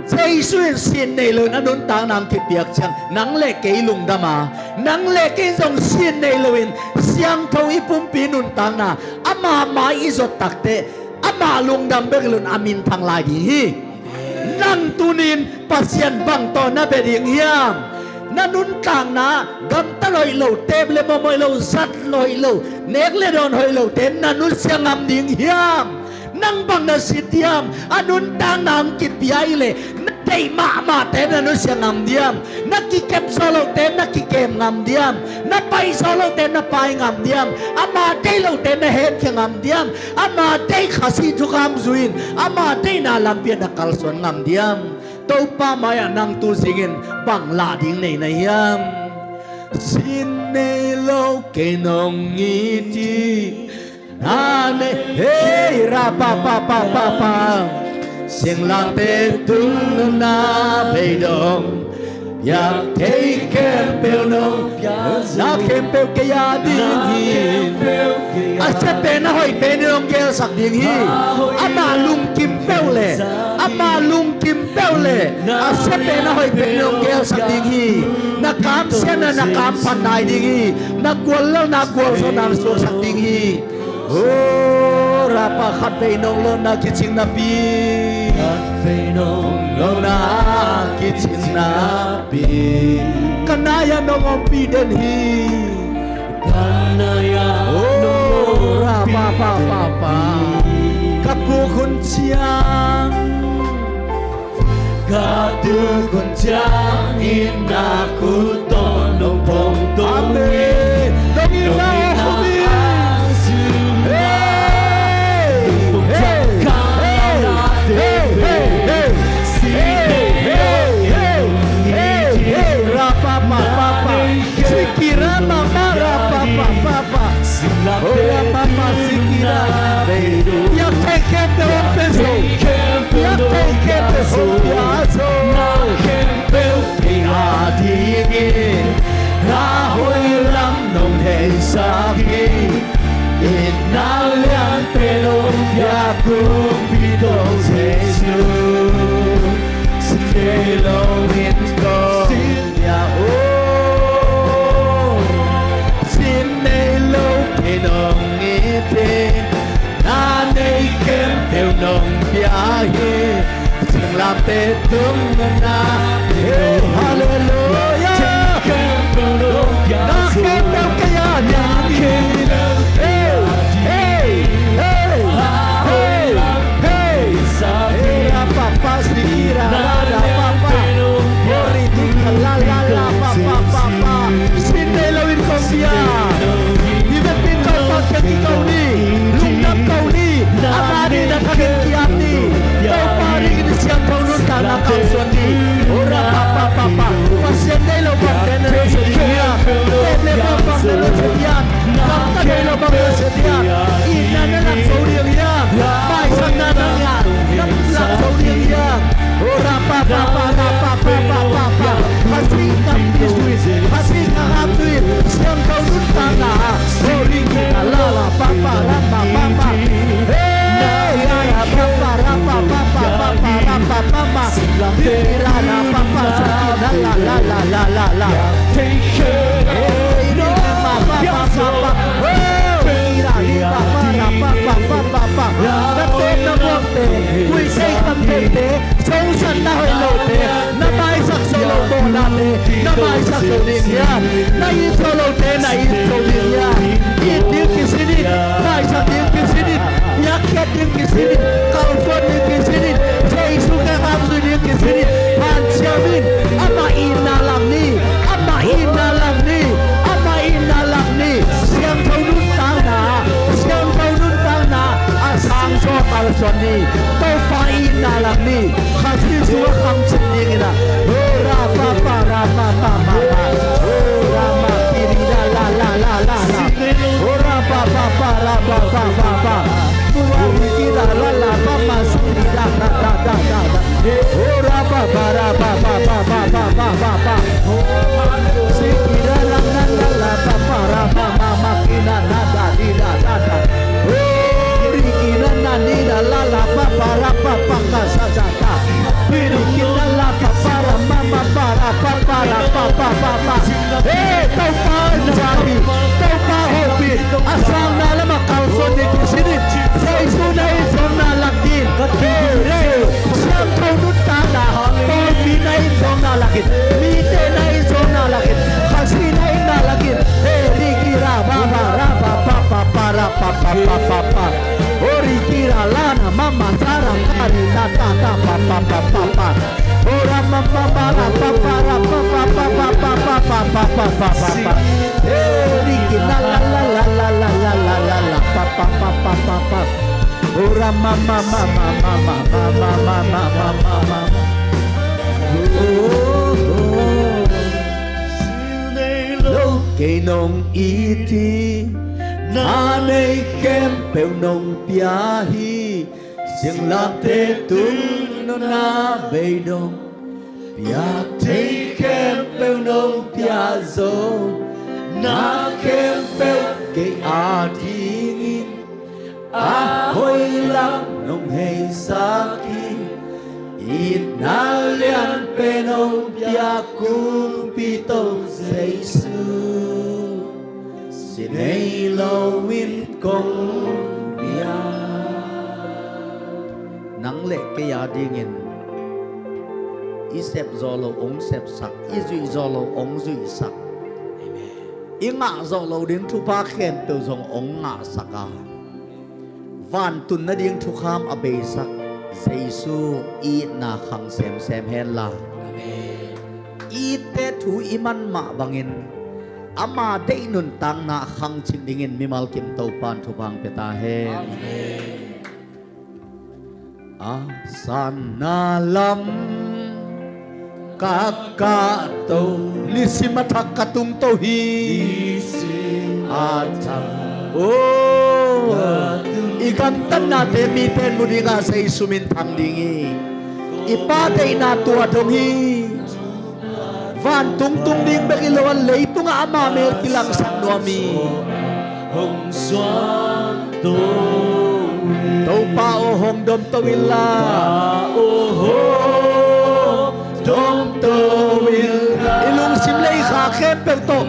Jesu in sin nei lo in a nuntakna hong kipiak ciang nang le kei lungdam a, nang le kei zong sin nei lo in siangtho i pumpi nuntakna ama mai i zot tak teh, ama lungdam bek lo in a minthang lai ding hi. Nang tuni in Pasian bang tawh na bia ding hiam? Na nuntakna gamtat hoih lo, teep le muam hoih lo, zat hoih lo, nek le dawn hoih lote na nusia ngam ding hiam? Nang bang na sit hiam? A nuntakna hong kipia hi leh nang deih mahmahte na nusia ngam diam? Na kikep zawh lohte na kikem ngam diam? Na pai zawh lohte na pai ngam diam? Ama deih lohte na hemkhia ngam diam? Ama deih Khazih thukham zui-in ama deihna lampi ah na kalsuan ngam diam? Topa mai-ah nang tu zingin bang lah ding nei na hiam? Sin nei lo kei nong it hi. Na nei, hei, ra pa pa pa pa pa. Singlamteh tung nong na beidong, piak thei khempeuh nong piak. Na khempeuh kei a ding hi. A sia pen a hoih pen in hong gelsak ding hi. Ama lungkim peuh le, ama lungkim peuh le, a sia pen a hoih pen in hong gelsak ding hi. Na kamsiatna na kamphat nai ding hi. Na guallelhna gualzawhna hong suaksak ding hi. O, ra pa, khatvei nong lohnna kicing napi, khatvei nong lohnna kicing napi, ka nai-ah nong ompih den hi. Ka nai-ah, o, nong ra pa ompih pa pa pa den hi. Ka puk hun ciang, ka tuk hun ciangin na khut tawh nong phongto hi. Amen. Nong itna, nong itna hong khum hi. Hong khum hi. Hey, hey, hey, hey, hey, hey. Hey, hey, hey, hey, hey. Ra pa pa pa pa. Sikira ma ma ra pa pa pa pa. Ora pa pa sikira. Piak thei khempeuh hong pia zo. Piak thei khempeuh hong pia zo. Na khempeuh kei a dingin, na hoih lam nong theisak hi. Itna lianpen hong pia kumpi Topa Jesu. Sin nei lo in kong pia, o. Sin nei lo kei nong it hi. Na nei khempeuh nong pia hi. Singlamteh tung nong na. Hey, hallelujah. Na khempeuh kei a ding hi. Hey, hey, hey, hey. Hey, ra pa pa sikira, ra ra pa pa. Ori di ka la la la pa pa pa pa. Sin nei lo in kong pia. I vekpi in Topa kiang kiko ni. Lungdam ko ni. Ama deihna thakin ki-ap ni. Topa dingin siangtho nuntakna kalsuan ni. Ora pa pa pa pa. Pasian deih lo bangte na nusia ding hiam? Tep le bang bang na nusia ding hiam? Kam ka deih lo bang nusia ding hiam? Itna na lak zo ding hiam? Maisakna na ngah, na lak zo ding hiam? Ora pa pa pa ra pa pa pa pa pa. Khazih kampi zui, Khazih thukham zui, siangtho nuntakna. Ori ki na la la pa pa ra pa pa pa. Hey, ra pa pa ra pa pa pa pa pa ra pa pa pa. Pi ra ra pa pa sa ki na la la la la la la. Hey, ri ma pa pa pa pa. Oh, ri ra ri pa pa ra pa pa pa pa pa. Na tawp na muakte, kuisei kham theite, sosatna hoih lote, na maisak zo lo mawhnate, na maisak zo ding hiam? Na it zo lote, na it zo ding hiam? It ding kisin in, maisak ding kisin in, piakkhiat ding kisin in, kalsuan ding kisin in, Jesu kiang hap zui ding kisin in, hanciam in, amah itna lak ni, amah itna lak ni, amah itna lak ni, siangtho nuntakna, siangtho nuntakna, a sang zaw kalsuan ni, Topa itna lak ni, Khazih sungah khangcip dingin ah. Oh, ra pa pa ra pa pa pa pa. Oh, ra ma ki ri ra la la la la la. Oh, ra pa pa pa ra pa pa pa pa. Pu ra ri ki ra la la pa ma si ri ra da da da da da. Oh, ra pa pa ra pa pa pa pa pa pa pa pa. Si ki ra la la la la pa pa ra pa ma ma ki na na da di da da da. Oh, ri ki na na ni da la la pa pa ra pa pa ka sa sa. Pi ri ki na la pa pa ra ma ma pa ra pa pa ra pa pa pa pa. Hey, Topa in zang hi, Topa hopih, a sangna lamah kalsuan ding kisin in, Jesu na it zawkna lak ding. Hey, hey, siangtho nuntakna, pawlpi na it zawkna lak in, mite na it zawkna lak in, Khazih na itna lak in. Hey, ri ki ra ba ba ra ba pa pa pa ra pa pa pa pa pa. Oh, ri ki ra la na ma ma sa ra ka ri na ta ta pa pa pa pa pa. Ora mama mara papara papa papa papa papa papa papa. Eriki la la la la la la la la la la papa papa papa. Ora mama mama mama mama mama mama mama. Oh, oh, oh. Lo kei nong it hi, na nei khempeuh nong pia hi. Sianglamte tung nong na bei dong, piak thei khempeuh nong pia zo, na khempeuh kei a dingin a hoih lam nong heisak hi. Itna lianpen nong piak Kumpi Topa Jesu, si nei loin kong biak. Nang le kei a dingin i sep zawh lo ong sepsak, i zuih zawh lo ong zuihsak, i ngah zawh lo ding thupha khempeuh zong ong ngahsak a, vantun nading thukham a beisak Jesu i itna khang semsem henla. Amen. I itte thu i man mah bangin ama deih nuntakna khang cing dingin mimal kim Topan thupha pia ta hen. Amen. A sanna lam ka kahto, nisim a thak ka tungto hi. Nisim a thak. Oh, i gamtatnate mite in mu dingah Jesu minthang ding hi. I Pa deihna tua dong hi. Vantung tung ding bek hi lo a, leitungah ama mel kilangsak nuam hi. Hong suakto. Topa aw, hong domto inla. Topa aw, hong domto inla. I lungsim le i kha khempeuh tawh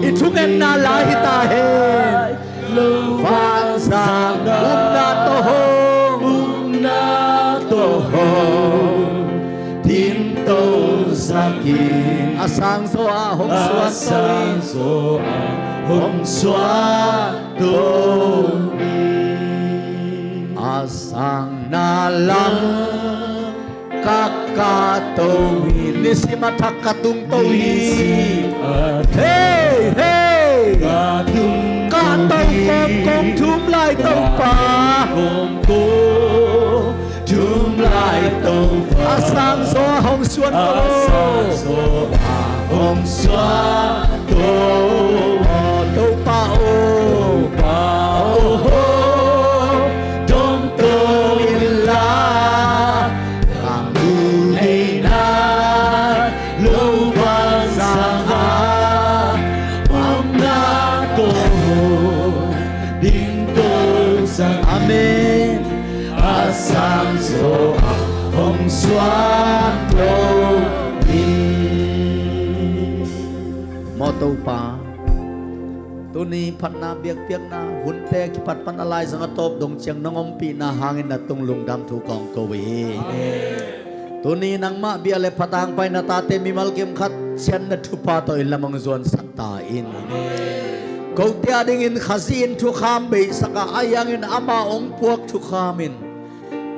i thungetna lai hi ta hen. Lo Vanzang upna tawh hong, upna tawh hong dingto sak in. A sangzaw ah hong suakto in. A sangzaw ah hong suakto in. A sanna lam ka kahto hi, nisim a thak ka tungto hi. Nisim a thak. Hey, hey. Ka tung, kahto kawmkawm thum lai Topa. Kawmkawm thum lai Topa. A sangzaw ah hong suakto. A sangzaw ah hong suakto. Topa aw. Topa aw. Domto inla. Ka muneina lo Vanzang ah omna ko dingto sak. Amen. A sangzaw ah hong suakto in. Maw Topa, tuni phatna biakpiakna hunte kipat pan a laizang a tawp dong ciang nong ompihna hangin na tung lungdam thu kong ko hi. Amen. Tuni nangmah bia le phatang pai na tate mimal kim khat ciat na thupha tawh i lam hong zuansak ta in. Amen. Kote a dingin Khazih in thukham beisak a, ahi hangin amah hong puak thukham in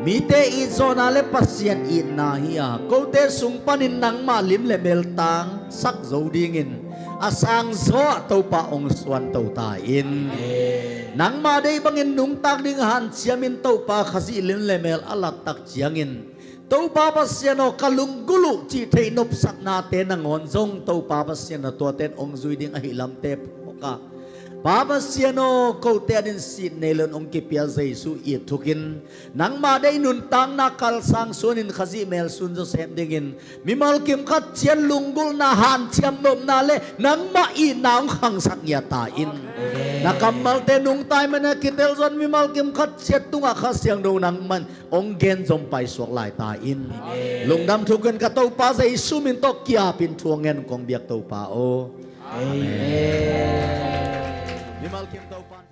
mite itzawhna le Pasian itna hi a, kote sung panin nangmah lim le mel tangsak zo dingin a sangzaw ah Topa hong suanto ta in. Amen. Nangmah deih bangin nungtak ding hanciamin Topa Khazih lim le mel a lattak ciangin, Topa Pasian aw, ka lunggulh uh cih theih nopsaknate nangawn zong Topa Pasian aw, tuate in hong zui ding ahi lamte phawk a, Pa Pasian aw, kote a dingin sit nei loin hong kipia Jesu it thukin, nangmah deih nuntakna kalsang suanin Khazih mel sun zawsem dingin mimal kim khat ciat lunggulhna, hanciam nopna le nangmah itna hong khangsak ngiat ta in. Amen. Na kammalte nungta ahih manin a kitel zong mimal kim khat ciat tungah Kha Siangtho nangman hong gen zom paisuak lai ta in. Amen. Lungdam thukin ka Topa Jesu min tawh kiapin thu hong ngen kong biak Topa aw. Amen. Mimal kim Topa